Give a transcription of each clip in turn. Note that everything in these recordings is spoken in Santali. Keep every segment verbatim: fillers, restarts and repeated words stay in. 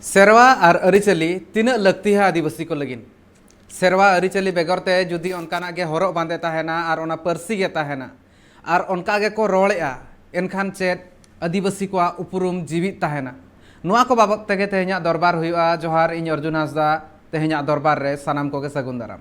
ᱥᱮᱨᱣᱟ ᱟᱨ ᱟᱹᱨᱤᱪᱟᱹᱞᱤ ᱛᱤᱱᱟᱹᱜ ᱞᱟᱹᱠᱛᱤᱭᱟ ᱟᱹᱫᱤᱵᱟᱹᱥᱤ ᱠᱚ ᱞᱟᱹᱜᱤᱫ? ᱥᱮᱨᱣᱟ ᱟᱹᱨᱤᱪᱟᱹᱞᱤ ᱵᱮᱜᱚᱨ ᱛᱮ ᱡᱩᱫᱤ ᱚᱱᱠᱟᱱᱟᱜ ᱜᱮ ᱦᱚᱨᱚᱜ ᱵᱟᱸᱫᱮ ᱛᱟᱦᱮᱱᱟ ᱟᱨ ᱚᱱᱟ ᱯᱟᱹᱨᱥᱤ ᱜᱮ ᱛᱟᱦᱮᱱᱟ ᱟᱨ ᱚᱱᱠᱟ ᱜᱮᱠᱚ ᱨᱚᱲᱮᱜᱼᱟ, ᱮᱱᱠᱷᱟᱱ ᱪᱮᱫ ᱟᱹᱫᱤᱵᱟᱹᱥᱤ ᱠᱚᱣᱟᱜ ᱩᱯᱨᱩᱢ ᱡᱤᱣᱤᱫ ᱛᱟᱦᱮᱱᱟ? ᱱᱚᱣᱟ ᱠᱚ ᱵᱟᱵᱚᱫ ᱛᱮᱜᱮ ᱛᱮᱦᱮᱧᱟᱜ ᱫᱚᱨᱵᱟᱨ ᱦᱩᱭᱩᱜᱼᱟ᱾ ᱡᱚᱦᱟᱨ, ᱤᱧ ᱚᱨᱡᱩᱱ ᱦᱟᱸᱥᱫᱟ᱾ ᱛᱮᱦᱮᱧᱟᱜ ᱫᱚᱨᱵᱟᱨ ᱨᱮ ᱥᱟᱱᱟᱢ ᱠᱚᱜᱮ ᱥᱟᱹᱜᱩᱱ ᱫᱟᱨᱟᱢ᱾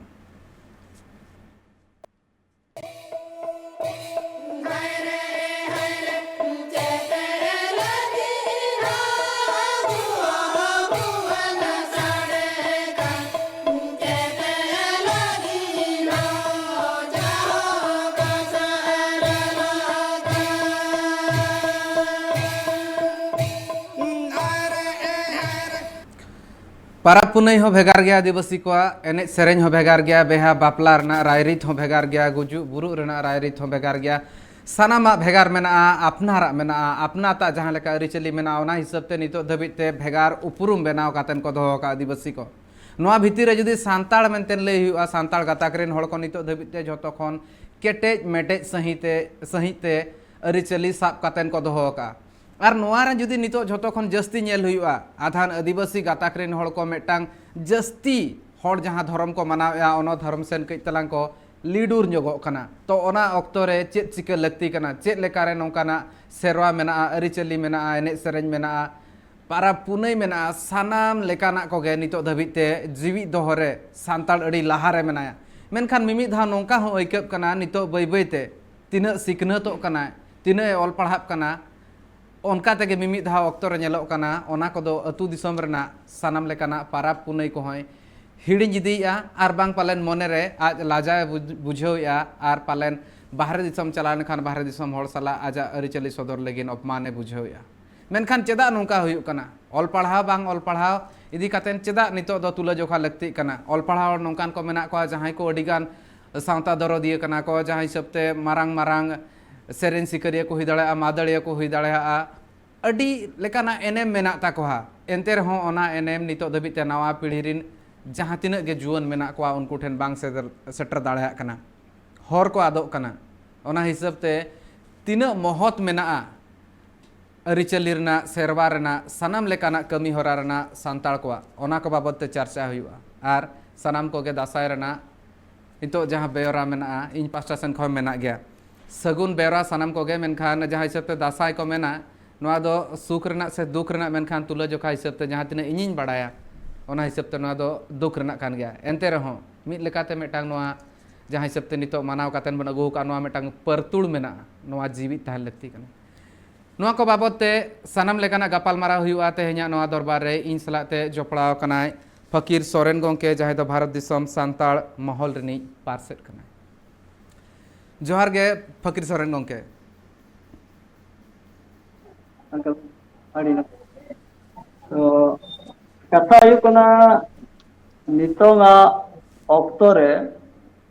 ᱯᱟᱨᱟᱵᱽ ᱯᱩᱱᱟᱹᱭ ᱦᱚᱸ ᱵᱷᱮᱜᱟᱨ ᱜᱮᱭᱟ ᱟᱹᱫᱤᱵᱟᱹᱥᱤ ᱠᱚᱣᱟᱜ, ᱮᱱᱮᱡ ᱥᱮᱨᱮᱧ ᱦᱚᱸ ᱵᱷᱮᱜᱟᱨ ᱜᱮᱭᱟ, ᱵᱤᱦᱟ ᱵᱟᱯᱞᱟ ᱨᱮᱱᱟᱜ ᱨᱟᱭᱨᱤᱛ ᱦᱚᱸ ᱵᱷᱮᱜᱟᱨ ᱜᱮᱭᱟ, ᱜᱩᱡᱩᱜ ᱵᱩᱨᱩᱜ ᱨᱮᱱᱟᱜ ᱨᱟᱭᱨᱤᱛ ᱦᱚᱸ ᱵᱷᱮᱜᱟᱨ ᱜᱮᱭᱟ᱾ ᱥᱟᱱᱟᱢᱟᱜ ᱵᱷᱮᱜᱟᱨ ᱢᱮᱱᱟᱜᱼᱟ, ᱟᱯᱱᱟᱨᱟᱜ ᱢᱮᱱᱟᱜᱼᱟ, ᱟᱯᱱᱟᱛᱟᱜ ᱡᱟᱦᱟᱸ ᱞᱮᱠᱟ ᱟᱹᱨᱤᱪᱟᱹᱞᱤ ᱢᱮᱱᱟᱜᱼᱟ, ᱚᱱᱟ ᱦᱤᱥᱟᱹᱵ ᱛᱮ ᱱᱤᱛᱚᱜ ᱫᱷᱟᱹᱵᱤᱡ ᱛᱮ ᱵᱷᱮᱜᱟᱨ ᱩᱯᱨᱩᱢ ᱵᱮᱱᱟᱣ ᱠᱟᱛᱮᱱ ᱠᱚ ᱫᱚᱦᱚ ᱟᱠᱟᱫ ᱟᱹᱫᱤᱵᱟᱹᱥᱤ ᱠᱚ᱾ ᱱᱚᱣᱟ ᱵᱷᱤᱛᱤᱨ ᱨᱮ ᱡᱩᱫᱤ ᱥᱟᱱᱛᱟᱲ ᱢᱮᱱᱛᱮ ᱞᱟᱹᱭ ᱦᱩᱭᱩᱜᱼᱟ, ᱥᱟᱱᱛᱟᱲ ᱜᱟᱛᱟᱠ ᱨᱮᱱ ᱦᱚᱲ ᱠᱚ ᱱᱤᱛᱚᱜ ᱫᱷᱟᱹᱵᱤᱡ ᱛᱮ ᱡᱷᱚᱛᱚ ᱠᱷᱚᱱ ᱠᱮᱴᱮᱡ ᱢᱮᱴᱮᱡ ᱥᱟᱹᱦᱤᱡ ᱛᱮ, ᱥᱟᱹᱦᱤᱡ ᱛᱮ ᱟᱹᱨᱤᱪᱟᱹᱞᱤ ᱥᱟᱵ ᱠᱟᱛᱮᱱ ᱠᱚ ᱫᱚᱦᱚ ᱟᱠᱟᱫᱼᱟ᱾ ᱟᱨ ᱱᱚᱣᱟ ᱨᱮ ᱡᱩᱫᱤ ᱱᱤᱛᱚᱜ ᱡᱷᱚᱛᱚ ᱠᱷᱚᱱ ᱡᱟᱹᱥᱛᱤ ᱧᱮᱞ ᱦᱩᱭᱩᱜᱼᱟ, ᱟᱫᱷᱟᱱ ᱟᱹᱫᱤᱵᱟᱹᱥᱤ ᱜᱟᱛᱟᱠ ᱨᱮᱱ ᱦᱚᱲ ᱠᱚ ᱢᱤᱫᱴᱟᱝ ᱡᱟᱹᱥᱛᱤ ᱦᱚᱲ ᱡᱟᱦᱟᱸ ᱫᱷᱚᱨᱚᱢ ᱠᱚ ᱢᱟᱱᱟᱣᱮᱫᱼᱟ, ᱚᱱᱟ ᱫᱷᱚᱨᱚᱢ ᱥᱮᱱ ᱠᱟᱹᱡ ᱛᱟᱞᱟᱝ ᱠᱚ ᱞᱤᱰᱩᱨ ᱧᱚᱜᱚᱜ ᱠᱟᱱᱟ᱾ ᱛᱚ ᱚᱱᱟ ᱚᱠᱛᱚ ᱨᱮ ᱪᱮᱫ ᱪᱤᱠᱟᱹ ᱞᱟᱹᱠᱛᱤ ᱠᱟᱱᱟ, ᱪᱮᱫ ᱞᱮᱠᱟᱨᱮ ᱱᱚᱝᱠᱟᱱᱟᱜ ᱥᱮᱨᱣᱟ ᱢᱮᱱᱟᱜᱼᱟ, ᱟᱹᱨᱤᱪᱟᱹᱞᱤ ᱢᱮᱱᱟᱜᱼᱟ, ᱮᱱᱮᱡ ᱥᱮᱨᱮᱧ ᱢᱮᱱᱟᱜᱼᱟ, ᱯᱟᱨᱟᱵᱽ ᱯᱩᱱᱟᱹᱭ ᱢᱮᱱᱟᱜᱼᱟ, ᱥᱟᱱᱟᱢ ᱞᱮᱠᱟᱱᱟᱜ ᱠᱚᱜᱮ ᱱᱤᱛᱚᱜ ᱫᱷᱟᱹᱵᱤᱡ ᱛᱮ ᱡᱤᱣᱤᱫ ᱫᱚᱦᱚ ᱨᱮ ᱥᱟᱱᱛᱟᱲ ᱟᱹᱰᱤ ᱞᱟᱦᱟ ᱨᱮ ᱢᱮᱱᱟᱭᱟ᱾ ᱢᱮᱱᱠᱷᱟᱱ ᱢᱤᱢᱤᱫ ᱫᱷᱟᱣ ᱱᱚᱝᱠᱟ ᱦᱚᱸ ᱟᱹᱭᱠᱟᱹᱜ ᱠᱟᱱᱟ, ᱱᱤᱛᱚᱜ ᱵᱟᱹᱭ ᱵᱟᱹᱭ ᱛᱮ ᱛᱤᱱᱟᱹᱜ ᱥᱤᱠᱷᱱᱟᱹᱛᱚᱜ ᱠᱟᱱᱟᱭ, ᱛᱤᱱᱟᱹᱜ ᱮ ᱚᱞ ᱯᱟᱲᱦᱟᱜ ᱠᱟᱱᱟ, ᱚᱱᱠᱟ ᱛᱮᱜᱮ ᱢᱤᱢᱤᱫ ᱫᱷᱟᱣ ᱚᱠᱛᱚ ᱨᱮ ᱧᱮᱞᱚᱜ ᱠᱟᱱᱟ, ᱚᱱᱟ ᱠᱚᱫᱚ ᱟᱹᱛᱩ ᱫᱤᱥᱚᱢ ᱨᱮᱱᱟᱜ ᱥᱟᱱᱟᱢ ᱞᱮᱠᱟᱱᱟᱜ ᱯᱟᱨᱟᱵᱽ ᱯᱩᱱᱟᱹᱭ ᱠᱚᱦᱚᱸᱭ ᱦᱤᱲᱤᱧ ᱤᱫᱤᱭᱮᱫᱼᱟ᱾ ᱟᱨ ᱵᱟᱝ ᱯᱟᱞᱮᱱ ᱢᱚᱱᱮ ᱨᱮ ᱟᱡ ᱞᱟᱡᱟᱣ ᱮ ᱵᱩᱡ-, ᱵᱩᱡᱷᱟᱹᱣᱮᱫᱼᱟ, ᱟᱨ ᱯᱟᱞᱮᱱ ᱵᱟᱦᱨᱮ ᱫᱤᱥᱚᱢ ᱪᱟᱞᱟᱣ ᱞᱮᱱᱠᱷᱟᱱ ᱵᱟᱦᱨᱮ ᱫᱤᱥᱚᱢ ᱦᱚᱲ ᱥᱟᱞᱟᱜ ᱟᱡᱟᱜ ᱟᱹᱨᱤᱪᱟᱹᱞᱤ ᱥᱚᱫᱚᱨ ᱞᱟᱹᱜᱤᱫ ᱚᱯᱢᱟᱱ ᱮ ᱵᱩᱡᱷᱟᱹᱣᱮᱫᱼᱟ᱾ ᱢᱮᱱᱠᱷᱟᱱ ᱪᱮᱫᱟᱜ ᱱᱚᱝᱠᱟ ᱦᱩᱭᱩᱜ ᱠᱟᱱᱟ? ᱚᱞ ᱯᱟᱲᱦᱟᱣ ᱵᱟᱝ ᱚᱞ ᱯᱟᱲᱦᱟᱣ ᱤᱫᱤ ᱠᱟᱛᱮᱫ ᱪᱮᱫᱟᱜ ᱱᱤᱛᱚᱜ ᱫᱚ ᱛᱩᱞᱟᱹᱡᱚᱠᱷᱟ ᱞᱟᱹᱠᱛᱤᱜ ᱠᱟᱱᱟ? ᱚᱞ ᱯᱟᱲᱦᱟᱣ ᱦᱚᱲ ᱱᱚᱝᱠᱟᱱ ᱠᱚ ᱢᱮᱱᱟᱜ ᱠᱚᱣᱟ, ᱡᱟᱦᱟᱸᱭ ᱠᱚ ᱟᱹᱰᱤᱜᱟᱱ ᱥᱟᱶᱛᱟ ᱫᱚᱨᱚᱫᱤᱭᱟᱹ ᱠᱟᱱᱟ ᱠᱚ, ᱡᱟᱦᱟᱸ ᱦᱤᱥᱟᱹᱵ ᱛᱮ ᱢᱟᱨᱟᱝ ᱢᱟᱨᱟᱝ ᱥᱮᱨᱮᱧ ᱥᱤᱠᱟᱹᱨᱤᱭᱟᱹ ᱠᱚ ᱦᱩᱭ ᱫᱟᱲᱮᱭᱟᱜᱼᱟ, ᱢᱟᱹᱫᱟᱹᱲᱤᱭᱟᱹ ᱠᱚ ᱦᱩᱭ ᱫᱟᱲᱮᱭᱟᱜᱼᱟ, ᱟᱹᱰᱤ ᱞᱮᱠᱟᱱᱟᱜ ᱮᱱᱮᱢ ᱢᱮᱱᱟᱜ ᱛᱟᱠᱚᱣᱟ᱾ ᱮᱱᱛᱮ ᱨᱮᱦᱚᱸ ᱚᱱᱟ ᱮᱱᱮᱢ ᱱᱤᱛᱚᱜ ᱫᱷᱟᱹᱵᱤᱡ ᱛᱮ ᱱᱟᱣᱟ ᱯᱤᱲᱦᱤ ᱨᱤᱱ ᱡᱟᱦᱟᱸ ᱛᱤᱱᱟᱹᱜ ᱜᱮ ᱡᱩᱣᱟᱹᱱ ᱢᱮᱱᱟᱜ ᱠᱚᱣᱟ, ᱩᱱᱠᱩ ᱴᱷᱮᱱ ᱵᱟᱝ ᱥᱮᱴᱮᱨ, ᱥᱮᱴᱮᱨ ᱫᱟᱲᱮᱭᱟᱜ ᱠᱟᱱᱟ᱾ ᱦᱚᱨ ᱠᱚ ᱟᱫᱚᱜ ᱠᱟᱱᱟ᱾ ᱚᱱᱟ ᱦᱤᱥᱟᱹᱵ ᱛᱮ ᱛᱤᱱᱟᱹᱜ ᱢᱚᱦᱚᱛ ᱢᱮᱱᱟᱜᱼᱟ, ᱟᱹᱨᱤᱪᱟᱹᱞᱤ ᱨᱮᱱᱟᱜ, ᱥᱮᱨᱣᱟ ᱨᱮᱱᱟᱜ, ᱥᱟᱱᱟᱢ ᱞᱮᱠᱟᱱᱟᱜ ᱠᱟᱹᱢᱤ ᱦᱚᱨᱟ ᱨᱮᱱᱟᱜ ᱥᱟᱱᱛᱟᱲ ᱠᱚᱣᱟᱜ, ᱚᱱᱟ ᱠᱚ ᱵᱟᱵᱚᱫ ᱛᱮ ᱪᱟᱨᱪᱟ ᱦᱩᱭᱩᱜᱼᱟ᱾ ᱟᱨ ᱥᱟᱱᱟᱢ ᱠᱚᱜᱮ ᱫᱟᱸᱥᱟᱭ ᱨᱮᱱᱟᱜ ᱱᱤᱛᱚᱜ ᱡᱟᱦᱟᱸ ᱵᱮᱣᱨᱟ ᱢᱮᱱᱟᱜᱼᱟ, ᱤᱧ ᱯᱟᱥᱴᱟ ᱥᱮᱱ ᱠᱷᱚᱱ ᱢᱮᱱᱟᱜ ᱜᱮᱭᱟ, ᱥᱟᱹᱜᱩᱱ ᱵᱮᱣᱨᱟ ᱥᱟᱱᱟᱢ ᱠᱚᱜᱮ᱾ ᱢᱮᱱᱠᱷᱟᱱ ᱡᱟᱦᱟᱸ ᱦᱤᱥᱟᱹᱵ ᱛᱮ ᱫᱟᱸᱥᱟᱭ ᱠᱚ ᱢᱮᱱᱟ, ᱱᱚᱣᱟ ᱫᱚ ᱥᱩᱠ ᱨᱮᱱᱟᱜ ᱥᱮ ᱫᱩᱠ ᱨᱮᱱᱟᱜ, ᱢᱮᱱᱠᱷᱟᱱ ᱛᱩᱞᱟᱹᱡᱚᱠᱷᱟ ᱦᱤᱥᱟᱹᱵ ᱛᱮ ᱡᱟᱦᱟᱸ ᱛᱤᱱᱟᱹᱜ ᱤᱧᱤᱧ ᱵᱟᱲᱟᱭᱟ, ᱚᱱᱟ ᱦᱤᱥᱟᱹᱵ ᱛᱮ ᱱᱚᱣᱟ ᱫᱚ ᱫᱩᱠ ᱨᱮᱱᱟᱜ ᱠᱟᱱ ᱜᱮᱭᱟ᱾ ᱮᱱᱛᱮ ᱨᱮᱦᱚᱸ ᱢᱤᱫ ᱞᱮᱠᱟᱛᱮ ᱢᱤᱫᱴᱟᱝ ᱱᱚᱣᱟ ᱡᱟᱦᱟᱸ ᱦᱤᱥᱟᱹᱵ ᱛᱮ ᱱᱤᱛᱚᱜ ᱢᱟᱱᱟᱣ ᱠᱟᱛᱮᱫ ᱵᱚᱱ ᱟᱹᱜᱩ ᱟᱠᱟᱫ, ᱱᱚᱣᱟ ᱢᱤᱫᱴᱟᱝ ᱯᱟᱹᱨᱛᱩᱲ ᱢᱮᱱᱟᱜᱼᱟ, ᱱᱚᱣᱟ ᱡᱤᱣᱤᱫ ᱛᱟᱦᱮᱱ ᱞᱟᱹᱠᱛᱤ ᱠᱟᱱᱟ᱾ ᱱᱚᱣᱟ ᱠᱚ ᱵᱟᱵᱚᱫ ᱛᱮ ᱥᱟᱱᱟᱢ ᱞᱮᱠᱟᱱᱟᱜ ᱜᱟᱯᱟᱞᱢᱟᱨᱟᱣ ᱦᱩᱭᱩᱜᱼᱟ ᱛᱮᱦᱮᱧᱟᱜ ᱱᱚᱣᱟ ᱫᱚᱨᱵᱟᱨ ᱨᱮ᱾ ᱤᱧ ᱥᱟᱞᱟᱜ ᱛᱮ ᱡᱚᱯᱲᱟᱣ ᱠᱟᱱᱟᱭ ᱯᱷᱟᱹᱠᱤᱨ ᱥᱚᱨᱮᱱ ᱜᱚᱢᱠᱮ, ᱡᱟᱦᱟᱸᱭ ᱫᱚ ᱵᱷᱟᱨᱚᱛ ᱫᱤᱥᱚᱢ ᱥᱟᱱᱛᱟᱲ ᱢᱚᱦᱚᱞ ᱨᱤᱱᱤᱡ ᱯᱟᱨᱥᱮᱛ ᱠᱟᱱᱟᱭ᱾ ᱡᱚᱦᱟᱨ ᱜᱮ ᱯᱷᱟᱹᱠᱤᱨ ᱥᱚᱨᱮᱱ ᱜᱚᱢᱠᱮ᱾ ᱟᱹᱰᱤ ᱱᱟᱯᱟᱭ᱾ ᱛᱚ, ᱠᱟᱛᱷᱟ ᱦᱩᱭᱩᱜ ᱠᱟᱱᱟ, ᱱᱤᱛᱚᱝᱟᱜ ᱚᱠᱛᱚ ᱨᱮ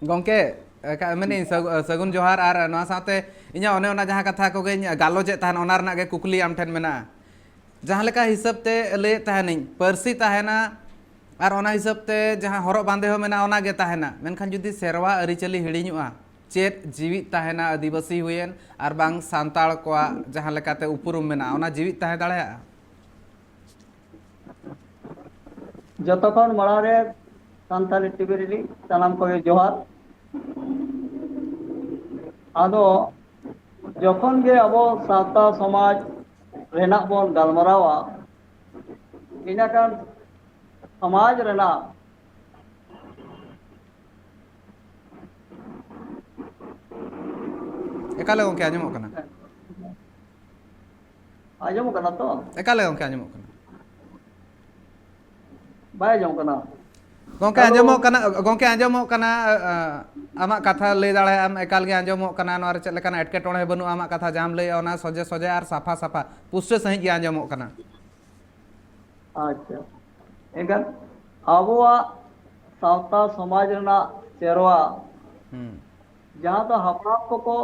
ᱜᱚᱢᱠᱮ, ᱮ, ᱠᱟ-, ᱢᱮᱱᱮᱫᱟᱹᱧ ᱥᱟᱹᱜᱩ-, ᱥᱟᱹᱜᱩᱱ ᱡᱚᱦᱟᱨ᱾ ᱟᱨ ᱱᱚᱣᱟ ᱥᱟᱶᱛᱮ ᱤᱧᱟᱹᱜ ᱚᱱᱮ ᱚᱱᱟ ᱡᱟᱦᱟᱸ ᱠᱟᱛᱷᱟ ᱠᱚᱜᱮᱧ ᱜᱟᱞᱚᱪᱮᱫ ᱛᱟᱦᱮᱱ, ᱚᱱᱟ ᱨᱮᱱᱟᱜ ᱜᱮ ᱠᱩᱠᱞᱤ ᱟᱢ ᱴᱷᱮᱱ ᱢᱮᱱᱟᱜᱼᱟ᱾ ᱡᱟᱦᱟᱸ ᱞᱮᱠᱟ ᱦᱤᱥᱟᱹᱵ ᱛᱮ ᱞᱟᱹᱭᱮᱫ ᱛᱟᱦᱮᱱᱤᱧ, ᱯᱟᱹᱨᱥᱤ ᱛᱟᱦᱮᱱᱟ ᱟᱨ ᱚᱱᱟ ᱦᱤᱥᱟᱹᱵ ᱛᱮ ᱡᱟᱦᱟᱸ ᱦᱚᱨᱚᱜ ᱵᱟᱸᱫᱮ ᱦᱚᱸ ᱢᱮᱱᱟᱜᱼᱟ, ᱚᱱᱟ ᱜᱮ ᱛᱟᱦᱮᱱᱟ, ᱢᱮᱱᱠᱷᱟᱱ ᱡᱩᱫᱤ ᱥᱮᱨᱣᱟ ᱟᱹᱨᱤᱪᱟᱹᱞᱤ ᱦᱤᱲᱤᱧᱚᱜᱼᱟ, ᱪᱮᱫ ᱡᱤᱣᱤᱫ ᱛᱟᱦᱮᱱᱟ? ᱟᱹᱫᱤᱵᱟᱹᱥᱤ ᱦᱩᱭᱮᱱ ᱟᱨ ᱵᱟᱝ ᱥᱟᱱᱛᱟᱲ ᱠᱚᱣᱟᱜ ᱡᱟᱦᱟᱸ ᱞᱮᱠᱟᱛᱮ ᱩᱯᱨᱩᱢ ᱢᱮᱱᱟᱜᱼᱟ, ᱚᱱᱟ ᱡᱤᱣᱤᱫ ᱛᱟᱦᱮᱸ ᱫᱟᱲᱮᱭᱟᱜᱼᱟ? ᱡᱚᱛᱚ ᱠᱷᱚᱱ ᱢᱟᱲᱟᱝ ᱨᱮ ᱥᱟᱱᱛᱟᱲᱤ ᱴᱤᱵᱷᱤ ᱨᱤᱱᱤᱡ ᱥᱟᱱᱟᱢ ᱠᱚᱜᱮ ᱡᱚᱦᱟᱨ᱾ ᱟᱫᱚ ᱡᱚᱠᱷᱚᱱ ᱜᱮ ᱟᱵᱚ ᱥᱟᱶᱛᱟ ᱥᱚᱢᱟᱡᱽ ᱨᱮᱱᱟᱜ ᱵᱚᱱ ᱜᱟᱞᱢᱟᱨᱟᱣᱟ, ᱤᱱᱟᱹᱠᱷᱟᱱ ᱥᱚᱢᱟᱡᱽ ᱨᱮᱱᱟᱜ ᱮᱠᱟᱞᱮ ᱜᱚᱢᱠᱮ, ᱟᱸᱡᱚᱢᱚᱜ ᱠᱟᱱᱟ᱾ ᱟᱸᱡᱚᱢᱚᱜ ᱠᱟᱱᱟ ᱛᱚ? ᱮᱠᱟᱞᱮ ᱜᱚᱢᱠᱮ, ᱟᱸᱡᱚᱢᱚᱜ ᱠᱟᱱᱟ᱾ ᱵᱟᱭ ᱟᱸᱡᱚᱢᱚᱜ ᱠᱟᱱᱟ? ᱜᱚᱢᱠᱮ, ᱦᱮᱞᱳ? ᱟᱸᱡᱚᱢᱚᱜ ᱠᱟᱱᱟ, ᱜᱚᱢᱠᱮ, ᱟᱸᱡᱚᱢᱚᱜ ᱠᱟᱱᱟ᱾ ᱟ, ᱟ, ᱟᱢᱟᱜ ᱠᱟᱛᱷᱟ ᱞᱟᱹᱭ ᱫᱟᱲᱮᱭᱟᱜ ᱟᱢ, ᱮᱠᱟᱞ ᱜᱮ ᱟᱸᱡᱚᱢᱚᱜ ᱠᱟᱱᱟ᱾ ᱱᱚᱣᱟ ᱨᱮ ᱪᱮᱫ ᱞᱮᱠᱟᱱᱟᱜ ᱮᱴᱠᱮᱴᱚᱬᱮ ᱵᱟᱹᱱᱩᱜᱼᱟ᱾ ᱟᱢᱟᱜ ᱠᱟᱛᱷᱟ ᱡᱟᱦᱟᱸᱢ ᱞᱟᱹᱭᱮᱜᱼᱟ, ᱚᱱᱟ ᱥᱚᱡᱷᱮ ᱥᱚᱡᱷᱮ ᱟᱨ ᱥᱟᱯᱷᱟ ᱥᱟᱯᱷᱟ ᱯᱩᱥᱴᱟᱹ ᱥᱟᱺᱦᱤᱡ ᱜᱮ ᱟᱸᱡᱚᱢᱚᱜ ᱠᱟᱱᱟ᱾ ᱟᱪᱪᱷᱟ, ᱮᱱᱠᱷᱟᱱ ᱟᱵᱚᱣᱟᱜ ᱥᱟᱶᱛᱟ ᱥᱚᱢᱟᱡᱽ ᱨᱮᱱᱟᱜ ᱥᱮᱨᱣᱟ ᱦᱩᱸ᱾ ᱡᱟᱦᱟᱸ ᱫᱚ ᱦᱟᱯᱲᱟᱢ ᱠᱚᱠᱚ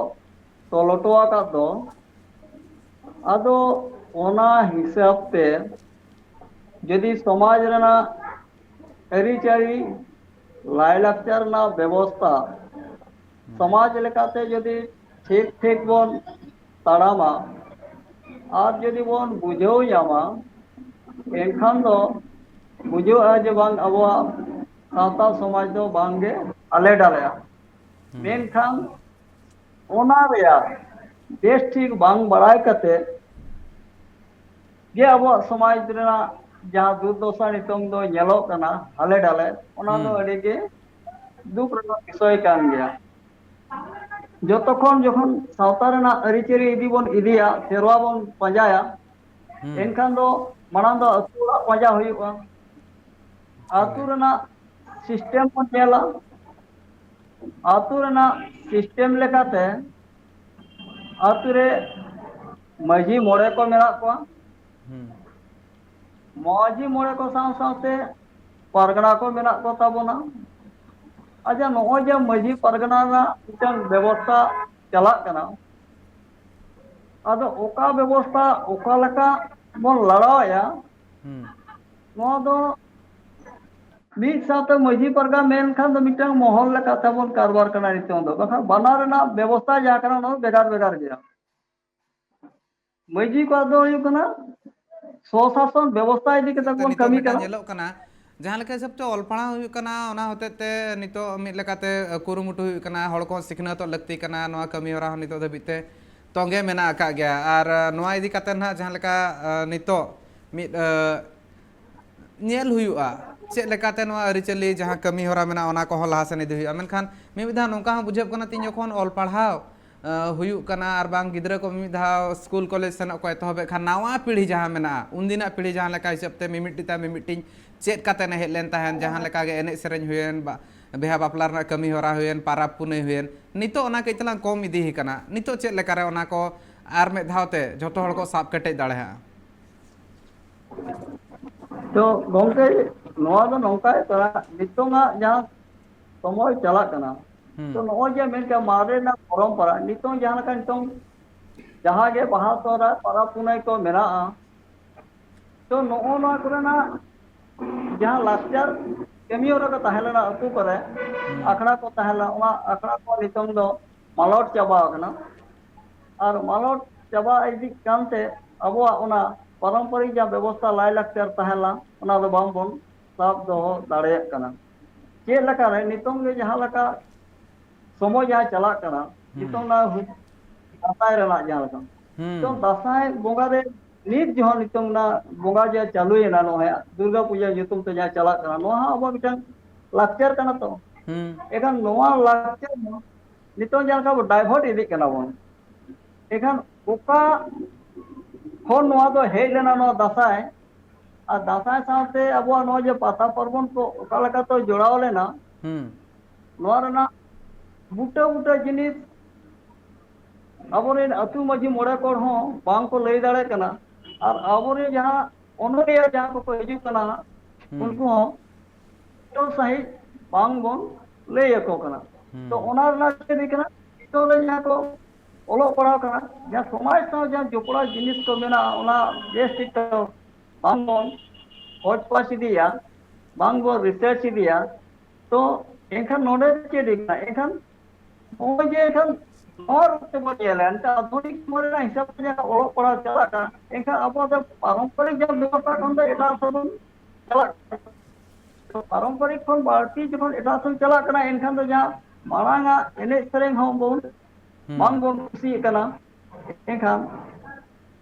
ᱛᱚᱞ ᱦᱚᱴᱚ ᱟᱠᱟᱫ ᱫᱚ, ᱟᱫᱚ ᱚᱱᱟ ᱦᱤᱥᱟᱹᱵ ᱛᱮ ᱡᱩᱫᱤ ᱥᱚᱢᱟᱡᱽ ᱨᱮᱱᱟᱜ ᱟᱹᱨᱤᱪᱟᱹᱞᱤ, ᱞᱟᱭᱼᱞᱟᱠᱪᱟᱨ ᱨᱮᱱᱟᱜ ᱵᱮᱵᱚᱥᱛᱷᱟ, ᱥᱚᱢᱟᱡᱽ ᱞᱮᱠᱟᱛᱮ ᱡᱩᱫᱤ ᱴᱷᱤᱠ ᱴᱷᱤᱠ ᱵᱚᱱ ᱛᱟᱲᱟᱢᱟ, ᱟᱨ ᱡᱩᱫᱤ ᱵᱚᱱ ᱵᱩᱡᱷᱟᱹᱣ ᱧᱟᱢᱟ, ᱮᱱᱠᱷᱟᱱ ᱫᱚ ᱵᱩᱡᱷᱟᱹᱜᱼᱟ ᱡᱮ ᱵᱟᱝ, ᱟᱵᱚᱣᱟᱜ ᱥᱟᱶᱛᱟ ᱥᱚᱢᱟᱡᱽ ᱫᱚ ᱵᱟᱝᱜᱮ ᱟᱞᱮ ᱰᱟᱞᱮᱜᱼᱟ᱾ ᱢᱮᱱᱠᱷᱟᱱ ᱚᱱᱟ ᱨᱮᱭᱟᱜ ᱵᱮᱥ ᱴᱷᱤᱠ ᱵᱟᱝ ᱵᱟᱲᱟᱭ ᱠᱟᱛᱮ ᱜᱮ ᱟᱵᱚᱣᱟᱜ ᱥᱚᱢᱟᱡᱽ ᱨᱮᱱᱟᱜ ᱡᱟᱦᱟᱸ ᱫᱩᱨᱫᱚᱥᱟ ᱱᱤᱛᱚᱝ ᱫᱚ ᱧᱮᱞᱚᱜ ᱠᱟᱱᱟ ᱦᱟᱞᱮ ᱰᱟᱞᱮ, ᱚᱱᱟ ᱫᱚ ᱦᱩᱸ᱾ ᱟᱹᱰᱤ ᱜᱮ ᱫᱩᱠ ᱨᱮᱱᱟᱜ ᱵᱤᱥᱚᱭ ᱠᱟᱱ ᱜᱮᱭᱟ᱾ ᱡᱚᱛᱚ ᱠᱷᱚᱱ ᱡᱚᱠᱷᱚᱱ ᱥᱟᱶᱛᱟ ᱨᱮᱱᱟᱜ ᱟᱹᱨᱤᱪᱟᱹᱞᱤ ᱤᱫᱤ ᱵᱚᱱ ᱤᱫᱤᱭᱟ, ᱥᱮᱨᱣᱟ ᱵᱚᱱ ᱯᱟᱸᱡᱟᱭᱟ, ᱦᱩᱸ᱾ ᱮᱱᱠᱷᱟᱱ ᱫᱚ ᱢᱟᱲᱟᱝ ᱫᱚ ᱟᱹᱛᱩ ᱚᱲᱟᱜ ᱯᱟᱸᱡᱟ ᱦᱩᱭᱩᱜᱼᱟ᱾ ᱟᱹᱛᱩ ᱮᱠᱟᱞ᱾ ᱨᱮᱱᱟᱜ ᱥᱤᱥᱴᱮᱢ ᱵᱚᱱ ᱧᱮᱞᱟ, ᱟᱹᱛᱩ ᱨᱮᱱᱟᱜ ᱥᱤᱥᱴᱮᱢ ᱞᱮᱠᱟᱛᱮ ᱟᱹᱛᱩ ᱨᱮ ᱢᱟᱹᱡᱷᱤ ᱢᱚᱬᱮ ᱠᱚ ᱢᱮᱱᱟᱜ ᱠᱚᱣᱟ᱾ ᱦᱩᱸ᱾ ᱢᱟᱹᱡᱷᱤ ᱢᱚᱬᱮ ᱠᱚ ᱥᱟᱶ ᱥᱟᱶᱛᱮ ᱯᱟᱨᱜᱟᱱᱟ ᱠᱚ ᱢᱮᱱᱟᱜ ᱠᱚ ᱛᱟᱵᱚᱱᱟ᱾ ᱟᱪᱪᱷᱟ, ᱱᱚᱜᱼᱚᱭ ᱡᱮ ᱢᱟᱹᱡᱷᱤ ᱯᱟᱨᱜᱟᱱᱟ ᱨᱮᱱᱟᱜ ᱢᱤᱫᱴᱟᱝ ᱵᱮᱵᱚᱥᱛᱷᱟ ᱪᱟᱞᱟᱜ ᱠᱟᱱᱟ, ᱟᱫᱚ ᱚᱠᱟ ᱵᱮᱵᱚᱥᱛᱷᱟ ᱚᱠᱟ ᱞᱮᱠᱟ ᱵᱚᱱ ᱞᱟᱲᱟᱣᱮᱫᱼᱟ, ᱦᱩᱸ᱾ ᱱᱚᱣᱟ ᱫᱚ ᱢᱤᱫ ᱥᱟᱶᱛᱮ ᱢᱟᱹᱡᱷᱤ ᱯᱟᱨᱜᱟᱱᱟ ᱢᱮᱱᱠᱷᱟᱱ ᱫᱚ ᱢᱤᱫᱴᱟᱝ ᱢᱚᱦᱚᱞ ᱞᱮᱠᱟᱛᱮ ᱵᱚᱱ ᱠᱟᱨᱵᱟᱨ ᱠᱟᱱᱟ ᱱᱤᱛᱚᱝ ᱫᱚ, ᱵᱟᱠᱷᱟᱱ ᱵᱟᱱᱟᱨ ᱨᱮᱱᱟᱜ ᱵᱮᱵᱚᱥᱛᱷᱟ ᱡᱟᱦᱟᱸ ᱠᱟᱱᱟ, ᱚᱱᱟ ᱫᱚ ᱵᱷᱮᱜᱟᱨ ᱵᱷᱮᱜᱟᱨ ᱜᱮᱭᱟ᱾ ᱢᱟᱹᱡᱷᱤ ᱠᱚᱣᱟᱜ ᱫᱚ ᱦᱩᱭᱩᱜ ᱠᱟᱱᱟ ᱥᱚᱥᱟᱥᱚᱱ ᱵᱮᱵᱚᱥᱛᱷᱟ ᱤᱫᱤ ᱠᱟᱛᱮ ᱵᱚᱱ ᱱᱤᱛᱚᱜ ᱠᱟᱹᱢᱤ ᱢᱤᱫᱴᱟᱝ ᱠᱟᱱᱟ᱾ ᱧᱮᱞᱚᱜ ᱠᱟᱱᱟ, ᱡᱟᱦᱟᱸ ᱞᱮᱠᱟ ᱦᱤᱥᱟᱹᱵ ᱛᱮ ᱚᱞ ᱯᱟᱲᱦᱟᱣ ᱦᱩᱭᱩᱜ ᱠᱟᱱᱟ, ᱚᱱᱟ ᱦᱚᱛᱮᱡ ᱛᱮ ᱱᱤᱛᱚᱜ ᱢᱤᱫ ᱞᱮᱠᱟᱛᱮ ᱠᱩᱨᱩᱢᱩᱴᱩ ᱦᱩᱭᱩᱜ ᱠᱟᱱᱟ, ᱦᱚᱲ ᱠᱚ ᱥᱤᱠᱷᱱᱟᱹᱛᱚᱜ ᱞᱟᱹᱠᱛᱤ ᱠᱟᱱᱟ, ᱱᱚᱣᱟ ᱠᱟᱹᱢᱤ ᱦᱚᱨᱟ ᱦᱚᱸ ᱱᱤᱛᱚᱜ ᱫᱷᱟᱹᱵᱤᱡ ᱛᱮ ᱛᱚᱸᱜᱮ ᱢᱮᱱᱟᱜ ᱟᱠᱟᱫ ᱜᱮᱭᱟ᱾ ᱟᱨ ᱱᱚᱣᱟ ᱤᱫᱤ ᱠᱟᱛᱮ ᱱᱟᱦᱟᱜ ᱡᱟᱦᱟᱸ ᱞᱮᱠᱟ, ᱟᱸ, ᱱᱤᱛᱚᱜ ᱢᱤᱫ, ᱟᱸ, ᱧᱮᱞ ᱦᱩᱭᱩᱜᱼᱟ, ᱪᱮᱫ ᱞᱮᱠᱟᱛᱮ ᱱᱚᱣᱟ ᱟᱹᱨᱤᱪᱟᱹᱞᱤ ᱡᱟᱦᱟᱸ ᱠᱟᱹᱢᱤ ᱦᱚᱨᱟ ᱢᱮᱱᱟᱜᱼᱟ, ᱚᱱᱟ ᱠᱚᱦᱚᱸ ᱞᱟᱦᱟ ᱥᱮᱱ ᱤᱫᱤ ᱦᱩᱭᱩᱜᱼᱟ᱾ ᱢᱮᱱᱠᱷᱟᱱ ᱢᱤᱫ ᱫᱷᱟᱣ ᱱᱚᱝᱠᱟ ᱦᱚᱸ ᱵᱩᱡᱷᱟᱹᱜ ᱠᱟᱱᱟ, ᱛᱤᱧ ᱡᱚᱠᱷᱚᱱ ᱚᱞ ᱯᱟᱲᱦᱟᱣ, ᱟᱸ, ᱦᱩᱭᱩᱜ ᱠᱟᱱᱟ ᱟᱨ ᱵᱟᱝ ᱜᱤᱫᱽᱨᱟᱹ ᱠᱚ ᱢᱤᱫ ᱫᱷᱟᱣ ᱥᱠᱩᱞ ᱠᱚᱞᱮᱡᱽ ᱥᱮᱱᱚᱜ ᱠᱚ ᱮᱛᱚᱦᱚᱵᱮᱫ ᱠᱷᱟᱱ, ᱱᱟᱣᱟ ᱯᱤᱲᱦᱤ ᱡᱟᱦᱟᱸ ᱢᱮᱱᱟᱜᱼᱟ, ᱩᱱᱫᱤᱱᱟᱜ ᱯᱤᱲᱦᱤ ᱡᱟᱦᱟᱸ ᱞᱮᱠᱟ ᱦᱤᱥᱟᱹᱵ ᱛᱮ ᱢᱤᱢᱤᱫᱴᱤᱡ ᱛᱟᱭᱚᱢ ᱢᱤᱢᱤᱫᱴᱤᱡ ᱪᱮᱫ ᱠᱟᱛᱮ ᱮ ᱦᱮᱡ ᱞᱮᱱ ᱛᱟᱦᱮᱸᱫ, ᱡᱟᱦᱟᱸ ᱞᱮᱠᱟ ᱜᱮ ᱮᱱᱮᱡ ᱥᱮᱨᱮᱧ ᱦᱩᱭᱮᱱ, ᱵᱟ-, ᱵᱤᱦᱟ ᱵᱟᱯᱞᱟ ᱨᱮᱱᱟᱜ ᱠᱟᱹᱢᱤ ᱦᱚᱨᱟ ᱦᱩᱭᱮᱱ, ᱯᱟᱨᱟᱵᱽ ᱯᱩᱱᱟᱹᱭ ᱦᱩᱭᱮᱱ, ᱱᱤᱛᱚᱜ ᱚᱱᱟ ᱠᱟᱹᱡ ᱛᱟᱞᱟᱝ ᱠᱚᱢ ᱤᱫᱤ ᱟᱠᱟᱱᱟ᱾ ᱱᱤᱛᱚᱜ ᱪᱮᱫ ᱞᱮᱠᱟᱨᱮ ᱚᱱᱟ ᱠᱚ ᱟᱨ ᱢᱤᱫ ᱫᱷᱟᱣ ᱛᱮ ᱡᱷᱚᱛᱚ ᱦᱚᱲ ᱠᱚ ᱥᱟᱵ ᱠᱮᱴᱮᱡ ᱫᱟᱲᱮᱭᱟᱜᱼᱟ? ᱛᱚ ᱜᱚᱝᱠᱮ, ᱱᱚᱣᱟ ᱫᱚ ᱱᱚᱝᱠᱟ ᱠᱟᱱᱟ, ᱱᱤᱛᱚᱝᱟᱜ ᱡᱟᱦᱟᱸ ᱥᱚᱢᱚᱭ ᱪᱟᱞᱟᱜ ᱠᱟᱱᱟ, ᱦᱩᱸ᱾ ᱛᱚ ᱱᱚᱜᱼᱚᱭ ᱡᱮ ᱢᱮᱱ ᱠᱮᱫ ᱢᱟᱨᱮ ᱨᱮᱱᱟᱜ ᱯᱚᱨᱚᱢᱯᱚᱨᱟ, ᱱᱤᱛᱚᱝ ᱡᱟᱦᱟᱸ ᱞᱮᱠᱟ ᱱᱤᱛᱚᱝ ᱡᱟᱦᱟᱸ ᱜᱮ ᱵᱟᱦᱟ ᱥᱚᱦᱨᱟᱭ ᱯᱚᱨᱚᱵᱽ ᱯᱩᱱᱟᱹᱭ ᱠᱚ ᱢᱮᱱᱟᱜᱼᱟ, ᱛᱚ ᱱᱚᱜᱼᱚ ᱱᱚᱣᱟ ᱠᱚᱨᱮᱱᱟᱜ ᱡᱟᱦᱟᱸ ᱞᱟᱠᱪᱟᱨ ᱠᱟᱹᱢᱤ ᱦᱚᱨᱟ ᱠᱚ ᱛᱟᱦᱮᱸ ᱞᱮᱱᱟ ᱟᱹᱛᱩ ᱠᱚᱨᱮ, ᱦᱩᱸ᱾ ᱟᱠᱷᱲᱟ ᱠᱚ ᱛᱟᱦᱮᱸ ᱞᱮᱱᱟ, ᱚᱱᱟ ᱟᱠᱷᱲᱟ ᱠᱚ ᱱᱤᱛᱚᱝ ᱫᱚ ᱢᱟᱞᱚᱴ ᱪᱟᱵᱟ ᱟᱠᱟᱱᱟ᱾ ᱟᱨ ᱢᱟᱞᱚᱴ ᱪᱟᱵᱟ ᱤᱫᱤᱜ ᱠᱟᱱᱛᱮ ᱟᱵᱚᱣᱟᱜ ᱚᱱᱟ ᱯᱟᱨᱚᱢᱯᱚᱨᱤᱠ ᱡᱟᱦᱟᱸ ᱵᱮᱵᱚᱥᱛᱷᱟ ᱞᱟᱭᱼᱞᱟᱠᱪᱟᱨ ᱛᱟᱦᱮᱸ ᱞᱮᱱᱟ, ᱚᱱᱟ ᱫᱚ ᱵᱟᱝ ᱵᱚᱱ ᱥᱟᱵ ᱫᱚᱦᱚ ᱫᱟᱲᱮᱭᱟᱜ ᱠᱟᱱᱟ᱾ ᱪᱮᱫ ᱞᱮᱠᱟᱨᱮ ᱱᱤᱛᱚᱝ ᱜᱮ ᱡᱟᱦᱟᱸ ᱞᱮᱠᱟ ᱥᱚᱢᱚᱭ ᱡᱟᱦᱟᱸ ᱪᱟᱞᱟᱜ ᱠᱟᱱᱟ, ᱦᱩᱸ᱾ ᱱᱤᱛᱚᱝ ᱚᱱᱟ ᱦᱩ-, ᱫᱟᱸᱥᱟᱭ ᱨᱮᱱᱟᱜ ᱡᱟᱦᱟᱸ ᱞᱮᱠᱟ, ᱦᱩᱸ᱾ ᱱᱤᱛᱚᱝ ᱫᱟᱸᱥᱟᱭ ᱵᱚᱸᱜᱟ ᱨᱮ ᱱᱤᱛ ᱡᱚᱦᱚᱜ ᱱᱤᱛᱚᱝ ᱚᱱᱟ ᱵᱚᱸᱜᱟ ᱡᱮ ᱪᱟᱹᱞᱩᱭᱮᱱᱟ, ᱱᱚᱜᱼᱚᱭ ᱦᱟᱸᱜ ᱫᱩᱨᱜᱟ ᱯᱩᱡᱟᱹ ᱧᱩᱛᱩᱢ ᱛᱮ ᱡᱟᱦᱟᱸ ᱪᱟᱞᱟᱜ ᱠᱟᱱᱟ, ᱱᱚᱣᱟ ᱦᱚᱸ ᱟᱵᱚᱣᱟᱜ ᱢᱤᱫᱴᱟᱝ ᱞᱟᱠᱪᱟᱨ ᱠᱟᱱᱟ ᱛᱚ᱾ ᱦᱩᱸ᱾ ᱮᱱᱠᱷᱟᱱ ᱱᱚᱣᱟ ᱞᱟᱠᱪᱟᱨ ᱦᱚᱸ ᱱᱤᱛᱚᱝ ᱡᱟᱦᱟᱸ ᱞᱮᱠᱟ ᱵᱚ divert ᱤᱫᱤᱜ ᱠᱟᱱᱟ ᱵᱚᱱ, ᱮᱱᱠᱷᱟᱱ ᱚᱠᱟ ᱠᱷᱚᱱ ᱱᱚᱣᱟ ᱫᱚ ᱦᱮᱡ ᱞᱮᱱᱟ, ᱱᱚᱣᱟ ᱫᱟᱸᱥᱟᱭ? ᱟᱨ ᱫᱟᱸᱥᱟᱭ ᱥᱟᱶᱛᱮ ᱟᱵᱚᱣᱟᱜ ᱱᱚᱣᱟ ᱡᱮ ᱯᱟᱛᱟ ᱯᱚᱨᱵᱚᱱ ᱠᱚ ᱚᱠᱟ ᱞᱮᱠᱟᱛᱮ ᱡᱚᱲᱟᱣ ᱞᱮᱱᱟ, ᱦᱩᱸ᱾ ᱱᱚᱣᱟ ᱨᱮᱱᱟᱜ ᱵᱩᱴᱟᱹ ᱵᱩᱴᱟᱹ ᱡᱤᱱᱤᱥ ᱟᱵᱚᱨᱮᱱ ᱟᱹᱛᱩ ᱢᱟᱹᱡᱷᱤ ᱢᱚᱬᱮ ᱠᱚᱲ ᱦᱚᱸ ᱵᱟᱝ ᱠᱚ ᱞᱟᱹᱭ ᱫᱟᱲᱮᱭᱟᱜ ᱠᱟᱱᱟ᱾ ᱟᱨ ᱟᱵᱚᱨᱮᱱ ᱡᱟᱦᱟᱸ ᱚᱱᱚᱞᱤᱭᱟᱹ ᱡᱟᱦᱟᱸ ᱠᱚᱠᱚ ᱦᱤᱡᱩᱜ ᱠᱟᱱᱟ, ᱦᱩᱸ᱾ ᱩᱱᱠᱩ ᱦᱚᱸ ᱯᱩᱥᱴᱟᱹᱣ ᱥᱟᱺᱦᱤᱡ ᱵᱟᱝ ᱵᱚᱱ ᱞᱟᱹᱭ ᱟᱠᱚ ᱠᱟᱱᱟ᱾ ᱦᱩᱸ᱾ ᱛᱚ ᱚᱱᱟ ᱨᱮᱱᱟᱜ ᱪᱮᱫ ᱠᱟᱱᱟ, ᱱᱤᱛᱚᱜ ᱨᱮ ᱡᱟᱦᱟᱸ ᱠᱚ ᱚᱞᱚᱜ ᱯᱟᱲᱦᱟᱣ ᱠᱟᱱᱟ, ᱡᱟᱦᱟᱸ ᱥᱚᱢᱟᱡᱽ ᱥᱟᱶ ᱡᱟᱦᱟᱸ ᱡᱚᱯᱲᱟᱣ ᱡᱤᱱᱤᱥ ᱠᱚ ᱢᱮᱱᱟᱜᱼᱟ, ᱚᱱᱟ ᱵᱮᱥ ᱴᱷᱤᱠ ᱴᱷᱟᱠ ᱵᱟᱝ ᱵᱚᱱ ᱠᱷᱚᱡᱽ ᱯᱟᱥ ᱤᱫᱤᱭᱟ, ᱵᱟᱝ ᱵᱚᱱ research ᱤᱫᱤᱭᱟ, ᱛᱚ ᱮᱱᱠᱷᱟᱱ ᱱᱚᱰᱮ ᱪᱮᱫ ᱦᱩᱭᱩᱜ ᱠᱟᱱᱟ? ᱮᱱᱠᱷᱟᱱ ᱱᱚᱜᱼᱚᱭ ᱡᱮ ᱮᱱᱠᱷᱟᱱ ᱱᱚᱣᱟ ᱨᱩᱯ ᱛᱮᱵᱚᱱ ᱧᱮᱞᱟ, ᱮᱱᱠᱷᱟᱱ ᱟᱫᱷᱩᱱᱤᱠ ᱥᱚᱢᱚᱭ ᱨᱮᱱᱟᱜ ᱦᱤᱥᱟᱹᱵ ᱛᱮ ᱡᱟᱦᱟᱸ ᱚᱞᱚᱜ ᱯᱟᱲᱦᱟᱣ ᱪᱟᱞᱟᱜ ᱠᱟᱱᱟ, ᱮᱱᱠᱷᱟᱱ ᱟᱵᱚ ᱫᱚ ᱯᱟᱨᱚᱢᱯᱚᱨᱤᱠ ᱡᱟᱦᱟᱸ ᱵᱮᱵᱚᱥᱛᱷᱟ ᱠᱷᱚᱱ ᱫᱚ ᱮᱴᱟᱜ ᱥᱮᱫ ᱵᱚᱱ ᱪᱟᱞᱟᱜ ᱠᱟᱱᱟ᱾ ᱛᱚ ᱯᱟᱨᱚᱢᱯᱚᱨᱤᱠ ᱠᱷᱚᱱ ᱵᱟᱹᱲᱛᱤ ᱡᱚᱠᱷᱚᱱ ᱮᱴᱟᱜ ᱥᱮᱫ ᱪᱟᱞᱟᱜ ᱠᱟᱱᱟ, ᱮᱱᱠᱷᱟᱱ ᱫᱚ ᱡᱟᱦᱟᱸ ᱢᱟᱲᱟᱝ ᱟᱜ ᱮᱱᱮᱡ ᱥᱮᱨᱮᱧ ᱦᱚᱸ ᱵᱚᱱ ᱦᱩᱸ᱾ ᱵᱟᱝ ᱵᱚᱱ ᱠᱩᱥᱤᱭᱟᱜ ᱠᱟᱱᱟ᱾ ᱮᱱᱠᱷᱟᱱ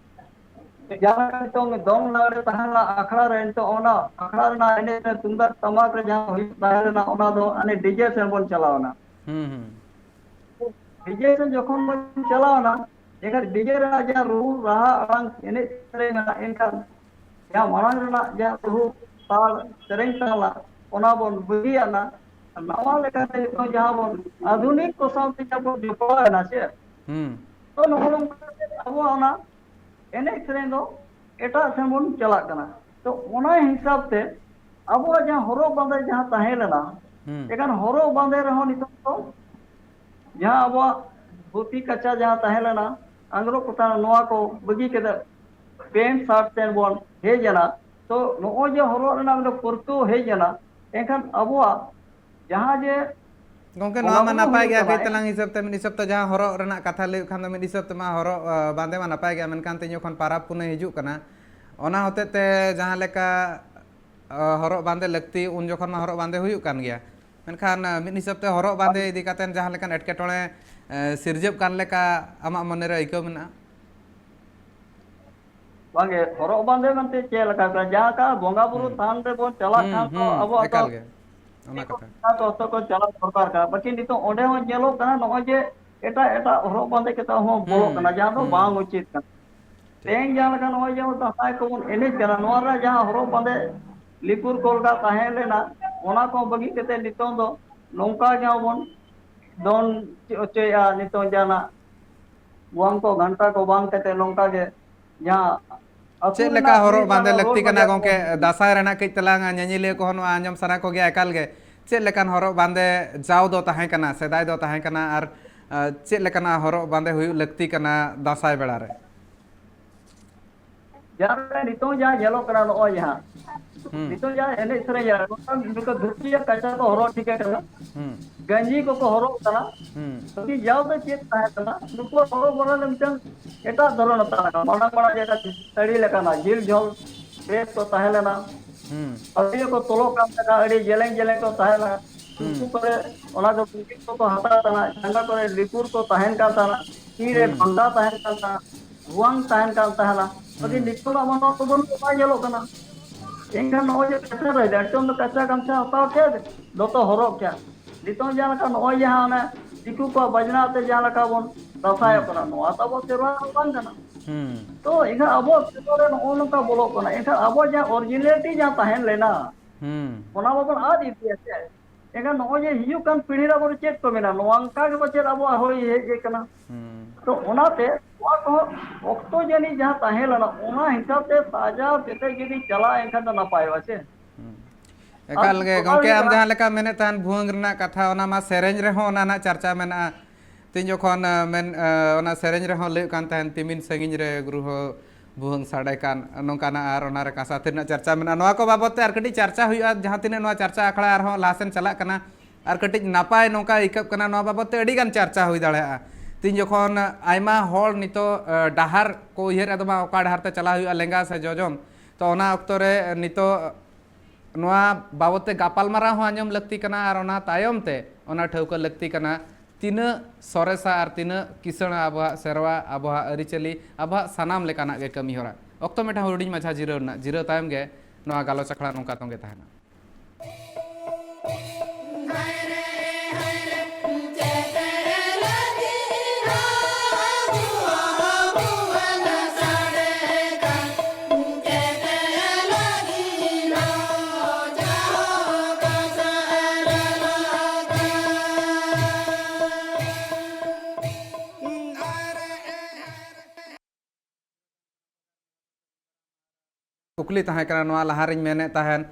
ᱡᱟᱦᱟᱸ ᱞᱮᱠᱟ ᱱᱤᱛᱚᱝ ᱫᱚᱝ ᱞᱟᱜᱽᱲᱮ ᱛᱟᱦᱮᱸ ᱞᱮᱱᱟ ᱟᱠᱷᱲᱟ ᱨᱮ, ᱱᱤᱛᱚᱜ ᱚᱱᱟ ᱟᱠᱷᱲᱟ ᱨᱮᱱᱟᱜ ᱮᱱᱮᱡ ᱨᱮ ᱛᱩᱢᱫᱟᱜ ᱴᱟᱢᱟᱠ ᱨᱮ ᱡᱟᱦᱟᱸ ᱦᱩᱭᱩᱜ ᱛᱟᱦᱮᱸ ᱞᱮᱱᱟ, ᱚᱱᱟ ᱫᱚ ᱦᱟᱱᱮ DJ ᱥᱮᱫ ᱵᱚᱱ ᱪᱟᱞᱟᱣ ᱮᱱᱟ᱾ ᱦᱩᱸ, ᱦᱩᱸ᱾ DJ ᱥᱮᱫ ᱡᱚᱠᱷᱚᱱ ᱵᱚᱱ ᱪᱟᱞᱟᱣ ᱮᱱᱟ, ᱮᱱᱠᱷᱟᱱ DJ ᱨᱮᱱᱟᱜ ᱡᱟᱦᱟᱸ ᱨᱩ ᱨᱟᱦᱟ ᱟᱲᱟᱝ ᱮᱱᱮᱡ ᱥᱮᱨᱮᱧ ᱢᱮᱱᱟᱜᱼᱟ, ᱮᱱᱠᱷᱟᱱ ᱡᱟᱦᱟᱸ ᱢᱟᱲᱟᱝ ᱨᱮᱱᱟᱜ ᱡᱟᱦᱟᱸ ᱨᱩ ᱛᱟᱲ ᱥᱮᱨᱮᱧ ᱛᱟᱦᱮᱸ ᱞᱮᱱᱟ, ᱚᱱᱟ ᱵᱚᱱ ᱵᱟᱹᱜᱤᱭᱟᱜᱼᱟ᱾ ᱱᱟᱣᱟ ᱞᱮᱠᱟᱛᱮ ᱱᱤᱛᱚᱝ ᱡᱟᱦᱟᱸ ᱵᱚᱱ ᱟᱫᱷᱩᱱᱤᱠ ᱠᱚ ᱥᱟᱶᱛᱮ ᱡᱟᱦᱟᱸ ᱵᱚᱱ ᱡᱚᱯᱲᱟᱣ ᱮᱱᱟ ᱥᱮ, ᱦᱩᱸ᱾ ᱛᱚ ᱱᱚᱜᱼᱚ ᱱᱚᱝᱠᱟ ᱠᱟᱛᱮ ᱟᱵᱚᱣᱟᱜ ᱚᱱᱟ ᱮᱱᱮᱡ ᱥᱮᱨᱮᱧ ᱫᱚ ᱮᱴᱟᱜ ᱥᱮᱱ ᱵᱚᱱ ᱪᱟᱞᱟᱜ ᱠᱟᱱᱟ᱾ ᱛᱚ ᱚᱱᱟ ᱦᱤᱥᱟᱹᱵ ᱛᱮ ᱟᱵᱚᱣᱟᱜ ᱡᱟᱦᱟᱸ ᱦᱚᱨᱚᱜ ᱵᱟᱸᱫᱮ ᱡᱟᱦᱟᱸ ᱛᱟᱦᱮᱸ ᱞᱮᱱᱟ, ᱦᱩᱸ᱾ ᱮᱱᱠᱷᱟᱱ ᱦᱚᱨᱚᱜ ᱵᱟᱸᱫᱮ ᱨᱮᱦᱚᱸ ᱱᱤᱛᱚᱝ ᱫᱚ ᱡᱟᱦᱟᱸ ᱟᱵᱚᱣᱟᱜ ᱫᱷᱩᱛᱤ ᱠᱟᱪᱟ ᱡᱟᱦᱟᱸ ᱛᱟᱦᱮᱸ ᱞᱮᱱᱟ, ᱟᱝᱜᱽᱨᱚᱵ ᱠᱚ ᱛᱟᱦᱮᱸ ᱞᱮᱱᱟ, ᱱᱚᱣᱟ ᱠᱚ ᱵᱟᱹᱜᱤ ᱠᱟᱛᱮ pant shirt ᱥᱮᱱ ᱵᱚᱱ ᱦᱮᱡ ᱮᱱᱟ᱾ ᱛᱚ ᱱᱚᱜᱼᱚᱭ ᱡᱮ ᱦᱚᱨᱚᱜ ᱨᱮᱱᱟᱜ ᱢᱤᱫᱴᱟᱝ ᱯᱟᱹᱨᱠᱟᱹᱣ ᱦᱮᱡ ᱮᱱᱟ, ᱮᱱᱠᱷᱟᱱ ᱟᱵᱚᱣᱟᱜ ᱡᱟᱦᱟᱸ ᱡᱮ ᱜᱚᱝᱠᱮ, ᱚᱱᱟ ᱱᱚᱣᱟ ᱢᱟ ᱠᱚᱫᱚ ᱱᱟᱯᱟᱭ ᱦᱩᱭᱩᱜ ᱜᱮᱭᱟ, ᱠᱟᱱᱟ᱾ ᱠᱟᱹᱡ ᱛᱟᱞᱟᱝ ᱦᱤᱥᱟᱹᱵ ᱛᱮ, ᱢᱤᱫ ᱦᱤᱥᱟᱹᱵ ᱛᱮ ᱡᱟᱦᱟᱸ ᱦᱚᱨᱚᱜ ᱨᱮᱱᱟᱜ ᱠᱟᱛᱷᱟ ᱞᱟᱹᱭ ᱦᱩᱭᱩᱜ ᱠᱷᱟᱱ ᱫᱚ, ᱢᱤᱫ ᱦᱤᱥᱟᱹᱵ ᱛᱮᱢᱟ ᱦᱚᱨᱚᱜ, ᱟ, ᱵᱟᱸᱫᱮ ᱢᱟ ᱱᱟᱯᱟᱭ ᱜᱮᱭᱟ, ᱢᱮᱱᱠᱷᱟᱱ ᱛᱮᱦᱮᱧ ᱡᱚᱠᱷᱚᱱ ᱯᱟᱨᱟᱵᱽ ᱯᱩᱱᱟᱹᱭ ᱦᱤᱡᱩᱜ ᱠᱟᱱᱟ, ᱚᱱᱟ ᱦᱚᱛᱮᱡ ᱛᱮ ᱡᱟᱦᱟᱸ ᱞᱮᱠᱟ, ᱟ, ᱦᱚᱨᱚᱜ ᱵᱟᱸᱫᱮ ᱞᱟᱹᱠᱛᱤ, ᱩᱱ ᱡᱚᱠᱷᱚᱱ ᱢᱟ ᱦᱚᱨᱚᱜ ᱵᱟᱸᱫᱮ ᱦᱩᱭᱩᱜ ᱠᱟᱱ ᱜᱮᱭᱟ, ᱢᱮᱱᱠᱷᱟᱱ, ᱟ, ᱢᱤᱫ ᱦᱤᱥᱟᱹᱵ ᱛᱮ ᱦᱚᱨᱚᱜ ᱵᱟᱸᱫᱮ ᱤᱫᱤ ᱠᱟᱛᱮ ᱡᱟᱦᱟᱸ ᱞᱮᱠᱟᱱ ᱮᱴᱠᱮᱴᱚᱬᱮ, ᱮ, ᱥᱤᱨᱡᱟᱹᱜ ᱠᱟᱱ ᱞᱮᱠᱟ ᱟᱢᱟᱜ ᱢᱚᱱᱮᱨᱮ ᱟᱹᱭᱠᱟᱹᱣ ᱢᱮᱱᱟᱜᱼᱟ? ᱵᱟᱝᱜᱮ, ᱦᱚᱨᱚᱜ ᱵᱟᱸᱫᱮ ᱢᱮᱱᱛᱮ ᱪᱮᱫ ᱞᱮᱠᱟ ᱠᱟᱱᱟ? ᱡᱟᱦᱟᱸ ᱞᱮᱠᱟ ᱵᱚᱸᱜᱟ ᱵᱩᱨᱩ ᱦᱩᱸ᱾ ᱛᱷᱟᱱ ᱨᱮᱵᱚᱱ ᱪᱟᱞᱟᱜ ᱦᱩᱸ, ᱠᱷᱟᱱ ᱫᱚ ᱦᱩᱸ, ᱟᱵᱚᱣᱟᱜ ᱫᱚ ᱮᱠᱟᱞ ᱜᱮ᱾ ᱚᱱᱟ ᱠᱟᱛᱷᱟ᱾ ᱚᱠᱛᱚ ᱠᱚ ᱪᱟᱞᱟᱣ ᱫᱚᱨᱠᱟᱨ ᱠᱟᱱᱟ᱾ ᱵᱟᱹᱠᱤ ᱱᱤᱛᱚᱜ ᱚᱸᱰᱮ ᱦᱚᱸ ᱧᱮᱞᱚᱜ ᱠᱟᱱᱟ, ᱱᱚᱜᱼᱚᱭ ᱡᱮ ᱮᱴᱟᱜ ᱮᱴᱟᱜ ᱦᱚᱨᱚᱜ ᱵᱟᱸᱫᱮ ᱠᱟᱛᱮ ᱦᱚᱸ ᱵᱚᱞᱚᱜ ᱦᱩᱸ, ᱠᱟᱱᱟ, ᱡᱟᱦᱟᱸ ᱫᱚ ᱦᱩᱸ᱾ ᱵᱟᱝ ᱩᱪᱤᱛ ᱠᱟᱱᱟ᱾ ᱴᱷᱤᱠ᱾ ᱛᱮᱦᱮᱧ ᱡᱟᱦᱟᱸ ᱞᱮᱠᱟ ᱱᱚᱜᱼᱚᱭ ᱡᱮ ᱫᱟᱸᱥᱟᱭ ᱠᱚᱵᱚᱱ ᱮᱱᱮᱡ ᱠᱟᱱᱟ, ᱱᱚᱣᱟ ᱨᱮ ᱡᱟᱦᱟᱸ ᱦᱚᱨᱚᱜ ᱵᱟᱸᱫᱮ ᱞᱤᱯᱩᱨ ᱠᱚᱞᱜᱟ ᱛᱟᱦᱮᱸ ᱞᱮᱱᱟ, ᱚᱱᱟ ᱠᱚ ᱵᱟᱹᱜᱤ ᱠᱟᱛᱮ ᱱᱤᱛᱚᱝ ᱫᱚ ᱱᱚᱝᱠᱟ ᱜᱮ ᱵᱚᱱ ᱫᱚᱱ ᱦᱚᱪᱚᱭᱮᱫᱼᱟ᱾ ᱱᱤᱛᱚᱝ ᱡᱟᱦᱟᱱᱟᱜ ᱵᱷᱩᱣᱟᱹᱝ ᱠᱚ, ᱜᱷᱟᱱᱴᱟ ᱠᱚ ᱵᱟᱝ ᱠᱟᱛᱮ ᱱᱚᱝᱠᱟ ᱜᱮ ᱡᱟᱦᱟᱸ ᱟᱹᱛᱩ ᱪᱮᱫ ᱞᱮᱠᱟ ᱨᱮᱱᱟᱜ ᱦᱚᱨᱚᱜ ᱢᱤᱫ ᱵᱟᱸᱫᱮ ᱵᱟᱨ ᱨᱚᱲ ᱞᱟᱹᱠᱛᱤ ᱠᱟᱱᱟ ᱵᱟᱡᱟᱨ ᱠᱚ ᱜᱚᱝᱠᱮ? ᱫᱟᱸᱥᱟᱭ ᱨᱮᱱᱟᱜ ᱠᱟᱹᱡ ᱛᱟᱞᱟᱝ ᱧᱮᱧᱮᱞᱤᱭᱟᱹ ᱠᱚᱦᱚᱸ ᱱᱚᱣᱟ ᱟᱸᱡᱚᱢ ᱥᱟᱱᱟ ᱠᱚᱜᱮᱭᱟ ᱮᱠᱟᱞ ᱜᱮ᱾ ᱪᱮᱫ ᱞᱮᱠᱟᱱ ᱦᱚᱨᱚᱜ ᱵᱟᱸᱫᱮ ᱡᱟᱣ ᱫᱚ ᱛᱟᱦᱮᱸ ᱠᱟᱱᱟ, ᱥᱮᱫᱟᱭ ᱫᱚ ᱛᱟᱦᱮᱸ ᱠᱟᱱᱟ, ᱟᱨ, ᱟᱨ ᱪᱮᱫ ᱞᱮᱠᱟᱱᱟᱜ ᱦᱚᱨᱚᱜ ᱵᱟᱸᱫᱮ ᱦᱩᱭᱩᱜ ᱞᱟᱹᱠᱛᱤ ᱠᱟᱱᱟ ᱫᱟᱸᱥᱟᱭ ᱵᱮᱲᱟ ᱨᱮ? ᱡᱟᱦᱟᱸ ᱞᱮᱠᱟ ᱱᱤᱛᱚᱝ ᱡᱟᱦᱟᱸ ᱧᱮᱞᱚᱜ ᱠᱟᱱᱟ, ᱱᱚᱜᱼᱚᱭ ᱡᱟᱦᱟᱸ ᱦᱩᱸ᱾ ᱱᱤᱛᱚᱝ ᱡᱟᱦᱟᱸ ᱮᱱᱮᱡ ᱥᱮᱨᱮᱧ, ᱱᱚᱝᱠᱟ ᱫᱷᱩᱛᱤ ᱟᱨ ᱠᱟᱪᱟ ᱠᱚ ᱦᱚᱨᱚᱜ ᱴᱷᱤᱠ ᱠᱟᱱᱟ, ᱦᱩᱸ᱾ ᱜᱟᱸᱡᱤ ᱠᱚᱠᱚ ᱦᱚᱨᱚᱜ ᱠᱟᱱᱟ᱾ ᱦᱩᱸ᱾ ᱡᱟᱣ ᱫᱚ ᱪᱮᱫ ᱛᱟᱦᱮᱸ ᱠᱟᱱᱟ? ᱱᱩᱠᱩᱣᱟᱜ ᱦᱚᱨᱚᱜ ᱵᱟᱸᱫᱮ ᱨᱮ ᱢᱤᱫᱴᱟᱝ ᱮᱴᱟᱜ ᱫᱷᱚᱨᱚᱱ ᱛᱟᱦᱮᱸ ᱠᱟᱱᱟ᱾ ᱢᱟᱲᱟᱝ ᱢᱟᱲᱟᱝ ᱡᱟᱦᱟᱸ ᱥᱟᱹᱲᱤ ᱞᱮᱠᱟᱱᱟᱜ ᱡᱷᱤᱞ ᱡᱷᱚᱞ ᱰᱨᱮᱥ ᱠᱚ ᱛᱟᱦᱮᱸ ᱞᱮᱱᱟ᱾ ᱦᱩᱸ᱾ ᱟᱹᱰᱤ ᱠᱚ ᱛᱚᱞᱚᱜ ᱠᱟᱱ ᱛᱟᱦᱮᱸᱱᱟ, ᱟᱹᱰᱤ ᱡᱮᱞᱮᱧ ᱡᱮᱞᱮᱧ ᱠᱚ ᱛᱟᱦᱮᱸ ᱞᱮᱱᱟ᱾ ᱦᱩᱸ᱾ ᱩᱱᱠᱩ ᱠᱚᱨᱮ ᱚᱱᱟ ᱫᱚ ᱯᱩᱸᱜᱤ ᱠᱚᱠᱚ ᱦᱟᱛᱟᱣ ᱛᱟᱦᱮᱸᱱᱟ, ᱡᱟᱸᱜᱟ ᱠᱚᱨᱮ ᱞᱤᱯᱩᱨ ᱠᱚ ᱛᱟᱦᱮᱸᱱ ᱠᱟᱱ ᱛᱟᱦᱮᱸᱱᱟ, ᱛᱤ ᱨᱮ ᱦᱩᱸ᱾ ᱰᱟᱱᱰᱟ ᱛᱟᱦᱮᱸᱱ ᱠᱟᱱ ᱛᱟᱦᱮᱸᱱᱟ, ᱵᱷᱩᱣᱟᱝ ᱛᱟᱦᱮᱸᱱ ᱠᱟᱱ ᱛᱟᱦᱮᱸᱱᱟ᱾ ᱟᱹᱰᱤ ᱦᱩᱸ᱾ ᱱᱤᱛᱚᱜ ᱟᱵᱚ ᱱᱚᱣᱟ ᱠᱚᱵᱚᱱ ᱵᱟᱭ ᱧᱮᱞᱚᱜ ᱠᱟᱱᱟ᱾ ᱮᱱᱠᱷᱟᱱ ᱱᱚᱜᱼᱚᱭ ᱡᱮ ᱠᱟᱪᱟ ᱨᱮ, ᱮᱠᱫᱚᱢ ᱫᱚ ᱠᱟᱪᱟ ᱜᱟᱢᱪᱷᱟ ᱦᱟᱛᱟᱣ ᱠᱮᱫ, ᱫᱚᱛᱚ ᱦᱚᱨᱚᱜ ᱠᱮᱫ᱾ ᱱᱤᱛᱚᱝ ᱡᱟᱦᱟᱸ ᱞᱮᱠᱟ ᱱᱚᱜᱼᱚᱭ ᱡᱟᱦᱟᱸ ᱚᱱᱮ ᱫᱤᱠᱩ ᱠᱚᱣᱟᱜ ᱵᱟᱡᱽᱱᱟ ᱛᱮ ᱡᱟᱦᱟᱸ ᱞᱮᱠᱟ ᱵᱚᱱ ᱫᱟᱸᱥᱟᱭᱚᱜ ᱦᱩᱸ᱾ ᱠᱟᱱᱟ, ᱱᱚᱣᱟ ᱫᱚ ᱟᱵᱚ ᱥᱮᱨᱣᱟ ᱨᱮ ᱵᱟᱝ ᱠᱟᱱᱟ᱾ ᱦᱩᱸ᱾ ᱛᱚ ᱮᱱᱠᱷᱟᱱ ᱟᱵᱚᱣᱟᱜ ᱥᱮᱨᱣᱟ ᱨᱮ ᱱᱚᱜᱼᱚ ᱱᱚᱝᱠᱟ ᱵᱚᱞᱚᱜ ᱠᱟᱱᱟ, ᱮᱱᱠᱷᱟᱱ ᱟᱵᱚᱣᱟᱜ ᱡᱟᱦᱟᱸ originality ᱡᱟᱦᱟᱸ ᱛᱟᱦᱮᱸ ᱞᱮᱱᱟ, ᱦᱩᱸ᱾ ᱚᱱᱟ ᱢᱟᱵᱚᱱ ᱟᱫ ᱤᱫᱤᱭᱟ ᱥᱮ᱾ ᱮᱱᱠᱷᱟᱱ ᱱᱚᱜᱼᱚᱭ ᱡᱮ ᱦᱤᱡᱩᱜ ᱠᱟᱱ ᱯᱤᱲᱦᱤ ᱨᱮ ᱟᱵᱚ ᱫᱚ ᱪᱮᱫ ᱠᱚ ᱢᱮᱱᱟ, ᱱᱚᱣᱟ ᱚᱱᱠᱟ ᱜᱮ ᱯᱟᱪᱮᱫ ᱟᱵᱚᱣᱟᱜ ᱦᱩᱭ ᱦᱮᱡ ᱟᱠᱟᱱᱟ᱾ ᱦᱩᱸ᱾ ᱛᱚ ᱚᱱᱟᱛᱮ ᱱᱚᱣᱟ ᱠᱚᱦᱚᱸ ᱚᱠᱛᱚ ᱡᱟᱹᱱᱤᱡ ᱡᱟᱦᱟᱸ ᱛᱟᱦᱮᱸ ᱞᱮᱱᱟ, ᱚᱱᱟ ᱦᱤᱥᱟᱹᱵ ᱛᱮ ᱥᱟᱡᱟᱣ ᱠᱟᱛᱮ ᱡᱩᱫᱤ ᱪᱟᱞᱟᱜᱼᱟ, ᱮᱱᱠᱷᱟᱱ ᱫᱚ ᱱᱟᱯᱟᱭᱚᱜᱼᱟ ᱥᱮ᱾ ᱦᱩᱸ᱾ ᱟᱨ ᱮᱠᱟᱞ ᱜᱮ ᱫᱚᱥᱟᱨ ᱜᱚᱝᱠᱮ, ᱦᱩᱭᱩᱜ ᱟᱢ ᱠᱟᱱᱟ, ᱡᱟᱦᱟᱸ ᱞᱮᱠᱟᱢ ᱢᱮᱱᱮᱫ ᱛᱟᱦᱮᱱ ᱵᱷᱩᱣᱟᱹᱝ ᱨᱮᱱᱟᱜ ᱠᱟᱛᱷᱟ, ᱚᱱᱟ ᱢᱟ ᱥᱮᱨᱮᱧ ᱨᱮᱦᱚᱸ ᱚᱱᱟ ᱨᱮᱱᱟᱜ ᱪᱟᱨᱪᱟ ᱢᱮᱱᱟᱜᱼᱟ᱾ ᱛᱤᱦᱤᱧ ᱡᱚᱠᱷᱚᱱ, ᱟᱸ, ᱢᱮᱱ, ᱟᱸ, ᱚᱱᱟ ᱥᱮᱨᱮᱧ ᱨᱮᱦᱚᱸ ᱞᱟᱹᱭᱚᱜ ᱠᱟᱱ ᱛᱟᱦᱮᱱ, "ᱛᱤᱢᱤᱱ ᱥᱟᱺᱜᱤᱧ ᱨᱮ ᱜᱩᱨᱩ ᱦᱚᱸ ᱵᱷᱩᱣᱟᱹᱝ ᱥᱟᱰᱮ ᱠᱟᱱ", ᱱᱚᱝᱠᱟᱱᱟᱜ, ᱟᱨ ᱚᱱᱟ ᱨᱮ ᱠᱟᱸᱥᱟ ᱛᱷᱤᱨ ᱨᱮᱱᱟᱜ ᱪᱟᱨᱪᱟ ᱢᱮᱱᱟᱜᱼᱟ᱾ ᱱᱚᱣᱟ ᱠᱚ ᱵᱟᱵᱚᱛ ᱛᱮ ᱟᱨ ᱠᱟᱹᱴᱤᱡ ᱪᱟᱨᱪᱟ ᱦᱩᱭᱩᱜᱼᱟ, ᱡᱟᱦᱟᱸ ᱛᱤᱱᱟᱹᱜ ᱱᱚᱣᱟ ᱪᱟᱨᱪᱟ ᱟᱠᱷᱲᱟ ᱟᱨᱦᱚᱸ ᱞᱟᱦᱟ ᱥᱮᱱ ᱪᱟᱞᱟᱜ ᱠᱟᱱᱟ᱾ ᱟᱨ ᱠᱟᱹᱴᱤᱡ ᱱᱟᱯᱟᱭ ᱱᱚᱝᱠᱟ ᱟᱹᱭᱠᱟᱹᱜ ᱠᱟᱱᱟ, ᱱᱚᱣᱟ ᱵᱟᱵᱚᱫ ᱛᱮ ᱟᱹᱰᱤ ᱜᱟᱱ ᱪᱟᱨᱪᱟ ᱦᱩᱭ ᱫᱟᱲᱮᱭᱟᱜᱼᱟ᱾ ᱛᱤᱦᱤᱧ ᱡᱚᱠᱷᱚᱱ ᱟᱭᱢᱟ ᱦᱚᱲ ᱱᱤᱛᱚᱜ ᱰᱟᱦᱟᱨ ᱠᱚ ᱩᱭᱦᱟᱹᱨᱮᱫ ᱛᱟᱵᱚᱱᱟ, ᱚᱠᱟ ᱰᱟᱦᱟᱨ ᱛᱮ ᱪᱟᱞᱟᱣ ᱦᱩᱭᱩᱜᱼᱟ, ᱞᱮᱸᱜᱟ ᱥᱮ ᱡᱚᱡᱚᱢ, ᱛᱚ ᱚᱱᱟ ᱚᱠᱛᱚ ᱨᱮ ᱱᱤᱛᱚᱜ ᱱᱚᱣᱟ ᱵᱟᱵᱚᱫ ᱛᱮ ᱜᱟᱯᱟᱞᱢᱟᱨᱟᱣ ᱦᱚᱸ ᱟᱸᱡᱚᱢ ᱞᱟᱹᱠᱛᱤ ᱠᱟᱱᱟ ᱟᱨ ᱚᱱᱟ ᱛᱟᱭᱚᱢ ᱛᱮ ᱚᱱᱟ ᱴᱷᱟᱹᱣᱠᱟᱹ ᱞᱟᱹᱠᱛᱤ ᱠᱟᱱᱟ, ᱛᱤᱱᱟᱹᱜ ᱥᱚᱨᱮᱥᱟ ᱟᱨ ᱛᱤᱱᱟᱹᱜ ᱠᱤᱥᱟᱹᱬᱟ ᱟᱵᱚᱣᱟᱜ ᱥᱮᱨᱣᱟ, ᱟᱵᱚᱣᱟᱜ ᱟᱹᱨᱤᱪᱟᱹᱞᱤ, ᱟᱵᱚᱣᱟᱜ ᱥᱟᱱᱟᱢ ᱞᱮᱠᱟᱱᱟᱜ ᱜᱮ ᱠᱟᱹᱢᱤ ᱦᱚᱨᱟ᱾ ᱚᱠᱛᱚ ᱢᱤᱫᱴᱟᱝ ᱦᱩᱰᱤᱧ ᱢᱟᱪᱷᱟ ᱡᱤᱨᱟᱹᱣ ᱨᱮᱱᱟᱜ, ᱡᱤᱨᱟᱹᱣ ᱛᱟᱭᱚᱢ ᱜᱮ ᱱᱚᱣᱟ ᱜᱟᱞᱚᱪ ᱟᱠᱷᱲᱟ ᱱᱚᱝᱠᱟ ᱛᱚᱸᱜᱮ ᱛᱟᱦᱮᱱᱟ᱾ ᱠᱩᱠᱞᱤ ᱛᱟᱦᱮᱸ ᱠᱟᱱᱟ, ᱱᱚᱣᱟ ᱞᱟᱦᱟ ᱨᱤᱧ ᱢᱮᱱᱮᱫ ᱛᱟᱦᱮᱸᱱ,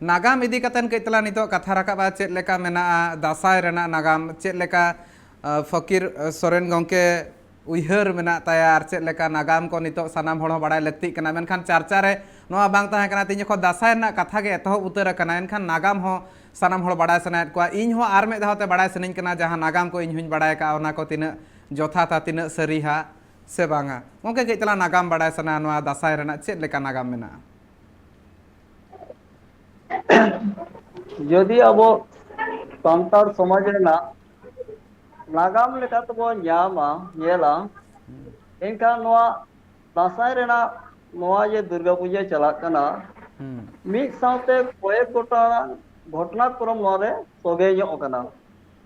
ᱱᱟᱜᱟᱢ ᱤᱫᱤ ᱠᱟᱛᱮᱱ ᱠᱟᱹᱡ ᱛᱟᱞᱟᱝ ᱱᱤᱛᱚᱜ ᱠᱟᱛᱷᱟ ᱨᱟᱠᱟᱵᱼᱟ, ᱪᱮᱫ ᱞᱮᱠᱟ ᱢᱮᱱᱟᱜᱼᱟ ᱫᱟᱸᱥᱟᱭ ᱨᱮᱱᱟᱜ ᱱᱟᱜᱟᱢ, ᱪᱮᱫ ᱞᱮᱠᱟ, ᱟ, ᱯᱷᱚᱠᱤᱨ, ᱟ, ᱥᱚᱨᱮᱱ ᱜᱚᱢᱠᱮ ᱩᱭᱦᱟᱹᱨ ᱢᱮᱱᱟᱜ ᱛᱟᱭᱟ ᱟᱨ ᱪᱮᱫ ᱞᱮᱠᱟ ᱱᱟᱜᱟᱢ ᱠᱚ ᱱᱤᱛᱚᱜ ᱥᱟᱱᱟᱢ ᱦᱚᱲ ᱦᱚᱸ ᱵᱟᱲᱟᱭ ᱞᱟᱹᱠᱛᱤᱜ ᱠᱟᱱᱟ᱾ ᱢᱮᱱᱠᱷᱟᱱ ᱪᱟᱨᱪᱟ ᱨᱮ ᱱᱚᱣᱟ ᱵᱟᱝ ᱛᱟᱦᱮᱸ ᱠᱟᱱᱟ, ᱛᱮᱦᱮᱧ ᱡᱚᱠᱷᱚᱱ ᱫᱟᱸᱥᱟᱭ ᱨᱮᱱᱟᱜ ᱠᱟᱛᱷᱟ ᱜᱮ ᱮᱛᱚᱦᱚᱵ ᱩᱛᱟᱹᱨ ᱟᱠᱟᱱᱟ, ᱮᱱᱠᱷᱟᱱ ᱱᱟᱜᱟᱢ ᱦᱚᱸ ᱥᱟᱱᱟᱢ ᱦᱚᱲ ᱵᱟᱲᱟᱭ ᱥᱟᱱᱟᱭᱮᱫ ᱠᱚᱣᱟ᱾ ᱤᱧ ᱦᱚᱸ ᱟᱨ ᱢᱤᱫ ᱫᱷᱟᱣ ᱛᱮ ᱵᱟᱲᱟᱭ ᱥᱟᱱᱟᱧ ᱠᱟᱱᱟ, ᱡᱟᱦᱟᱸ ᱱᱟᱜᱟᱢ ᱠᱚ ᱤᱧ ᱦᱚᱸᱧ ᱵᱟᱲᱟᱭ ᱟᱠᱟᱫᱼᱟ, ᱚᱱᱟ ᱠᱚ ᱛᱤᱱᱟᱹᱜ ᱡᱚᱛᱷᱟᱛᱟ, ᱛᱤᱱᱟᱹᱜ ᱥᱟᱹᱨᱤ ᱦᱟᱜ ᱥᱮ ᱵᱟᱝᱟ᱾ ᱜᱚᱢᱠᱮ, ᱠᱟᱹᱡ ᱛᱟᱞᱟᱝ ᱱᱟᱜᱟᱢ ᱵᱟᱲᱟᱭ ᱥᱟᱱᱟ, ᱱᱚᱣᱟ ᱫᱟᱸᱥᱟᱭ ᱨᱮᱱᱟᱜ ᱪᱮᱫ ᱞᱮᱠᱟ ᱱᱟᱜᱟᱢ ᱢᱮᱱᱟᱜᱼᱟ? ᱡᱩᱫᱤ ᱟᱵᱚ ᱥᱟᱱᱛᱟᱲ ᱥᱚᱢᱟᱡᱽ ᱨᱮᱱᱟᱜ ᱱᱟᱜᱟᱢ ᱞᱮᱠᱟ ᱛᱮᱵᱚᱱ ᱧᱟᱢᱟ, ᱧᱮᱞᱟ, ᱮᱱᱠᱷᱟᱱ ᱱᱚᱣᱟ ᱫᱟᱸᱥᱟᱭ ᱨᱮᱱᱟᱜ ᱱᱚᱣᱟ ᱡᱮ ᱫᱩᱨᱜᱟ ᱯᱩᱡᱟᱹ ᱪᱟᱞᱟᱜ ᱠᱟᱱᱟ, ᱦᱩᱸ ᱢᱤᱫ ᱥᱟᱶᱛᱮ ᱠᱚᱭᱮᱠ ᱜᱚᱴᱟᱝ ᱜᱷᱚᱴᱚᱱᱟ ᱠᱨᱚᱢ ᱱᱚᱣᱟ ᱨᱮ ᱥᱚᱜᱮ ᱧᱚᱜ ᱟᱠᱟᱱᱟ᱾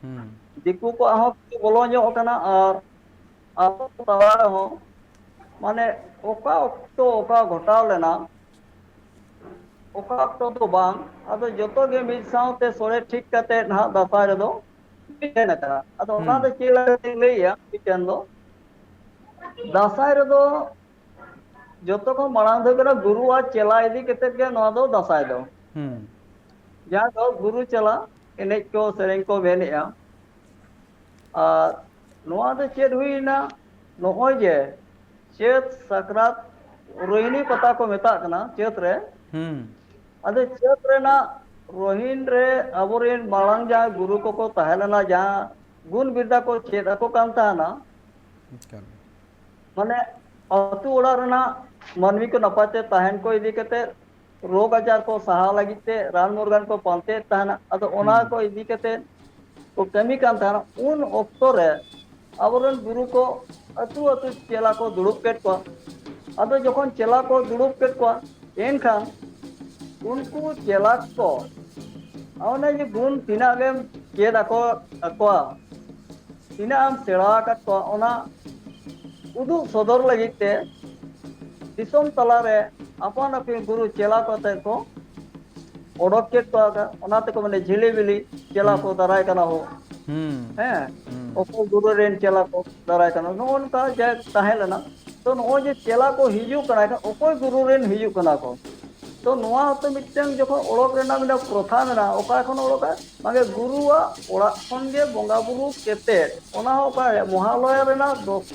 ᱦᱩᱸ ᱫᱤᱠᱩ ᱠᱚᱣᱟᱜ ᱦᱚᱸ ᱵᱚᱞᱚ ᱧᱚᱜ ᱟᱠᱟᱱᱟ ᱟᱨ ᱟᱵᱚ ᱛᱟᱞᱟ ᱨᱮᱦᱚᱸ, ᱢᱟᱱᱮ, ᱚᱠᱟ ᱚᱠᱛᱚ ᱚᱠᱟ ᱜᱷᱚᱴᱟᱣ ᱞᱮᱱᱟ, ᱚᱠᱟ ᱚᱠᱛᱚ ᱫᱚ ᱵᱟᱝ, ᱟᱫᱚ ᱡᱚᱛᱚ ᱜᱮ ᱢᱤᱫ ᱥᱟᱶᱛᱮ ᱥᱚᱲᱮ ᱴᱷᱤᱠ ᱠᱟᱛᱮ ᱱᱟᱦᱟᱜ ᱫᱟᱸᱥᱟᱭ ᱨᱮᱫᱚ ᱢᱤᱫᱴᱮᱱ ᱟᱠᱟᱱᱟ᱾ ᱟᱫᱚ ᱚᱱᱟ ᱦᱩᱸ ᱫᱚ ᱪᱮᱫ ᱞᱮᱠᱟᱛᱤᱧ ᱞᱟᱹᱭᱟ, ᱢᱤᱫᱴᱮᱱ ᱫᱚ ᱫᱟᱸᱥᱟᱭ ᱨᱮᱫᱚ ᱡᱚᱛᱚ ᱠᱷᱚᱱ ᱢᱟᱲᱟᱝ ᱫᱚ ᱦᱩᱭᱩᱜ ᱠᱟᱱᱟ ᱜᱩᱨᱩ ᱟᱨ ᱪᱮᱞᱟ ᱤᱫᱤ ᱠᱟᱛᱮ ᱜᱮ ᱱᱚᱣᱟ ᱫᱚ ᱫᱟᱸᱥᱟᱭ ᱫᱚ, ᱦᱩᱸ ᱡᱟᱦᱟᱸ ᱫᱚ ᱜᱩᱨᱩ ᱪᱮᱞᱟ ᱮᱱᱮᱡ ᱠᱚ ᱥᱮᱨᱮᱧ ᱠᱚ ᱢᱮᱱᱮᱜᱼᱟ᱾ ᱟᱨ ᱱᱚᱣᱟ ᱫᱚ ᱪᱮᱫ ᱦᱩᱭᱱᱟ, ᱱᱚᱜᱼᱚᱭ ᱡᱮ ᱪᱟᱹᱛ ᱥᱟᱠᱨᱟᱛ ᱨᱳᱦᱤᱱᱤ ᱯᱟᱛᱟ ᱠᱚ ᱢᱮᱛᱟᱜ ᱠᱟᱱᱟ ᱪᱟᱹᱛ ᱨᱮ, ᱦᱩᱸ ᱟᱫᱚ ᱪᱟᱹᱛ ᱨᱮᱱᱟᱜ ᱯᱟᱹᱦᱤᱞ ᱨᱮ ᱟᱵᱚᱨᱮᱱ ᱢᱟᱲᱟᱝ ᱡᱟᱦᱟᱸ ᱜᱩᱨᱩ ᱠᱚᱠᱚ ᱛᱟᱦᱮᱸ ᱞᱮᱱᱟ, ᱡᱟᱦᱟᱸ ᱜᱩᱱ ᱵᱤᱨᱫᱟ ᱠᱚ ᱪᱮᱫ ᱟᱠᱚ ᱠᱟᱱ ᱛᱟᱦᱮᱱᱟ, ᱮᱠᱟᱞ᱾ ᱢᱟᱱᱮ ᱟᱹᱛᱩ ᱚᱲᱟᱜ ᱨᱮᱱᱟᱜ ᱢᱟᱹᱱᱢᱤ ᱠᱚ ᱱᱟᱯᱟᱭ ᱛᱮ ᱛᱟᱦᱮᱱ ᱠᱚ ᱤᱫᱤ ᱠᱟᱛᱮ, ᱨᱳᱜᱽ ᱟᱡᱟᱨ ᱠᱚ ᱥᱟᱦᱟᱣ ᱞᱟᱹᱜᱤᱫ ᱛᱮ ᱨᱟᱱ ᱢᱩᱨᱜᱟᱱ ᱠᱚ ᱯᱟᱱᱛᱮᱭᱮᱫ ᱛᱟᱦᱮᱱᱟ᱾ ᱟᱫᱚ ᱚᱱᱟ ᱦᱩᱸ᱾ ᱠᱚ ᱤᱫᱤ ᱠᱟᱛᱮ ᱠᱚ ᱠᱟᱹᱢᱤ ᱠᱟᱱ ᱛᱟᱦᱮᱱᱟ᱾ ᱩᱱ ᱚᱠᱛᱚ ᱨᱮ ᱟᱵᱚᱨᱮᱱ ᱜᱩᱨᱩ ᱠᱚ ᱟᱹᱛᱩ ᱟᱹᱛᱩ ᱪᱮᱞᱟ ᱠᱚ ᱫᱩᱲᱩᱵ ᱠᱮᱫ ᱠᱚᱣᱟ᱾ ᱟᱫᱚ ᱡᱚᱠᱷᱚᱱ ᱪᱮᱞᱟ ᱠᱚ ᱫᱩᱲᱩᱵ ᱠᱮᱫ ᱠᱚᱣᱟ, ᱮᱱᱠᱷᱟᱱ ᱩᱱᱠᱩ ᱪᱮᱞᱟ ᱠᱚ ᱚᱱᱮ ᱡᱮ ᱜᱩᱱ ᱛᱤᱱᱟᱹᱜ ᱜᱮᱢ ᱪᱮᱫ ᱟᱠᱚ, ᱟᱠᱚᱣᱟ, ᱛᱤᱱᱟᱹᱜ ᱮᱢ ᱥᱮᱬᱟ ᱟᱠᱟᱫ ᱠᱚᱣᱟ, ᱚᱱᱟ ᱩᱫᱩᱜ ᱥᱚᱫᱚᱨ ᱞᱟᱹᱜᱤᱫ ᱛᱮ ᱫᱤᱥᱚᱢ ᱛᱟᱞᱟᱨᱮ ᱟᱯᱟᱱ ᱟᱹᱯᱤᱱ ᱜᱩᱨᱩ ᱪᱮᱞᱟ ᱠᱚ ᱟᱛᱮ ᱠᱚ ᱚᱰᱚᱠ ᱠᱮᱫ ᱠᱚᱣᱟ᱾ ᱚᱱᱟ ᱛᱮᱠᱚ ᱢᱮᱱᱟ ᱡᱷᱤᱞᱤᱵᱤᱞᱤ ᱪᱮᱞᱟ ᱦᱩᱸ᱾ ᱠᱚ ᱫᱟᱨᱟᱭ ᱠᱟᱱᱟ ᱦᱳ᱾ ᱦᱩᱸ᱾ ᱦᱮᱸ, ᱦᱩᱸ᱾ ᱚᱠᱚᱭ ᱜᱩᱨᱩ ᱨᱮᱱ ᱪᱮᱞᱟ ᱠᱚ ᱫᱟᱨᱟᱭ ᱠᱟᱱᱟ, ᱱᱚᱜᱼᱚ ᱱᱚᱝᱠᱟ ᱡᱟ ᱛᱟᱦᱮᱸ ᱞᱮᱱᱟ᱾ ᱛᱚ ᱱᱚᱜᱼᱚᱭ ᱡᱮ ᱪᱮᱞᱟ ᱠᱚ ᱦᱤᱡᱩᱜ ᱠᱟᱱᱟ, ᱮᱱᱠᱷᱟᱱ ᱚᱠᱚᱭ ᱜᱩᱨᱩ ᱨᱮᱱ ᱦᱤᱡᱩᱜ ᱠᱟᱱᱟ ᱠᱚ? ᱛᱚ ᱱᱚᱣᱟ ᱦᱚᱸᱛᱚ ᱢᱤᱫᱴᱟᱝ ᱡᱚᱠᱷᱚᱱ ᱚᱰᱚᱠ ᱨᱮᱱᱟᱜ ᱢᱤᱫᱴᱟᱝ ᱯᱨᱚᱛᱷᱟ ᱢᱮᱱᱟᱜᱼᱟ, ᱚᱠᱟ ᱠᱷᱚᱱ ᱚᱰᱚᱠᱟ? ᱢᱟᱱᱮ ᱜᱩᱨᱩᱣᱟᱜ ᱚᱲᱟᱜ ᱠᱷᱚᱱ ᱜᱮ ᱵᱚᱸᱜᱟ ᱵᱩᱨᱩ ᱠᱟᱛᱮᱫ, ᱚᱱᱟ ᱦᱚᱸ ᱚᱠᱟ ᱢᱚᱦᱟᱞᱚᱭᱟ ᱨᱮᱱᱟᱜ ᱫᱚᱥ-,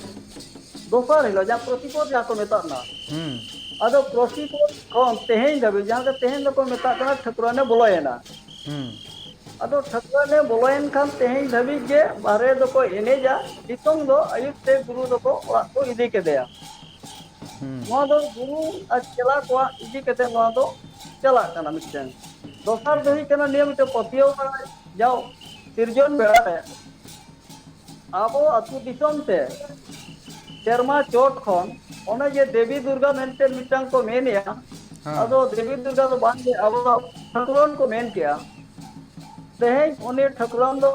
ᱫᱚᱥᱟᱨ ᱦᱤᱞᱳᱜ, ᱡᱟᱦᱟᱸ ᱯᱨᱚᱛᱤᱯᱚᱫ ᱡᱟᱦᱟᱸ ᱠᱚ ᱢᱮᱛᱟᱜ ᱠᱟᱱᱟ᱾ ᱦᱩᱸ᱾ ᱟᱫᱚ ᱯᱨᱚᱛᱤᱯᱚᱫ ᱠᱷᱚᱱ ᱛᱮᱦᱮᱧ ᱫᱷᱟᱹᱵᱤᱡ, ᱡᱟᱦᱟᱸ ᱫᱚ ᱛᱮᱦᱮᱧ ᱫᱚᱠᱚ ᱢᱮᱛᱟᱜ ᱠᱟᱱᱟ ᱴᱷᱟᱹᱠᱩᱨᱟᱹᱱᱤ ᱵᱚᱞᱚᱭᱮᱱᱟ᱾ ᱦᱩᱸ᱾ ᱟᱫᱚ ᱴᱷᱟᱹᱠᱩᱨᱟᱹᱱᱤ ᱵᱚᱞᱚᱭᱮᱱ ᱠᱷᱟᱱ ᱛᱮᱦᱮᱧ ᱫᱷᱟᱹᱵᱤᱡ ᱜᱮ ᱵᱟᱦᱨᱮ ᱫᱚᱠᱚ ᱮᱱᱮᱡᱟ, ᱱᱤᱛᱚᱝ ᱫᱚ ᱟᱹᱭᱩᱵ ᱛᱮ ᱜᱩᱨᱩ ᱫᱚᱠᱚ ᱚᱲᱟᱜ ᱠᱚ ᱤᱫᱤ ᱠᱮᱫᱮᱭᱟ᱾ ᱦᱩᱸ᱾ ᱱᱚᱣᱟ ᱫᱚ ᱜᱩᱨᱩ ᱟᱨ ᱪᱮᱞᱟ ᱠᱚᱣᱟᱜ ᱤᱫᱤ ᱠᱟᱛᱮ ᱱᱚᱣᱟ ᱫᱚ ᱪᱟᱞᱟᱜ ᱠᱟᱱᱟ ᱢᱤᱫᱴᱮᱱ᱾ ᱫᱚᱥᱟᱨ ᱫᱚ ᱦᱩᱭᱩᱜ ᱠᱟᱱᱟ, ᱱᱤᱭᱟᱹ ᱢᱤᱫᱴᱮᱱ ᱯᱟᱹᱛᱭᱟᱹᱣ ᱠᱟᱱᱟ, ᱡᱟᱣ ᱥᱤᱨᱡᱚᱱ ᱵᱮᱲᱟ ᱨᱮ ᱟᱵᱚ ᱟᱹᱛᱩ ᱫᱤᱥᱚᱢ ᱛᱮ ᱥᱮᱨᱢᱟ ᱪᱚᱴ ᱠᱷᱚᱱ ᱚᱱᱮ ᱡᱮ ᱫᱮᱵᱤ ᱫᱩᱨᱜᱟ ᱢᱮᱱᱛᱮ ᱢᱤᱫᱴᱟᱝ ᱠᱚ ᱢᱮᱱᱮᱜᱼᱟ, ᱦᱮᱸ᱾ ᱟᱫᱚ ᱫᱮᱵᱤ ᱫᱩᱨᱜᱟ ᱫᱚ ᱵᱟᱝ ᱜᱮ ᱟᱵᱚ ᱴᱷᱟᱹᱠᱩᱨᱟᱱ ᱠᱚ ᱢᱮᱱ ᱠᱮᱜᱼᱟ᱾ ᱛᱮᱦᱮᱧ ᱩᱱᱤ ᱴᱷᱟᱹᱠᱩᱨᱟᱱ ᱫᱚ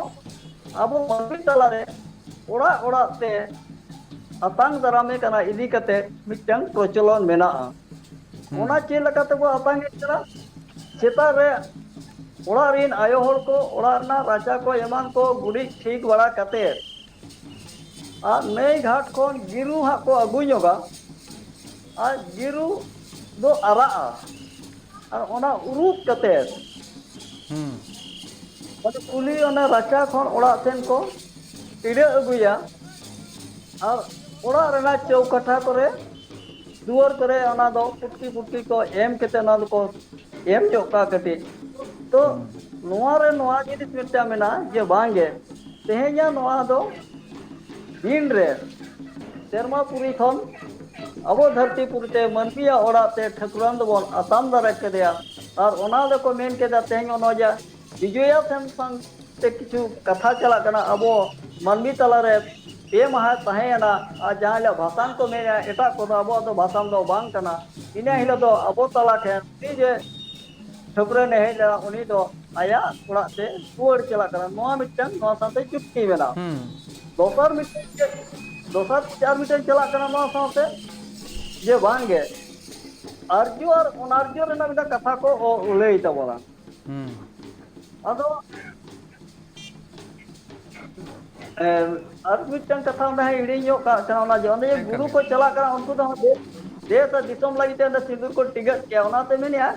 ᱟᱵᱚ ᱢᱟᱹᱱᱢᱤ ᱛᱟᱞᱟᱨᱮ ᱚᱲᱟᱜ ᱚᱲᱟᱜ ᱛᱮ ᱟᱛᱟᱝ ᱫᱟᱨᱟᱢᱮ ᱠᱟᱱᱟ ᱤᱫᱤ ᱠᱟᱛᱮ ᱢᱤᱫᱴᱟᱝ ᱯᱨᱚᱪᱚᱞᱚᱱ ᱢᱮᱱᱟᱜᱼᱟ᱾ ᱦᱩᱸ᱾ ᱚᱱᱟ ᱪᱮᱫ ᱞᱮᱠᱟ ᱛᱮᱵᱚ ᱟᱛᱟᱝ ᱮᱫ ᱠᱟᱱᱟ? ᱥᱮᱛᱟᱜ ᱨᱮ ᱚᱲᱟᱜ ᱨᱮᱱ ᱟᱭᱳ ᱦᱚᱲ ᱠᱚ ᱚᱲᱟᱜ ᱨᱮᱱᱟᱜ ᱨᱟᱪᱟ ᱠᱚ ᱮᱢᱟᱱ ᱠᱚ ᱜᱩᱨᱤᱡ ᱴᱷᱤᱠ ᱵᱟᱲᱟ ᱠᱟᱛᱮ, ᱟᱨ ᱱᱟᱹᱭ ᱜᱷᱟᱴ ᱠᱷᱚᱱ ᱜᱤᱨᱩ ᱦᱟᱸᱜ ᱠᱚ ᱟᱹᱜᱩ ᱧᱚᱜᱟ᱾ ᱟᱨ ᱜᱤᱨᱩ ᱫᱚ ᱟᱨᱟᱜᱼᱟ᱾ ᱟᱨ ᱚᱱᱟ ᱩᱨᱩᱵ ᱠᱟᱛᱮ ᱦᱩᱸ᱾ ᱚᱱᱟ ᱠᱩᱞᱦᱤ, ᱚᱱᱟ ᱨᱟᱪᱟ ᱠᱷᱚᱱ ᱚᱲᱟᱜ ᱥᱮᱱ ᱠᱚ ᱴᱤᱰᱟᱹᱜ ᱟᱹᱜᱩᱭᱟ᱾ ᱟᱨ ᱚᱲᱟᱜ ᱨᱮᱱᱟᱜ ᱪᱳᱣᱠᱟᱴᱷᱟ ᱠᱚᱨᱮ, ᱫᱩᱣᱟᱹᱨ ᱠᱚᱨᱮ ᱚᱱᱟ ᱫᱚ ᱯᱩᱴᱠᱤ ᱯᱩᱴᱠᱤ ᱠᱚ ᱮᱢ ᱠᱟᱛᱮ ᱚᱱᱟ ᱫᱚᱠᱚ ᱮᱢ ᱧᱚᱜ ᱠᱟᱜᱼᱟ ᱠᱟᱹᱴᱤᱡ᱾ ᱛᱚ ᱱᱚᱣᱟ ᱨᱮ ᱱᱚᱣᱟ ᱡᱤᱱᱤᱥ ᱢᱤᱫᱴᱟᱝ ᱢᱮᱱᱟᱜᱼᱟ ᱡᱮ ᱵᱟᱝ ᱜᱮ, ᱛᱮᱦᱮᱧᱟᱜ ᱱᱚᱣᱟ ᱫᱚ ᱫᱤᱱ ᱨᱮ ᱥᱮᱨᱢᱟ ᱯᱩᱨᱤ ᱠᱷᱚᱱ ᱟᱵᱚ ᱫᱷᱟᱹᱨᱛᱤ ᱯᱩᱨᱤ ᱛᱮ ᱢᱟᱹᱱᱢᱤᱭᱟᱜ ᱚᱲᱟᱜ ᱛᱮ ᱴᱷᱟᱹᱠᱩᱨᱟᱱ ᱫᱚᱵᱚᱱ ᱟᱛᱟᱝ ᱫᱟᱨᱟᱢ ᱠᱮᱫᱮᱭᱟ᱾ ᱟᱨ ᱚᱱᱟ ᱫᱚᱠᱚ ᱢᱮᱱ ᱠᱮᱫᱟ ᱛᱮᱦᱮᱧ ᱱᱚᱜᱼᱚᱭ ᱡᱮ ᱵᱤᱡᱚᱭᱟ ᱥᱮᱱ ᱥᱟᱶᱛᱮ ᱠᱤᱪᱷᱩ ᱠᱟᱛᱷᱟ ᱪᱟᱞᱟᱜ ᱠᱟᱱᱟ ᱟᱵᱚ ᱢᱟᱹᱱᱢᱤ ᱛᱟᱞᱟᱨᱮ ᱯᱮ ᱢᱟᱦᱟ ᱛᱟᱦᱮᱸᱭᱮᱱᱟ᱾ ᱟᱨ ᱡᱟᱦᱟᱸ ᱦᱤᱞᱳᱜ ᱵᱷᱟᱥᱟᱱ ᱠᱚ ᱢᱮᱱᱟ, ᱮᱴᱟᱜ ᱠᱚᱫᱚ ᱟᱵᱚᱣᱟᱜ ᱫᱚ ᱵᱷᱟᱥᱟᱱ ᱫᱚ ᱵᱟᱝ ᱠᱟᱱᱟ᱾ ᱤᱱᱟᱹ ᱦᱤᱞᱳᱜ ᱫᱚ ᱟᱵᱚ ᱛᱟᱞᱟ ᱴᱷᱮᱱ ᱩᱱᱤ ᱡᱮ ᱴᱷᱟᱹᱠᱨᱟᱹᱱᱮ ᱦᱮᱡ ᱞᱮᱱᱟ, ᱩᱱᱤ ᱫᱚ ᱟᱭᱟᱜ ᱚᱲᱟᱜ ᱛᱮ ᱨᱩᱣᱟᱹᱲ ᱪᱟᱞᱟᱜ ᱠᱟᱱᱟ᱾ ᱱᱚᱣᱟ ᱢᱤᱫᱴᱟᱝ ᱱᱚᱣᱟ ᱥᱟᱶᱛᱮ ᱪᱩᱠᱛᱤ ᱢᱮᱱᱟᱜᱼᱟ᱾ ᱦᱩᱸ᱾ ᱫᱚᱥᱟᱨ ᱢᱤᱫᱴᱟᱝ ᱪᱮᱫ, ᱫᱚᱥᱟᱨ ᱪᱮᱫ ᱟᱨ ᱢᱤᱫᱴᱟᱝ ᱪᱟᱞᱟᱜ ᱠᱟᱱᱟ ᱱᱚᱣᱟ ᱥᱟᱶᱛᱮ ᱡᱮ ᱵᱟᱝᱜᱮ ᱟᱨᱡᱚ ᱟᱨ ᱚᱱᱟᱨᱡᱚ ᱨᱮᱱᱟᱜ ᱢᱤᱫᱴᱟᱝ ᱠᱟᱛᱷᱟ ᱠᱚ ᱚ-, ᱞᱟᱹᱭ ᱛᱟᱵᱚᱱᱟ᱾ ᱦᱩᱸ᱾ ᱟᱫᱚ ᱮ, ᱟᱨ ᱢᱤᱫᱴᱟᱝ ᱠᱟᱛᱷᱟ ᱚᱸᱰᱮ ᱦᱟᱸᱜ ᱦᱤᱲᱤᱧ ᱧᱚᱜ ᱠᱟᱜ ᱠᱟᱱᱟ, ᱚᱱᱟ ᱡᱮ ᱚᱸᱰᱮ ᱡᱮ ᱮᱠᱟᱞ ᱜᱩᱨᱩ ᱜᱮ᱾ ᱠᱚ ᱪᱟᱞᱟᱜ ᱠᱟᱱᱟ, ᱩᱱᱠᱩ ᱫᱚ ᱦᱟᱸᱜ ᱫᱮ-, ᱫᱮᱥ ᱟᱨ ᱫᱤᱥᱚᱢ ᱞᱟᱹᱜᱤᱫ ᱛᱮ ᱚᱸᱰᱮ ᱥᱤᱸᱫᱩᱨ ᱠᱚ ᱴᱤᱰᱟᱹᱜ ᱜᱮᱭᱟ᱾ ᱚᱱᱟᱛᱮ ᱢᱮᱱᱮᱜᱼᱟ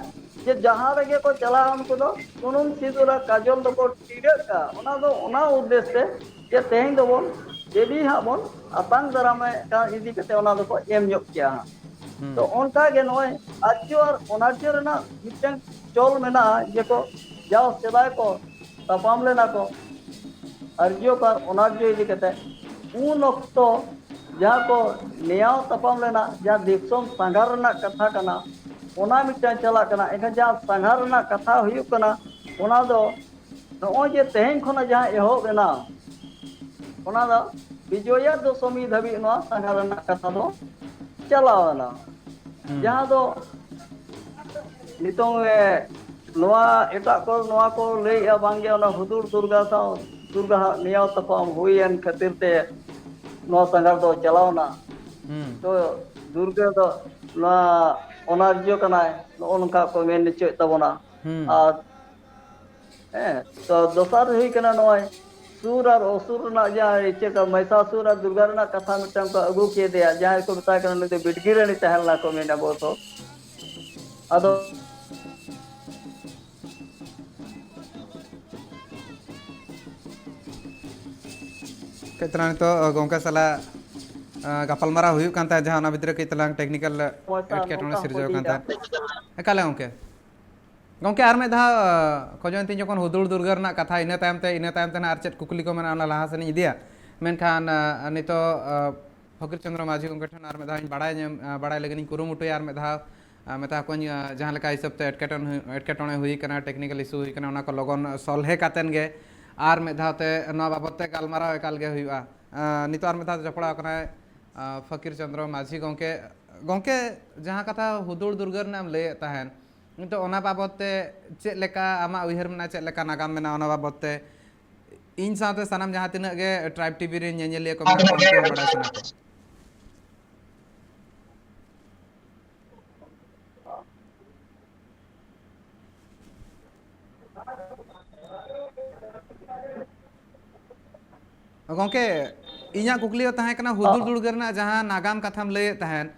ᱡᱮ ᱡᱟᱦᱟᱸ ᱨᱮᱜᱮ ᱠᱚ ᱪᱟᱞᱟᱜᱼᱟ, ᱩᱱᱠᱩ ᱫᱚ ᱥᱩᱱᱩᱢ ᱥᱤᱸᱫᱩᱨ ᱟᱨ ᱠᱟᱡᱚᱞ ᱫᱚᱠᱚ ᱴᱤᱰᱟᱹᱜ ᱠᱟᱜᱼᱟ᱾ ᱚᱱᱟ ᱫᱚ ᱚᱱᱟ ᱩᱫᱽᱫᱮᱥ ᱛᱮ ᱡᱮ ᱛᱮᱦᱮᱧ ᱫᱚᱵᱚᱱ ᱫᱮᱵᱤ ᱦᱟᱸᱜ ᱵᱚᱱ ᱟᱛᱟᱝ ᱫᱟᱨᱟᱢᱮ ᱠᱟᱱ ᱤᱫᱤ ᱠᱟᱛᱮ ᱚᱱᱟ ᱫᱚᱠᱚ ᱮᱢ ᱧᱚᱜ ᱠᱮᱭᱟ ᱦᱟᱸᱜ᱾ ᱦᱩᱸ᱾ ᱛᱚ ᱚᱱᱠᱟ ᱜᱮ ᱱᱚᱜᱼᱚᱭ ᱟᱨᱡᱚ ᱟᱨ ᱚᱱᱟᱨᱡᱚ ᱨᱮᱱᱟᱜ ᱢᱤᱫᱴᱟᱝ ᱪᱚᱞ ᱢᱮᱱᱟᱜᱼᱟ, ᱡᱮ ᱠᱚ ᱡᱟᱣ ᱥᱮᱫᱟᱭ ᱠᱚ ᱛᱟᱯᱟᱢ ᱞᱮᱱᱟ ᱠᱚ ᱟᱨᱡᱚ ᱟᱨ ᱚᱱᱟᱨᱡᱚ ᱤᱫᱤ ᱠᱟᱛᱮ᱾ ᱩᱱ ᱚᱠᱛᱚ ᱡᱟᱦᱟᱸ ᱠᱚ ᱱᱮᱭᱟᱣ ᱛᱟᱯᱟᱢ ᱞᱮᱱᱟ, ᱡᱟᱦᱟᱸ ᱫᱤᱥᱚᱢ ᱥᱟᱸᱜᱷᱟᱨ ᱨᱮᱱᱟᱜ ᱠᱟᱛᱷᱟ ᱠᱟᱱᱟ, ᱚᱱᱟ ᱢᱤᱫᱴᱟᱝ ᱪᱟᱞᱟᱜ ᱠᱟᱱᱟ᱾ ᱮᱱᱠᱷᱟᱱ ᱡᱟᱦᱟᱸ ᱥᱟᱸᱜᱷᱟᱨ ᱨᱮᱱᱟᱜ ᱠᱟᱛᱷᱟ ᱦᱩᱭᱩᱜ ᱠᱟᱱᱟ, ᱚᱱᱟ ᱫᱚ ᱱᱚᱜᱼᱚᱭ ᱡᱮ ᱛᱮᱦᱮᱧ ᱠᱷᱚᱱᱟᱜ ᱡᱟᱦᱟᱸ ᱮᱦᱚᱵ ᱮᱱᱟ, ᱚᱱᱟ ᱫᱚ ᱵᱤᱡᱚᱭᱟ ᱫᱚᱥᱚᱢᱤ ᱫᱷᱟᱹᱵᱤᱡ ᱱᱚᱣᱟ ᱥᱟᱸᱜᱷᱟᱨ ᱨᱮᱱᱟᱜ ᱠᱟᱛᱷᱟ ᱫᱚ ᱪᱟᱞᱟᱣ ᱮᱱᱟ᱾ ᱦᱩᱸ᱾ ᱡᱟᱦᱟᱸ ᱫᱚ ᱱᱤᱛᱚᱝ, ᱮ, ᱱᱚᱣᱟ ᱮᱴᱟᱜ ᱠᱚ ᱱᱚᱣᱟ ᱠᱚ ᱞᱟᱹᱭᱮᱜᱼᱟ, ᱵᱟᱝᱜᱮ ᱚᱱᱟ ᱦᱩᱫᱩᱲ ᱫᱩᱨᱜᱟ ᱥᱟᱶ ᱫᱩᱨᱜᱟ ᱦᱟᱜ ᱱᱮᱭᱟᱣ ᱛᱟᱯᱟᱢ ᱦᱩᱭᱮᱱ ᱠᱷᱟᱹᱛᱤᱨ ᱛᱮ ᱱᱚᱣᱟ ᱥᱟᱸᱜᱷᱟᱨ ᱫᱚ ᱪᱟᱞᱟᱣ ᱮᱱᱟ᱾ ᱦᱩᱸ᱾ ᱛᱚ ᱫᱩᱨᱜᱟ ᱫᱚ ᱱᱚᱣᱟ ᱚᱱᱟᱨᱡᱚ ᱠᱟᱱᱟᱭ, ᱱᱚᱜᱼᱚ ᱱᱚᱝᱠᱟ ᱠᱚ ᱢᱮᱱ ᱦᱚᱪᱚᱭᱮᱫ ᱛᱟᱵᱚᱱᱟ᱾ ᱦᱩᱸ᱾ ᱟᱨ ᱦᱮᱸ, ᱛᱚ ᱫᱚᱥᱟᱨ ᱦᱩᱭ ᱠᱟᱱᱟ ᱱᱚᱜᱼᱚᱭ ᱥᱩᱨ ᱟᱨ ᱚᱥᱩᱨ ᱨᱮᱱᱟᱜ ᱡᱟᱦᱟᱸ ᱪᱮᱫ ᱠᱚ ᱢᱚᱦᱤᱥᱟᱥᱩᱨ ᱟᱨ ᱫᱩᱨᱜᱟ ᱨᱮᱱᱟᱜ ᱠᱟᱛᱷᱟ ᱢᱤᱫᱴᱟᱝ ᱠᱚ ᱟᱹᱜᱩ ᱠᱮᱫᱮᱭᱟ, ᱡᱟᱦᱟᱸᱭ ᱠᱚ ᱢᱮᱛᱟᱭ ᱠᱟᱱᱟ ᱱᱩᱭ ᱫᱚ ᱵᱤᱰᱜᱤ ᱨᱟᱹᱱᱤ ᱛᱟᱦᱮᱸ ᱞᱮᱱᱟ ᱠᱚ ᱢᱮᱱᱟ ᱵᱚᱞ ᱛᱚ᱾ ᱟᱫᱚ ᱠᱟᱹᱡ ᱛᱟᱞᱟᱝ ᱱᱤᱛᱚᱜ ᱜᱚᱢᱠᱮ ᱥᱟᱞᱟᱜ, ᱟ, ᱜᱟᱯᱟᱞᱢᱟᱨᱟᱣ ᱦᱩᱭᱩᱜ ᱠᱟᱱ ᱛᱟᱦᱮᱸᱫ, ᱡᱟᱦᱟᱸ ᱚᱱᱟ ᱵᱷᱤᱛᱨᱤ ᱨᱮ ᱠᱟᱹᱡ ᱛᱟᱞᱟᱝ ᱴᱮᱠᱱᱤᱠᱮᱞ ᱯᱚᱭᱥᱟ ᱮᱴᱠᱮᱴᱚᱬᱮ ᱱᱚᱝᱠᱟ ᱦᱚᱸᱠᱚ ᱥᱤᱨᱡᱟᱹᱣ ᱟᱠᱟᱱ ᱤᱫᱤᱭᱮᱫᱟ᱾ ᱛᱟᱦᱮᱸᱫ᱾ ᱮᱠᱟᱞ ᱜᱮ ᱜᱚᱢᱠᱮ᱾ ᱜᱚᱢᱠᱮ, ᱟᱨ ᱢᱤᱫ ᱫᱷᱟᱣ, ᱟᱸ, ᱠᱷᱚᱡᱚᱜ ᱟᱹᱧ ᱛᱤᱧ ᱡᱚᱠᱷᱚᱱ ᱦᱩᱫᱩᱲ ᱫᱩᱨᱜᱟᱹ ᱨᱮᱱᱟᱜ ᱠᱟᱛᱷᱟ, ᱤᱱᱟᱹ ᱛᱟᱭᱚᱢ ᱛᱮ, ᱤᱱᱟᱹ ᱛᱟᱭᱚᱢ ᱛᱮ ᱱᱟᱜ ᱟᱨ ᱪᱮᱫ ᱠᱩᱠᱞᱤ ᱠᱚ ᱢᱮᱱᱟᱜᱼᱟ, ᱚᱱᱟ ᱞᱟᱦᱟ ᱥᱮᱫ ᱤᱧ ᱤᱫᱤᱭᱟ᱾ ᱢᱮᱱᱠᱷᱟᱱ, ᱟᱸ, ᱱᱤᱛᱚᱜ, ᱟᱸ, ᱯᱷᱚᱠᱤᱨ ᱪᱚᱸᱫᱽᱨᱚ ᱢᱟᱹᱡᱷᱤ ᱜᱚᱢᱠᱮ ᱴᱷᱮᱱ ᱟᱨ ᱢᱤᱫ ᱫᱷᱟᱣ ᱤᱧ ᱵᱟᱲᱟᱭ ᱧᱟᱢ, ᱟᱸ, ᱵᱟᱲᱟᱭ ᱞᱟᱹᱜᱤᱫ ᱤᱧ ᱠᱩᱨᱩᱢᱩᱴᱩᱭᱟ ᱟᱨ ᱢᱤᱫ ᱫᱷᱟᱣ᱾ ᱟᱸ, ᱢᱮᱛᱟ ᱠᱚᱣᱟᱧ, ᱟᱸ, ᱡᱟᱦᱟᱸ ᱞᱮᱠᱟ ᱦᱤᱥᱟᱹᱵ ᱛᱮ ᱮᱴᱠᱮᱴᱚᱬᱮ ᱦᱩᱭ, ᱮᱴᱠᱮᱴᱚᱬᱮ ᱦᱩᱭ ᱠᱟᱱᱟ, technical issue ᱦᱩᱭ ᱠᱟᱱᱟ, ᱚᱱᱟ ᱠᱚ ᱞᱚᱜᱚᱱ ᱥᱚᱞᱦᱮ ᱠᱟᱛᱮᱱ ᱜᱮ ᱟᱨ ᱢᱤᱫ ᱫᱷᱟᱣ ᱛᱮ ᱱᱚᱣᱟ ᱵᱟᱵᱚᱫ ᱛᱮ ᱜᱟᱞᱢᱟᱨᱟᱣ ᱮᱠᱟᱞ ᱜᱮ ᱦᱩᱭᱩᱜᱼᱟ᱾ ᱟᱸ, ᱱᱤᱛᱚᱜ ᱟᱨ ᱢᱤᱫ ᱫᱷᱟᱣ ᱛᱮ ᱡᱚᱯᱲᱟᱣ ᱠᱟᱱᱟᱭ, ᱟᱸ, ᱯᱷᱚᱠᱤᱨ ᱪᱚᱸᱫᱽᱨᱚ ᱢᱟᱹᱡᱷᱤ ᱜᱚᱢᱠᱮ᱾ ᱜᱚᱢᱠᱮ, ᱡᱟᱦᱟᱸ ᱠᱟᱛᱷᱟ ᱦᱩᱫᱩᱲ ᱫᱩᱨᱜᱟᱹ ᱨᱮᱱᱟᱜ ᱮᱢ ᱞᱟᱹᱭᱮᱫ ᱛᱟᱦᱮᱸᱱ, ᱱᱤᱛᱚᱜ ᱚᱱᱟ ᱵᱟᱵᱚᱫ ᱛᱮ ᱪᱮᱫ ᱞᱮᱠᱟ ᱟᱢᱟᱜ ᱩᱭᱦᱟᱹᱨ ᱢᱮᱱᱟᱜᱼᱟ, ᱪᱮᱫ ᱞᱮᱠᱟ ᱱᱟᱜᱟᱢ ᱢᱮᱱᱟᱜᱼᱟ, ᱚᱱᱟ ᱵᱟᱵᱚᱫ ᱛᱮ ᱤᱧ ᱥᱟᱶᱛᱮ ᱥᱟᱱᱟᱢ ᱡᱟᱦᱟᱸ ᱛᱤᱱᱟᱹᱜ ᱜᱮ Tribe TV ᱨᱮᱱ ᱧᱮᱧᱮᱞᱤᱭᱟᱹ ᱠᱚ ᱢᱮᱱᱟᱜ ᱠᱚᱣᱟ, ᱩᱱᱠᱩ ᱦᱚᱸ ᱵᱟᱲᱟᱭ ᱥᱟᱱᱟ ᱠᱚᱣᱟ᱾ ᱜᱚᱢᱠᱮ, ᱤᱧᱟᱹᱜ ᱠᱩᱠᱞᱤ ᱫᱚ ᱛᱟᱦᱮᱸ ᱠᱟᱱᱟ, ᱦᱩᱫᱩᱲ ᱫᱩᱨᱜᱟᱹ ᱨᱮᱱᱟᱜ ᱡᱟᱦᱟᱸ ᱱᱟᱜᱟᱢ ᱠᱟᱛᱷᱟᱢ ᱞᱟᱹᱭᱮᱫ ᱛᱟᱦᱮᱸᱫ,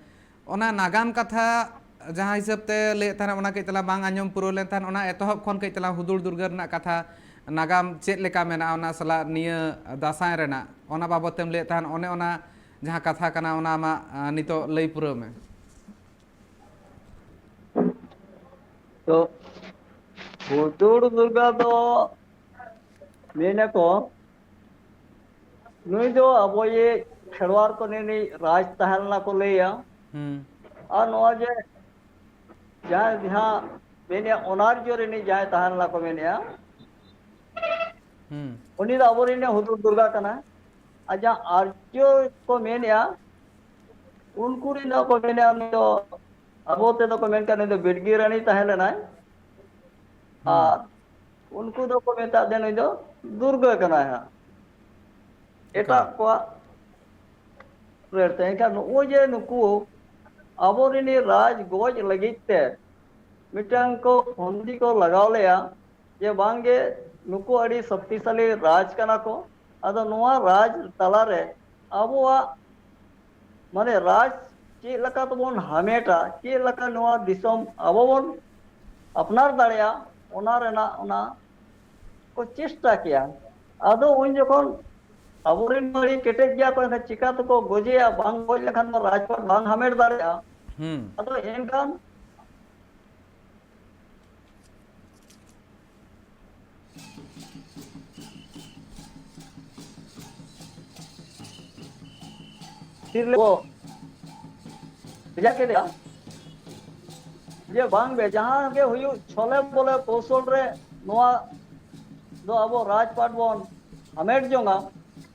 ᱚᱱᱟ ᱱᱟᱜᱟᱢ ᱠᱟᱛᱷᱟ ᱡᱟᱦᱟᱸ ᱦᱤᱥᱟᱹᱵ ᱛᱮ ᱞᱟᱹᱭᱮᱫ ᱛᱟᱦᱮᱸᱫ, ᱚᱱᱟ ᱠᱟᱹᱡ ᱛᱟᱞᱟᱝ ᱵᱟᱝ ᱟᱸᱡᱚᱢ ᱯᱩᱨᱟᱹᱣ ᱞᱮᱱ ᱛᱟᱦᱮᱸᱫ, ᱚᱱᱟ ᱮᱛᱚᱦᱚᱵ ᱠᱷᱚᱱ ᱠᱟᱹᱡ ᱛᱟᱞᱟᱝ ᱦᱩᱫᱩᱲ ᱫᱩᱨᱜᱟᱹ ᱨᱮᱱᱟᱜ ᱠᱟᱛᱷᱟ, ᱱᱟᱜᱟᱢ ᱪᱮᱫ ᱞᱮᱠᱟ ᱢᱮᱱᱟᱜᱼᱟ, ᱚᱱᱟ ᱥᱟᱞᱟᱜ ᱱᱤᱭᱟᱹ ᱫᱟᱸᱥᱟᱭ ᱨᱮᱱᱟᱜ, ᱚᱱᱟ ᱵᱟᱵᱚᱫ ᱛᱮᱢ ᱞᱟᱹᱭᱮᱫ ᱛᱟᱦᱮᱸᱫ, ᱚᱱᱮ ᱚᱱᱟ ᱡᱟᱦᱟᱸ ᱠᱟᱛᱷᱟ ᱠᱟᱱᱟ, ᱚᱱᱟ ᱟᱢᱟᱜ, ᱟᱸ, ᱱᱤᱛᱚᱜ ᱞᱟᱹᱭ ᱯᱩᱨᱟᱹᱣ ᱢᱮ᱾ ᱛᱚ, ᱦᱩᱫᱩᱲ ᱫᱩᱨᱜᱟ ᱫᱚ ᱢᱮᱱᱟᱠᱚ, ᱱᱩᱭ ᱫᱚ ᱟᱵᱚᱭᱤᱡ ᱠᱷᱮᱨᱣᱟᱲ ᱠᱚ ᱨᱤᱱᱤᱡ ᱨᱟᱡᱽ ᱛᱟᱦᱮᱸ ᱞᱮᱱᱟ ᱠᱚ ᱞᱟᱹᱭᱟ᱾ ᱦᱩᱸ᱾ ᱟᱨ ᱱᱚᱣᱟ ᱡᱮ ᱡᱟᱦᱟᱸᱭ ᱡᱟᱦᱟᱸ ᱢᱮᱱᱮᱜᱼᱟ, ᱚᱱᱟᱨᱡᱚ ᱨᱤᱱᱤᱡ ᱡᱟᱦᱟᱸᱭ ᱛᱟᱦᱮᱸ ᱞᱮᱱᱟ ᱠᱚ ᱢᱮᱱᱮᱜᱼᱟ, ᱦᱩᱸ᱾ ᱩᱱᱤ ᱫᱚ ᱟᱵᱚᱨᱮᱱ ᱦᱩᱫᱩᱲ ᱫᱩᱨᱜᱟ ᱠᱟᱱᱟᱭ᱾ ᱟᱨ ᱡᱟᱦᱟᱸ ᱟᱨᱡᱚ ᱠᱚ ᱢᱮᱱᱮᱜᱼᱟ, ᱩᱱᱠᱩ ᱨᱮᱱ ᱫᱚ ᱠᱚ ᱢᱮᱱᱮᱜᱼᱟ, ᱩᱱᱤ ᱫᱚ ᱟᱵᱚ ᱛᱮᱫᱚ ᱠᱚ ᱢᱮᱱ ᱠᱟᱜ, ᱱᱩᱭ ᱫᱚ ᱵᱤᱰᱜᱤ ᱨᱟᱱᱤ ᱛᱟᱦᱮᱸ ᱞᱮᱱᱟᱭ᱾ ᱦᱩᱸ᱾ ᱟᱨ ᱩᱱᱠᱩ ᱫᱚᱠᱚ ᱢᱮᱛᱟᱜ ᱫᱮ, ᱱᱩᱭ ᱫᱚ ᱫᱩᱨᱜᱟᱹ ᱠᱟᱱᱟᱭ ᱦᱟᱸᱜ, ᱮᱴᱟᱜ ᱮᱠᱟᱞ᱾ ᱠᱚᱣᱟᱜ ᱨᱟᱹᱲ ᱛᱮ᱾ ᱮᱱᱠᱷᱟᱱ ᱱᱚᱜᱼᱚᱭ ᱡᱮ ᱱᱩᱠᱩ ᱟᱵᱚᱨᱮᱱ ᱨᱟᱡᱽ ᱜᱚᱡ ᱞᱟᱹᱜᱤᱫ ᱛᱮ ᱢᱤᱫᱴᱟᱝ ᱠᱚ ᱯᱷᱚᱱᱫᱤ ᱠᱚ ᱞᱟᱜᱟᱣ ᱞᱮᱜᱼᱟ, ᱡᱮ ᱵᱟᱝᱜᱮ ᱱᱩᱠᱩ ᱟᱹᱰᱤ ᱥᱚᱠᱛᱤᱥᱟᱞᱤ ᱨᱟᱡᱽ ᱠᱟᱱᱟ ᱠᱚ, ᱟᱫᱚ ᱱᱚᱣᱟ ᱨᱟᱡᱽ ᱛᱟᱞᱟᱨᱮ ᱟᱵᱚᱣᱟᱜ ᱢᱟᱱᱮ ᱨᱟᱡᱽ ᱪᱮᱫ ᱞᱮᱠᱟ ᱛᱮᱵᱚᱱ ᱦᱟᱢᱮᱴᱟ, ᱪᱮᱫ ᱞᱮᱠᱟ ᱱᱚᱣᱟ ᱫᱤᱥᱚᱢ ᱟᱵᱚ ᱵᱚᱱ ᱟᱯᱱᱟᱨ ᱫᱟᱲᱮᱭᱟᱜᱼᱟ, ᱚᱱᱟ ᱨᱮᱱᱟᱜ ᱚᱱᱟ ᱠᱚ ᱪᱮᱥᱴᱟ ᱠᱮᱭᱟ᱾ ᱟᱫᱚ ᱩᱱ ᱡᱚᱠᱷᱚᱱ ᱟᱵᱚᱨᱮᱱ ᱢᱟ ᱟᱹᱰᱤ ᱠᱮᱴᱮᱡ ᱜᱮᱭᱟ ᱠᱚ, ᱮᱱᱠᱷᱟᱱ ᱪᱤᱠᱟ ᱛᱮᱠᱚ ᱜᱚᱡᱮᱭᱟ? ᱵᱟᱝ ᱜᱚᱡ ᱞᱮᱠᱷᱟᱱ ᱢᱟ ᱨᱟᱡᱽᱯᱟᱴ ᱵᱟᱝ ᱦᱟᱢᱮᱴ ᱫᱟᱲᱮᱭᱟᱜᱼᱟ᱾ ᱦᱩᱸ᱾ ᱟᱫᱚ ᱮᱱᱠᱷᱟᱱ ᱛᱤᱨᱞᱟᱹ ᱠᱚ ᱵᱷᱮᱡᱟ ᱠᱮᱫᱮᱭᱟ ᱡᱮ, "ᱵᱟᱝ ᱜᱮ, ᱡᱟᱦᱟᱸ ᱜᱮ ᱦᱩᱭᱩᱜ, ᱪᱷᱚᱞᱮ ᱵᱚᱞᱮ ᱠᱳᱣᱥᱚᱞ ᱨᱮ ᱱᱚᱣᱟ ᱫᱚ ᱟᱵᱚ ᱨᱟᱡᱽᱯᱟᱴ ᱵᱚᱱ ᱦᱟᱢᱮᱴ ᱡᱚᱝᱟ᱾"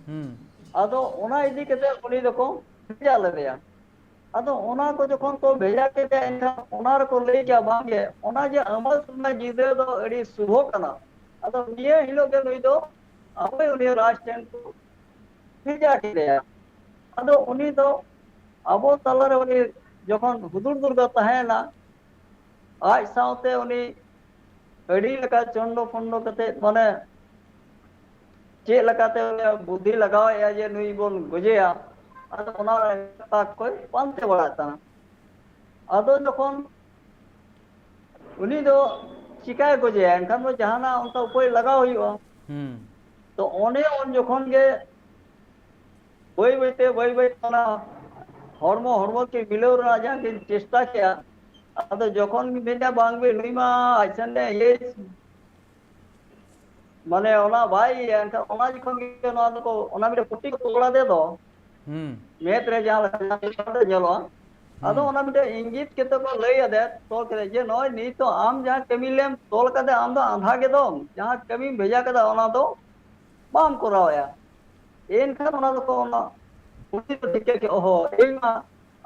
ᱦᱩᱸ ᱟᱫᱚ ᱚᱱᱟ ᱤᱫᱤ ᱠᱟᱛᱮ ᱩᱱᱤ ᱫᱚᱠᱚ ᱵᱷᱮᱡᱟ ᱞᱮᱫᱮᱭᱟ᱾ ᱟᱫᱚ ᱚᱱᱟ ᱠᱚ ᱡᱚᱠᱷᱚᱱ ᱠᱚ ᱵᱷᱮᱡᱟ ᱠᱮᱫᱮᱭᱟ, ᱮᱱᱠᱷᱟᱱ ᱚᱱᱟ ᱨᱮᱠᱚ ᱞᱟᱹᱭ ᱠᱮᱭᱟ, "ᱵᱟᱝ ᱜᱮ, ᱚᱱᱟ ᱡᱮ ᱟᱢᱟᱞ ᱥᱩᱱᱱᱟ ᱜᱤᱫᱽᱨᱟᱹ ᱫᱚ ᱟᱹᱰᱤ ᱥᱩᱵᱷᱚ ᱠᱟᱱᱟ, ᱟᱫᱚ ᱱᱤᱭᱟᱹ ᱦᱤᱞᱳᱜ ᱜᱮ ᱱᱩᱭ ᱫᱚ ᱟᱵᱚᱭ ᱩᱱᱤ ᱨᱟᱡᱽ ᱴᱷᱮᱱ ᱠᱚ ᱵᱷᱮᱡᱟ ᱠᱮᱫᱮᱭᱟ᱾" ᱟᱫᱚ ᱩᱱᱤ ᱫᱚ ᱟᱵᱚ ᱛᱟᱞᱟᱨᱮ ᱩᱱᱤ ᱡᱚᱠᱷᱚᱱ ᱦᱩᱫᱩᱲ ᱫᱩᱨᱜᱟ ᱛᱟᱦᱮᱸᱭᱮᱱᱟ, ᱟᱡ ᱥᱟᱶᱛᱮ ᱩᱱᱤ ᱟᱹᱰᱤ ᱞᱮᱠᱟ ᱪᱚᱱᱰᱚ ᱯᱷᱚᱱᱰᱚ ᱠᱟᱛᱮ, ᱢᱟᱱᱮ ᱪᱮᱫ ᱞᱮᱠᱟᱛᱮ ᱩᱱᱤᱭᱟᱜ ᱵᱩᱫᱽᱫᱷᱤ ᱞᱟᱜᱟᱣᱮᱫᱼᱟ ᱡᱮ ᱱᱩᱭ ᱵᱚᱱ ᱜᱚᱡᱮᱭᱟ, ᱟᱫᱚ ᱚᱱᱟ ᱨᱮ ᱛᱟᱠ ᱠᱚᱭ ᱯᱟᱱᱛᱮ ᱵᱟᱲᱟᱭᱮᱫ ᱛᱟᱦᱮᱱᱟ᱾ ᱟᱫᱚ ᱡᱚᱠᱷᱚᱱ ᱩᱱᱤ ᱫᱚ ᱪᱤᱠᱟᱭ ᱜᱚᱡᱮᱭᱟ, ᱮᱱᱠᱷᱟᱱ ᱫᱚ ᱡᱟᱦᱟᱱᱟᱜ ᱚᱱᱠᱟ ᱩᱯᱟᱹᱭ ᱞᱟᱜᱟᱣ ᱦᱩᱭᱩᱜᱼᱟ᱾ ᱦᱩᱸ ᱛᱚ ᱚᱱᱮ ᱩᱱ ᱡᱚᱠᱷᱚᱱ ᱜᱮ ᱵᱟᱹᱭ ᱵᱟᱹᱭᱛᱮ ᱵᱟᱹᱭ ᱵᱟᱹᱭᱛᱮ ᱚᱱᱟ ᱦᱚᱲᱢᱚ ᱦᱚᱲᱢᱚ ᱠᱤᱱ ᱢᱤᱞᱟᱹᱣ ᱨᱮᱱᱟᱜ ᱡᱟᱦᱟᱸ ᱠᱤᱱ ᱪᱮᱥᱴᱟ ᱠᱮᱜᱼᱟ, ᱟᱫᱚ ᱡᱚᱠᱷᱚᱱ ᱢᱮᱱᱟ ᱵᱟᱝ ᱵᱮ ᱱᱩᱭ ᱢᱟ ᱟᱡ ᱥᱮᱱ ᱤᱭᱟᱹ ᱢᱟᱱᱮ ᱚᱱᱟ ᱵᱟᱭ ᱤᱭᱟᱹᱭᱟ, ᱮᱱᱠᱷᱟᱱ ᱚᱱᱟ ᱡᱚᱠᱷᱚᱱ ᱜᱮ ᱱᱚᱣᱟ ᱫᱚᱠᱚ ᱚᱱᱟ ᱢᱤᱫᱴᱮᱱ ᱯᱩᱛᱷᱤ ᱠᱚ ᱛᱚᱞ ᱟᱫᱮ ᱫᱚ, ᱦᱩᱸ ᱢᱮᱫ ᱨᱮ ᱡᱟᱦᱟᱸ ᱞᱮᱠᱟ ᱧᱮᱞᱚᱜᱼᱟ, ᱟᱫᱚ ᱦᱩᱸ ᱚᱱᱟ ᱢᱤᱫᱴᱮᱱ ᱤᱝᱜᱤᱛ ᱠᱟᱛᱮ ᱠᱚ ᱞᱟᱹᱭ ᱟᱫᱮ ᱛᱚᱞ ᱠᱮᱫᱮ ᱡᱮ ᱱᱚᱜᱼᱚᱭ ᱱᱤᱛ ᱫᱚ ᱟᱢ ᱡᱟᱦᱟᱸ ᱠᱟᱹᱢᱤ ᱞᱮᱢ ᱛᱚᱞ ᱠᱟᱫᱮ ᱟᱢ ᱫᱚ ᱟᱸᱫᱷᱟ ᱜᱮᱫᱚᱢ, ᱡᱟᱦᱟᱸ ᱠᱟᱹᱢᱤᱢ ᱵᱷᱮᱡᱟ ᱠᱟᱫᱟ ᱚᱱᱟ ᱫᱚ ᱵᱟᱢ ᱠᱚᱨᱟᱣᱮᱜᱼᱟ᱾ ᱮᱱᱠᱷᱟᱱ ᱚᱱᱟ ᱫᱚᱠᱚ ᱚᱱᱟ ᱯᱩᱛᱷᱤ ᱫᱚ ᱴᱷᱤᱠᱟᱹ ᱠᱮᱫ, ᱚᱦᱚ, ᱤᱧ ᱢᱟ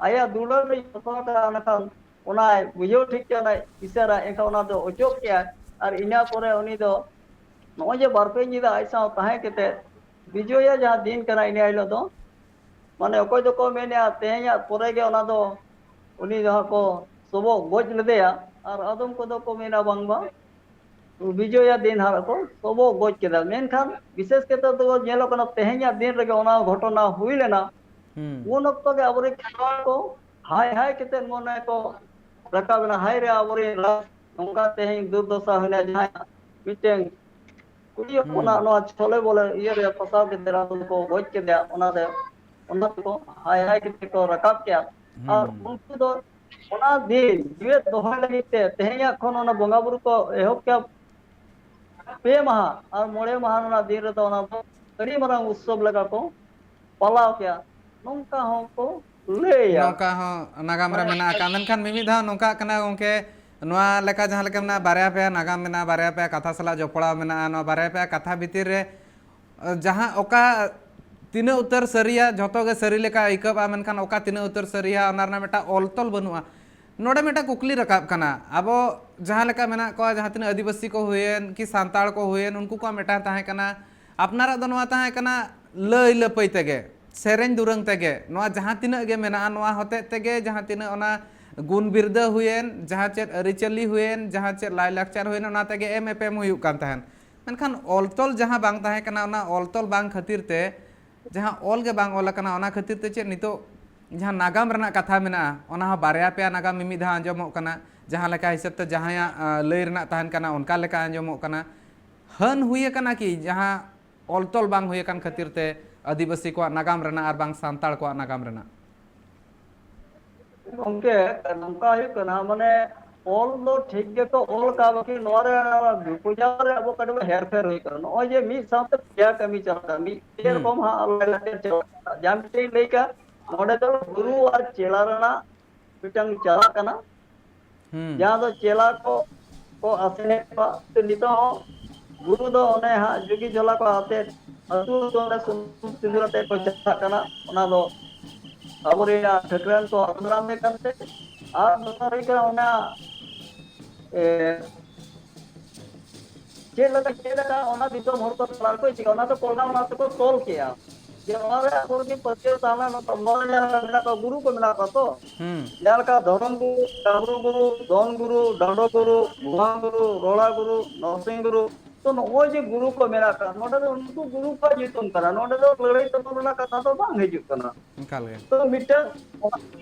ᱟᱭᱟᱜ ᱫᱩᱞᱟᱹᱲ ᱨᱮᱧ ᱯᱷᱚᱥᱟᱣ ᱠᱟᱱᱟ, ᱚᱱᱟ ᱠᱷᱟᱱ ᱚᱱᱟᱭ ᱵᱩᱡᱷᱟᱹᱣ ᱴᱷᱤᱠ ᱠᱮᱫᱟ, ᱚᱱᱟ ᱤᱥᱟᱹᱨᱟ, ᱮᱱᱠᱷᱟᱱ ᱚᱱᱟ ᱫᱚ ᱚᱪᱚᱜ ᱠᱮᱫᱟᱭ᱾ ᱟᱨ ᱤᱱᱟᱹ ᱯᱚᱨᱮ ᱩᱱᱤ ᱫᱚ ᱱᱚᱜᱼᱚᱭ ᱡᱮ ᱵᱟᱨ ᱯᱮ ᱧᱤᱫᱟᱹ ᱟᱡ ᱥᱟᱶ ᱛᱟᱦᱮᱸ ᱠᱟᱛᱮ ᱵᱤᱡᱚᱭᱟ ᱡᱟᱦᱟᱸ ᱫᱤᱱ ᱠᱟᱱᱟ, ᱤᱱᱟᱹ ᱦᱤᱞᱳᱜ ᱫᱚ ᱢᱟᱱᱮ ᱚᱠᱚᱭ ᱫᱚᱠᱚ ᱢᱮᱱᱮᱜᱼᱟ ᱛᱮᱦᱮᱧᱟᱜ ᱯᱚᱨᱮ ᱜᱮ ᱚᱱᱟ ᱫᱚ ᱩᱱᱤ ᱡᱟᱦᱟᱸ ᱠᱚ ᱥᱚᱵᱚᱜ ᱜᱚᱡ ᱞᱮᱫᱮᱭᱟ, ᱟᱨ ᱟᱫᱚᱢ ᱠᱚᱫᱚ ᱠᱚ ᱢᱮᱱᱟ ᱵᱟᱝᱢᱟ ᱵᱤᱡᱚᱭᱟ ᱫᱤᱱ ᱦᱟᱨ ᱠᱚ ᱥᱚᱵᱚᱜ ᱜᱚᱡ ᱠᱮᱫᱟ᱾ ᱢᱮᱱᱠᱷᱟᱱ ᱵᱤᱥᱮᱥ ᱠᱟᱛᱮ ᱫᱚ ᱧᱮᱞᱚᱜ ᱠᱟᱱᱟ ᱛᱮᱦᱮᱧᱟᱜ ᱫᱤᱱ ᱨᱮᱜᱮ ᱚᱱᱟ ᱜᱷᱚᱴᱚᱱᱟ ᱦᱩᱭ ᱞᱮᱱᱟ᱾ ᱦᱩᱸ ᱩᱱ ᱚᱠᱛᱚ ᱜᱮ ᱟᱵᱚᱨᱮᱱ ᱠᱷᱮᱨᱣᱟᱲ ᱠᱚ ᱦᱟᱭ ᱦᱟᱭ ᱠᱟᱛᱮ ᱢᱚᱱᱮ ᱠᱚ ᱨᱟᱠᱟᱵ ᱮᱱᱟ, "ᱦᱟᱭ ᱨᱮ ᱟᱵᱚᱨᱮᱱ ᱨᱟᱡᱽ, ᱱᱚᱝᱠᱟ ᱛᱮᱦᱮᱧ ᱫᱩᱨᱫᱚᱥᱟ ᱦᱩᱭᱱᱟ, ᱡᱟᱦᱟᱸᱭᱟᱜ ᱢᱤᱫᱴᱮᱱ ᱠᱩᱲᱤ ᱦᱚᱯᱚᱱᱟᱜ ᱦᱩᱸ ᱱᱚᱣᱟ ᱪᱷᱚᱞᱮ ᱵᱚᱞᱮ ᱤᱭᱟᱹ ᱨᱮ ᱯᱷᱟᱥᱟᱣ ᱠᱟᱛᱮ ᱟᱫᱚ ᱠᱚ ᱜᱚᱡ ᱠᱮᱫᱮᱭᱟ, ᱚᱱᱟ ᱨᱮ ᱚᱱᱟ ᱛᱮᱠᱚ ᱦᱟᱭ ᱦᱟᱭ ᱠᱟᱛᱮ ᱠᱚ ᱨᱟᱠᱟᱵ ᱠᱮᱫᱟ᱾" ᱟᱨ ᱦᱩᱸ ᱩᱱᱠᱩ ᱫᱚ ᱚᱱᱟ ᱫᱤᱱ ᱡᱤᱣᱮᱫ ᱫᱚᱦᱚᱭ ᱞᱟᱹᱜᱤᱫ ᱛᱮ ᱛᱮᱦᱮᱧᱟᱜ ᱠᱷᱚᱱ ᱚᱱᱟ ᱵᱚᱸᱜᱟ ᱵᱩᱨᱩ ᱠᱚ ᱮᱦᱚᱵ ᱠᱮᱫᱟ᱾ ᱯᱮ ᱢᱟᱦᱟ ᱟᱨ ᱢᱚᱬᱮ ᱢᱟᱦᱟ ᱨᱮᱱᱟᱜ ᱫᱤᱱ ᱨᱮᱫᱚ ᱚᱱᱟ ᱫᱚ ᱟᱹᱰᱤ ᱢᱟᱨᱟᱝ ᱩᱛᱥᱚᱵ ᱞᱮᱠᱟ ᱠᱚ ᱯᱟᱞᱟᱣ ᱠᱮᱫᱟ᱾ ᱱᱚᱝᱠᱟ ᱦᱚᱸᱠᱚ ᱞᱟᱹᱭᱟ᱾ ᱱᱚᱝᱠᱟ ᱦᱚᱸ ᱱᱟᱜᱟᱢ ᱨᱮ ᱢᱮᱱᱟᱜ ᱟᱠᱟᱫ᱾ ᱢᱮᱱᱠᱷᱟᱱ ᱢᱤᱢᱤᱫ ᱫᱷᱟᱣ ᱱᱚᱝᱠᱟᱜ ᱠᱟᱱᱟ ᱜᱚᱢᱠᱮ, ᱱᱚᱣᱟ ᱞᱮᱠᱟ ᱡᱟᱦᱟᱸ ᱞᱮᱠᱟ ᱢᱮᱱᱟᱜᱼᱟ, ᱵᱟᱨᱭᱟ ᱯᱮᱭᱟ ᱱᱟᱜᱟᱢ ᱢᱮᱱᱟᱜᱼᱟ, ᱵᱟᱨᱭᱟ ᱯᱮᱭᱟ ᱠᱟᱛᱷᱟ ᱥᱟᱞᱟᱜ ᱡᱚᱯᱲᱟᱣ ᱢᱮᱱᱟᱜᱼᱟ, ᱱᱚᱣᱟ ᱵᱟᱨᱭᱟ ᱯᱮᱭᱟ ᱠᱟᱛᱷᱟ ᱵᱷᱤᱛᱤᱨ ᱨᱮ ᱡᱟᱦᱟᱸ ᱚᱠᱟ ᱛᱤᱱᱟᱹᱜ ᱩᱛᱟᱹᱨ ᱥᱟᱹᱨᱤᱭᱟ, ᱡᱷᱚᱛᱚ ᱜᱮ ᱥᱟᱹᱨᱤ ᱞᱮᱠᱟ ᱟᱹᱭᱠᱟᱹᱜᱼᱟ, ᱢᱮᱱᱠᱷᱟᱱ ᱚᱠᱟ ᱛᱤᱱᱟᱹᱜ ᱩᱛᱟᱹᱨ ᱥᱟᱹᱨᱤᱭᱟ, ᱚᱱᱟ ᱨᱮᱱᱟᱜ ᱢᱤᱫᱴᱟᱝ ᱚᱞ ᱛᱚᱞ ᱵᱟᱹᱱᱩᱜᱼᱟ᱾ ᱱᱚᱰᱮ ᱢᱤᱫᱴᱟᱝ ᱠᱩᱠᱞᱤ ᱨᱟᱠᱟᱵ ᱠᱟᱱᱟ, ᱟᱵᱚ ᱡᱟᱦᱟᱸ ᱞᱮᱠᱟ ᱢᱮᱱᱟᱜ ᱠᱚᱣᱟ, ᱡᱟᱦᱟᱸ ᱛᱤᱱᱟᱹᱜ ᱟᱹᱫᱤᱵᱟᱹᱥᱤ ᱠᱚ ᱦᱩᱭᱮᱱ ᱠᱤ ᱥᱟᱱᱛᱟᱲ ᱠᱚ ᱦᱩᱭᱮᱱ, ᱩᱱᱠᱩ ᱠᱚᱣᱟᱜ ᱢᱤᱫᱴᱟᱝ ᱛᱟᱦᱮᱸ ᱠᱟᱱᱟ, ᱟᱯᱱᱟᱨᱟᱜ ᱫᱚ ᱱᱚᱣᱟ ᱛᱟᱦᱮᱸ ᱠᱟᱱᱟ ᱞᱟᱹᱭ ᱞᱟᱹᱯᱟᱹᱭ ᱛᱮᱜᱮ, ᱥᱮᱨᱮᱧ ᱫᱩᱨᱟᱹᱝ ᱛᱮᱜᱮ, ᱱᱚᱣᱟ ᱡᱟᱦᱟᱸ ᱛᱤᱱᱟᱹᱜ ᱜᱮ ᱢᱮᱱᱟᱜᱼᱟ, ᱱᱚᱣᱟ ᱦᱚᱛᱮᱡ ᱛᱮᱜᱮ ᱡᱟᱦᱟᱸ ᱛᱤᱱᱟᱹᱜ ᱚᱱᱟ ᱜᱩᱱ ᱵᱤᱨᱫᱟᱹ ᱦᱩᱭᱮᱱ, ᱡᱟᱦᱟᱸ ᱪᱮᱫ ᱟᱹᱨᱤᱪᱟᱹᱞᱤ ᱦᱩᱭᱮᱱ, ᱡᱟᱦᱟᱸ ᱪᱮᱫ ᱞᱟᱭᱼᱞᱟᱠᱪᱟᱨ ᱦᱩᱭᱮᱱ, ᱚᱱᱟ ᱛᱮᱜᱮ ᱮᱢ ᱮᱯᱮᱢ ᱦᱩᱭᱩᱜ ᱠᱟᱱ ᱛᱟᱦᱮᱸᱱ᱾ ᱢᱮᱱᱠᱷᱟᱱ ᱚᱞ ᱛᱚᱞ ᱡᱟᱦᱟᱸ ᱵᱟᱝ ᱛᱟᱦᱮᱸ ᱠᱟᱱᱟ, ᱚᱱᱟ ᱚᱞ ᱛᱚᱞ ᱵᱟᱝ ᱠᱷᱟᱹᱛᱤᱨ ᱛᱮ, ᱡᱟᱦᱟᱸ ᱚᱞ ᱜᱮ ᱵᱟᱝ ᱚᱞ ᱟᱠᱟᱱᱟ, ᱚᱱᱟ ᱠᱷᱟᱹᱛᱤᱨ ᱛᱮ ᱪᱮᱫ ᱱᱤᱛᱚᱜ ᱡᱟᱦᱟᱸ ᱱᱟᱜᱟᱢ ᱨᱮᱱᱟᱜ ᱠᱟᱛᱷᱟ ᱢᱮᱱᱟᱜᱼᱟ, ᱚᱱᱟ ᱦᱚᱸ ᱵᱟᱨᱭᱟ ᱯᱮᱭᱟ ᱱᱟᱜᱟᱢ ᱢᱤᱢᱤᱫ ᱫᱷᱟᱣ ᱟᱸᱡᱚᱢᱚᱜ ᱠᱟᱱᱟ, ᱡᱟᱦᱟᱸ ᱞᱮᱠᱟ ᱦᱤᱥᱟᱹᱵ ᱛᱮ ᱡᱟᱦᱟᱸᱭᱟᱜ, ᱟᱸ, ᱞᱟᱹᱭ ᱨᱮᱱᱟᱜ ᱛᱟᱦᱮᱱ ᱠᱟᱱᱟ, ᱚᱱᱠᱟ ᱞᱮᱠᱟ ᱟᱸᱡᱚᱢᱚᱜ ᱠᱟᱱᱟ᱾ ᱦᱟᱹᱱ ᱦᱩᱭ ᱟᱠᱟᱱᱟ ᱠᱤ, ᱡᱟᱦᱟᱸ ᱚᱞ ᱛᱚᱞ ᱵᱟᱝ ᱦᱩᱭ ᱟᱠᱟᱱ ᱠᱷᱟᱹᱛᱤᱨ ᱛᱮ ᱟᱹᱫᱤᱵᱟᱹᱥᱤ ᱠᱚᱣᱟᱜ ᱱᱟᱜᱟᱢ ᱨᱮᱱᱟᱜ ᱟᱨ ᱵᱟᱝ ᱥᱟᱱᱛᱟᱲ ᱠᱚᱣᱟᱜ ᱱᱟᱜᱟᱢ ᱨᱮᱱᱟᱜ? ᱜᱚᱝᱠᱮ, ᱱᱚᱝᱠᱟ ᱦᱩᱭᱩᱜ ᱠᱟᱱᱟ, ᱢᱟᱱᱮ ᱚᱞ ᱫᱚ ᱴᱷᱤᱠ ᱜᱮᱠᱚ ᱚᱞ ᱟᱠᱟᱫ, ᱵᱟᱹᱠᱤ ᱱᱚᱣᱟ ᱨᱮ ᱵᱩᱡᱷᱟᱹᱣ ᱨᱮ ᱟᱵᱚ ᱠᱟᱹᱴᱤᱡ ᱵᱚᱱ ᱦᱮᱨᱯᱷᱮᱨ ᱦᱩᱭᱩᱜ ᱠᱟᱱᱟ᱾ ᱱᱚᱜᱼᱚᱭ ᱡᱮ ᱢᱤᱫ ᱥᱟᱶᱛᱮ ᱯᱮᱭᱟ ᱠᱟᱹᱢᱤ ᱪᱟᱞᱟᱜ ᱠᱟᱱᱟ, ᱢᱤᱫ ᱦᱩᱸ᱾ ᱨᱚᱠᱚᱢ ᱦᱟᱸᱜ ᱟᱞᱟᱫᱟ ᱪᱟᱞᱟᱜ ᱠᱟᱱᱟ᱾ ᱡᱟᱦᱟᱸ ᱢᱤᱫᱴᱮᱱ ᱞᱟᱹᱭ ᱠᱟᱜ, ᱱᱚᱰᱮ ᱫᱚ ᱜᱩᱨᱩ ᱟᱨ ᱪᱮᱞᱟ ᱨᱮᱱᱟᱜ ᱢᱤᱫᱴᱟᱝ ᱪᱟᱞᱟᱜ ᱠᱟᱱᱟ, ᱦᱩᱸ᱾ ᱡᱟᱦᱟᱸ ᱫᱚ ᱪᱮᱞᱟ ᱠᱚ ᱠᱚ ᱟᱥᱮᱱᱮᱫ ᱠᱚᱣᱟ᱾ ᱥᱮ ᱱᱤᱛᱚᱜ ᱦᱚᱸ ᱜᱩᱨᱩ ᱫᱚ ᱚᱱᱮ ᱦᱟᱸᱜ ᱡᱩᱜᱤ ᱡᱷᱚᱞᱟ ᱠᱚ ᱟᱛᱮᱫ ᱟᱹᱛᱩ ᱟᱹᱛᱩ ᱚᱸᱰᱮ ᱥᱩᱱᱩᱢ ᱥᱤᱸᱫᱩᱨ ᱟᱛᱮᱫ ᱠᱚ ᱪᱟᱞᱟᱜ ᱠᱟᱱᱟ᱾ ᱚᱱᱟ ᱫᱚ ᱟᱵᱚ ᱨᱮᱱᱟᱜ ᱴᱷᱟᱹᱠᱨᱟᱹᱱ ᱠᱚ ᱟᱯᱱᱟᱨ ᱞᱮᱠᱟᱱ ᱛᱮ, ᱟᱨ ᱫᱚᱥᱟᱨ ᱦᱩᱭᱩᱜ ᱠᱟᱱᱟ ᱚᱱᱟ, ᱮ, ᱪᱮᱫ ᱞᱮᱠᱟ, ᱪᱮᱫ ᱞᱮᱠᱟ ᱚᱱᱟ ᱫᱤᱥᱚᱢ ᱦᱚᱲ ᱠᱚ ᱛᱟᱞᱟ ᱨᱮᱠᱚ ᱤᱫᱤ ᱠᱮᱫᱟ, ᱚᱱᱟ ᱫᱚ ᱠᱚᱞᱦᱟ ᱚᱱᱟ ᱛᱮᱠᱚ ᱛᱚᱞ ᱠᱮᱜᱼᱟ᱾ ᱡᱮ ᱚᱱᱟ ᱨᱮ ᱟᱠᱚ ᱡᱩᱫᱤ ᱯᱟᱹᱛᱭᱟᱹᱣ ᱛᱟᱦᱮᱱᱟ, ᱱᱚᱣᱟ ᱢᱚᱱᱮ ᱨᱮ ᱢᱮᱱᱟᱜ ᱠᱚᱣᱟ, ᱜᱩᱨᱩ ᱠᱚ ᱢᱮᱱᱟᱜ ᱠᱚᱣᱟ ᱛᱚ᱾ ᱦᱩᱸ᱾ ᱡᱟᱦᱟᱸ ᱞᱮᱠᱟ ᱫᱷᱚᱨᱚᱢ ᱜᱩᱨᱩ, ᱰᱟᱢᱨᱩ ᱜᱩᱨᱩ, ᱫᱚᱱ ᱜᱩᱨᱩ, ᱰᱟᱸᱰᱚ ᱜᱩᱨᱩ, ᱵᱷᱩᱣᱟᱝ ᱜᱩᱨᱩ, ᱨᱚᱲᱟ ᱜᱩᱨᱩ, ᱱᱚᱨᱥᱤᱝ ᱜᱩᱨᱩ, ᱛᱚ ᱱᱚᱜᱼᱚᱭ ᱡᱮ ᱜᱩᱨᱩ ᱠᱚ ᱢᱮᱱᱟᱜ ᱠᱚᱣᱟ, ᱱᱚᱰᱮ ᱫᱚ ᱩᱱᱠᱩ ᱜᱩᱨᱩ ᱠᱚᱣᱟᱜ ᱧᱩᱛᱩᱢ ᱠᱟᱱᱟ, ᱱᱚᱰᱮ ᱫᱚ ᱞᱟᱹᱲᱦᱟᱹᱭ ᱛᱟᱯᱟᱢ ᱨᱮᱱᱟᱜ ᱠᱟᱛᱷᱟ ᱫᱚ ᱵᱟᱝ ᱦᱤᱡᱩᱜ ᱠᱟᱱᱟ᱾ ᱮᱠᱟᱞ ᱜᱮ᱾ ᱛᱚ ᱢᱤᱫᱴᱟᱝ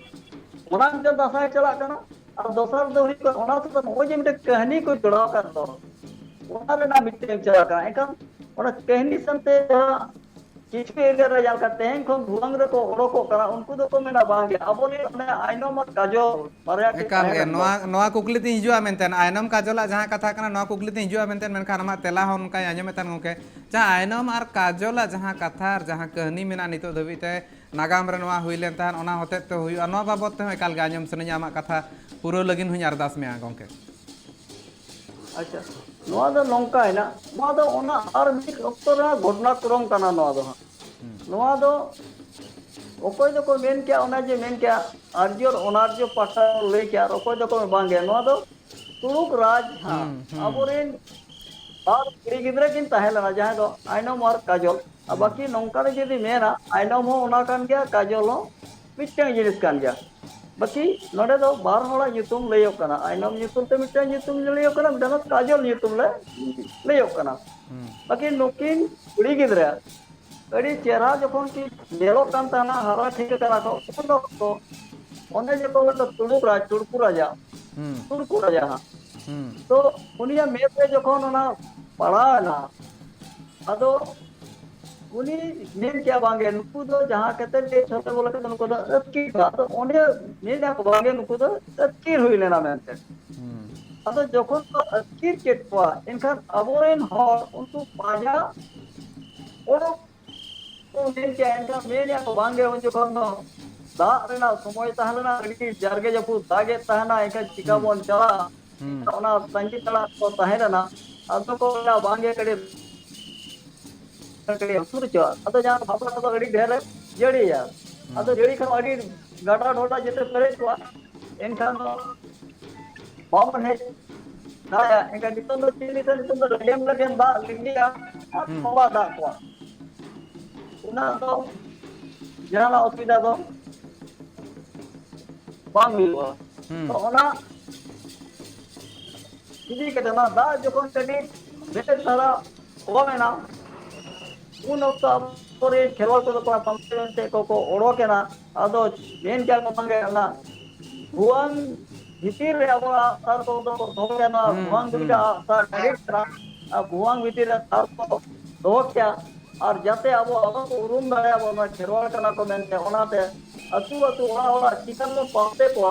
ᱚᱱᱟ ᱢᱤᱫᱴᱟᱝ ᱫᱟᱸᱥᱟᱭ ᱪᱟᱞᱟᱜ ᱠᱟᱱᱟ, ᱟᱨ ᱫᱚᱥᱟᱨ ᱫᱚ ᱦᱩᱭᱩᱜ ᱠᱟᱱᱟ ᱚᱱᱟ ᱥᱟᱶᱛᱮ ᱱᱚᱜᱼᱚᱭ ᱡᱮ ᱢᱤᱫᱴᱟᱝ ᱠᱟᱹᱦᱱᱤ ᱠᱚ ᱡᱚᱲᱟᱣ ᱟᱠᱟᱫ ᱫᱚ, ᱚᱱᱟ ᱨᱮᱱᱟᱜ ᱢᱤᱫᱴᱟᱝ ᱪᱟᱞᱟᱜ ᱠᱟᱱᱟ᱾ ᱮᱱᱠᱷᱟᱱ ᱚᱱᱟ ᱠᱟᱹᱦᱱᱤ ᱥᱟᱶᱛᱮ ᱡᱟᱦᱟᱸ ᱠᱤᱪᱷᱩ ᱮᱨᱤᱭᱟ ᱨᱮ ᱡᱟᱦᱟᱸ ᱞᱮᱠᱟ ᱛᱮᱦᱮᱧ ᱠᱷᱚᱱ ᱵᱷᱩᱣᱟᱹᱝ ᱨᱮᱠᱚ ᱚᱰᱚᱠᱚᱜ ᱠᱟᱱᱟ, ᱩᱱᱠᱩ ᱫᱚᱠᱚ ᱢᱮᱱᱟ ᱵᱟᱝ ᱜᱮ, ᱟᱵᱚᱨᱮᱱ ᱚᱱᱮ ᱟᱭᱱᱚᱢ ᱟᱨ ᱠᱟᱡᱚᱞ ᱵᱟᱨᱭᱟ ᱠᱤᱱ ᱮᱠᱟᱞ ᱛᱟᱦᱮᱸ ᱜᱮ᱾ ᱞᱮᱱ ᱫᱚ᱾ ᱱᱚᱣᱟ ᱱᱚᱣᱟ ᱠᱩᱠᱞᱤ ᱛᱤᱧ ᱦᱤᱡᱩᱜᱼᱟ ᱢᱮᱱᱛᱮ, ᱟᱭᱱᱚᱢ ᱠᱟᱡᱚᱞᱟᱜ ᱡᱟᱦᱟᱸ ᱠᱟᱛᱷᱟ ᱠᱟᱱᱟ, ᱱᱚᱣᱟ ᱠᱩᱠᱞᱤ ᱛᱤᱧ ᱦᱤᱡᱩᱜᱼᱟ ᱢᱮᱱᱛᱮ, ᱢᱮᱱᱠᱷᱟᱱ ᱟᱢᱟᱜ ᱛᱮᱞᱟ ᱦᱚᱸ ᱚᱱᱠᱟᱧ ᱟᱸᱡᱚᱢᱮᱫ ᱛᱟᱦᱮᱱ ᱜᱚᱢᱠᱮ, ᱡᱟᱦᱟᱸ ᱟᱭᱱᱚᱢ ᱟᱨ ᱠᱟᱡᱚᱞᱟᱜ ᱡᱟᱦᱟᱸ ᱠᱟᱛᱷᱟ ᱟᱨ ᱡᱟᱦᱟᱸ ᱠᱟᱹᱦᱱᱤ ᱢᱮᱱᱟᱜᱼᱟ ᱱᱤᱛᱚᱜ ᱫᱷᱟᱹᱵᱤᱡ ᱛᱮ ᱱᱟᱜᱟᱢ ᱨᱮ ᱱᱚᱣᱟ ᱦᱩᱭ ᱞᱮᱱ ᱛᱟᱦᱮᱸᱫ, ᱚᱱᱟ ᱦᱚᱛᱮᱡ ᱛᱮ ᱦᱩᱭᱩᱜᱼᱟ, ᱱᱚᱣᱟ ᱵᱟᱵᱚᱫ ᱛᱮᱦᱚᱸ ᱮᱠᱟᱞ ᱜᱮ ᱟᱸᱡᱚᱢ ᱥᱟᱱᱟᱧᱟ ᱟᱢᱟᱜ ᱠᱟᱛᱷᱟ ᱯᱩᱨᱟᱹᱣ ᱞᱟᱹᱜᱤᱫ ᱦᱚᱸᱧ ᱟᱨᱫᱟᱥ ᱢᱮᱭᱟ ᱜᱚᱢᱠᱮ᱾ ᱟᱪᱪᱷᱟ, ᱱᱚᱣᱟ ᱫᱚ ᱱᱚᱝᱠᱟᱭᱮᱱᱟ, ᱱᱚᱣᱟ ᱫᱚ ᱚᱱᱟ ᱟᱨ ᱢᱤᱫ ᱚᱠᱛᱚ ᱨᱮᱱᱟᱜ ᱜᱷᱚᱴᱚᱱᱟ ᱠᱨᱚᱢ ᱠᱟᱱᱟ ᱱᱚᱣᱟ ᱫᱚ ᱦᱟᱸᱜ᱾ ᱱᱚᱣᱟ ᱫᱚ ᱚᱠᱚᱭ ᱫᱚᱠᱚ ᱢᱮᱱ ᱠᱮᱜᱼᱟ, ᱚᱱᱟ ᱡᱮ ᱢᱮᱱ ᱠᱮᱜᱼᱟ ᱟᱨᱡᱚ ᱚᱱᱟᱨᱡᱚ ᱯᱟᱦᱴᱟ ᱞᱟᱹᱭ ᱠᱮᱜᱼᱟ, ᱟᱨ ᱚᱠᱚᱭ ᱫᱚᱠᱚ ᱵᱟᱝ ᱜᱮ, ᱱᱚᱣᱟ ᱫᱚ ᱛᱩᱲᱩᱠ ᱨᱟᱡᱽ ᱦᱟᱸᱜ ᱦᱩᱸ, ᱦᱩᱸ᱾ ᱟᱵᱚᱨᱮᱱ ᱵᱟᱨ ᱠᱩᱲᱤ ᱜᱤᱫᱽᱨᱟᱹ ᱠᱤᱱ ᱛᱟᱦᱮᱸ ᱞᱮᱱᱟ, ᱡᱟᱦᱟᱸᱭ ᱫᱚ ᱟᱭᱱᱚᱢ ᱟᱨ ᱠᱟᱡᱚᱞ᱾ ᱟᱨ ᱦᱩᱸ᱾ ᱵᱟᱹᱠᱤ ᱱᱚᱝᱠᱟ ᱨᱮ ᱡᱩᱫᱤ ᱢᱮᱱᱟ, ᱟᱭᱱᱚᱢ ᱦᱚᱸ ᱚᱱᱟ ᱠᱟᱱ ᱜᱮᱭᱟ, ᱠᱟᱡᱚᱞ ᱦᱚᱸ ᱢᱤᱫᱴᱟᱝ ᱡᱤᱱᱤᱥ ᱠᱟᱱ ᱜᱮᱭᱟ᱾ ᱵᱟᱹᱠᱤ ᱱᱚᱰᱮ ᱫᱚ ᱵᱟᱨ ᱦᱚᱲᱟᱜ ᱧᱩᱛᱩᱢ ᱞᱟᱹᱭᱚᱜ ᱠᱟᱱᱟ, ᱟᱭᱱᱚᱢ ᱧᱩᱛᱩᱢ ᱛᱮ ᱢᱤᱫᱴᱟᱝ ᱧᱩᱛᱩᱢ ᱞᱟᱹᱭᱚᱜ ᱠᱟᱱᱟ, ᱢᱤᱫᱴᱟᱝ ᱫᱚ ᱠᱟᱡᱚᱞ ᱧᱩᱛᱩᱢ ᱞᱮ ᱞᱟᱹᱭᱚᱜ ᱠᱟᱱᱟ᱾ ᱦᱩᱸ᱾ ᱵᱟᱹᱠᱤ ᱱᱩᱠᱤᱱ ᱠᱩᱲᱤ ᱜᱤᱫᱽᱨᱟᱹ ᱟᱹᱰᱤ ᱪᱮᱦᱨᱟ ᱡᱚᱠᱷᱚᱱ ᱠᱤᱱ ᱧᱮᱞᱚᱜ ᱠᱟᱱ ᱛᱟᱦᱮᱱᱟ, ᱦᱟᱨᱟ ᱴᱷᱤᱠ ᱟᱠᱟᱱᱟ ᱠᱚ, ᱩᱱ ᱚᱠᱛᱚ ᱚᱱᱮ ᱡᱮ ᱠᱚ ᱢᱮᱱᱫᱟ ᱛᱩᱲᱩᱠ ᱨᱟᱡᱽ, ᱛᱩᱲᱠᱩ ᱨᱟᱡᱟ, ᱦᱩᱸ᱾ ᱛᱩᱲᱠᱩ ᱨᱟᱡᱟ ᱦᱟᱸᱜ᱾ ᱦᱩᱸ᱾ ᱛᱚ ᱩᱱᱤᱭᱟᱜ ᱢᱮᱫ ᱨᱮ ᱡᱚᱠᱷᱚᱱ ᱚᱱᱟ ᱯᱟᱲᱟᱣ ᱮᱱᱟ, ᱟᱫᱚ ᱩᱱᱤ ᱢᱮᱱ ᱠᱮᱜᱼᱟ, ᱵᱟᱝᱜᱮ, ᱱᱩᱠᱩ ᱫᱚ ᱡᱟᱦᱟᱸ ᱠᱟᱛᱮ ᱜᱮ ᱪᱷᱚᱞᱮ ᱵᱚᱞᱮ ᱠᱟᱛᱮ ᱱᱩᱠᱩ ᱫᱚ ᱟᱹᱛᱠᱤᱨ ᱠᱚᱣᱟ᱾ ᱟᱫᱚ ᱚᱸᱰᱮ ᱢᱮᱱ ᱠᱮᱜᱼᱟ ᱠᱚ, ᱵᱟᱝᱜᱮ, ᱱᱩᱠᱩ ᱫᱚ ᱟᱹᱛᱠᱤᱨ ᱦᱩᱭ ᱞᱮᱱᱟ ᱢᱮᱱᱛᱮ᱾ ᱦᱩᱸ᱾ ᱟᱫᱚ ᱡᱚᱠᱷᱚᱱ ᱠᱚ ᱟᱹᱛᱠᱤᱨ ᱠᱮᱫ ᱠᱚᱣᱟ, ᱮᱱᱠᱷᱟᱱ ᱟᱵᱚᱨᱮᱱ ᱦᱚᱲ ᱩᱱᱠᱩ ᱯᱟᱸᱡᱟ ᱚᱰᱚᱠ ᱠᱚ ᱢᱮᱱ ᱠᱮᱜᱼᱟ, ᱮᱱᱠᱷᱟᱱ ᱢᱮᱱᱮᱜᱼᱟ ᱠᱚ, ᱵᱟᱝᱜᱮ, ᱩᱱ ᱡᱚᱠᱷᱚᱱ ᱫᱚ ᱫᱟᱜ ᱨᱮᱱᱟᱜ ᱥᱚᱢᱚᱭ ᱛᱟᱦᱮᱸ ᱞᱮᱱᱟ, ᱟᱹᱰᱤ ᱡᱟᱨᱜᱮ ᱡᱟᱹᱯᱩᱫ ᱫᱟᱜᱮᱫ ᱛᱟᱦᱮᱱᱟ, ᱮᱱᱠᱷᱟᱱ ᱪᱤᱠᱟ ᱦᱩᱸ᱾ ᱵᱚᱱ ᱪᱟᱞᱟᱜᱼᱟ? ᱦᱩᱸ᱾ ᱚᱱᱟ ᱛᱟᱺᱜᱤ ᱛᱟᱲᱟᱜ ᱠᱚ ᱛᱟᱦᱮᱸ ᱞᱮᱱᱟ᱾ ᱟᱫᱚ ᱠᱚ ᱢᱮᱱᱟ, ᱵᱟᱝᱜᱮ, ᱠᱟᱹᱴᱤᱡ ᱠᱟᱹᱴᱤᱡ ᱦᱟᱹᱥᱩᱨ ᱦᱚᱪᱚᱣᱟᱜ᱾ ᱟᱫᱚ ᱡᱟᱦᱟᱸ ᱵᱷᱟᱵᱟ ᱫᱚ ᱟᱹᱰᱤ ᱰᱷᱮᱨᱮ ᱡᱟᱹᱲᱤᱭᱟ᱾ ᱟᱫᱚ ᱦᱩᱸ᱾ ᱡᱟᱹᱲᱤ ᱠᱷᱟᱱ ᱟᱹᱰᱤ ᱜᱟᱰᱟ ᱰᱷᱚᱰᱟ ᱡᱮᱛᱮ ᱯᱮᱨᱮᱡ ᱠᱚᱜᱼᱟ, ᱮᱱᱠᱷᱟᱱ ᱫᱚ ᱵᱟᱵᱚᱱ ᱦᱮᱡ ᱫᱟᱲᱮᱭᱟᱜᱼᱟ᱾ ᱮᱱᱠᱷᱟᱱ ᱱᱤᱛᱚᱝ ᱫᱚ ᱪᱮᱫ ᱞᱮᱠᱟ, ᱱᱤᱛᱚᱝ ᱫᱚ ᱞᱮᱜᱮᱢ ᱞᱮᱜᱮᱢ ᱫᱟᱜ ᱞᱤᱸᱜᱤᱜᱼᱟ ᱟᱨ ᱦᱩᱸ᱾ ᱛᱚᱸᱵᱟ ᱫᱟᱜ ᱠᱚᱜᱼᱟ᱾ ᱚᱱᱟ ᱫᱚ ᱡᱟᱦᱟᱱᱟᱜ ᱚᱥᱩᱵᱤᱫᱷᱟ ᱫᱚ ᱵᱟᱝ ᱦᱩᱭᱩᱜᱼᱟ᱾ ᱦᱩᱸ᱾ ᱛᱚ ᱚᱱᱟ ᱤᱫᱤ ᱠᱟᱛᱮ ᱚᱱᱟ ᱫᱟᱜ ᱡᱚᱠᱷᱚᱱ ᱠᱟᱹᱴᱤᱡ ᱵᱮᱥ ᱫᱷᱟᱨᱟ ᱠᱚᱢ ᱮᱱᱟ, ᱩᱱ ᱚᱠᱛᱚ ᱟᱵᱚᱨᱮᱱ ᱠᱷᱮᱨᱣᱟᱲ ᱠᱚᱫᱚ ᱠᱚ ᱯᱟᱱᱛᱮ ᱢᱮᱱᱛᱮ ᱠᱚ, ᱠᱚ ᱚᱰᱚᱠ ᱮᱱᱟ᱾ ᱟᱫᱚ ᱢᱮᱱ ᱠᱮᱜᱼᱟ ᱠᱚ, ᱵᱟᱝᱜᱮ, ᱚᱱᱟ ᱵᱷᱩᱣᱟᱹᱝ ᱵᱷᱤᱛᱤᱨ ᱨᱮ ᱟᱵᱚᱣᱟᱜ ᱟᱜᱼᱥᱟᱨ ᱠᱚᱫᱚ ᱠᱚ ᱫᱚᱦᱚᱭᱟ, ᱱᱚᱣᱟ ᱦᱩᱸ, ᱵᱷᱩᱣᱟᱹᱝ ᱫᱚ ᱦᱩᱸ᱾ ᱢᱤᱫᱴᱟᱝ ᱟᱜᱼᱥᱟᱨ ᱰᱟᱭᱨᱮᱠᱴ ᱠᱟᱱᱟ᱾ ᱟᱨ ᱵᱷᱩᱣᱟᱹᱝ ᱵᱷᱤᱛᱤᱨ ᱨᱮ ᱥᱟᱨ ᱠᱚ ᱫᱚᱦᱚ ᱠᱮᱭᱟ, ᱟᱨ ᱡᱟᱛᱮ ᱟᱵᱚ ᱟᱵᱚ ᱠᱚ ᱩᱨᱩᱢ ᱫᱟᱲᱮᱭᱟᱵᱚᱱ ᱢᱟ ᱠᱷᱮᱨᱣᱟᱲ ᱠᱟᱱᱟ ᱠᱚ ᱢᱮᱱᱛᱮ, ᱚᱱᱟᱛᱮ ᱟᱹᱛᱩ ᱟᱹᱛᱩ ᱚᱲᱟᱜ ᱚᱲᱟᱜ ᱪᱤᱠᱟᱹ ᱵᱚᱱ ᱯᱟᱥᱛᱮ ᱠᱚᱣᱟ,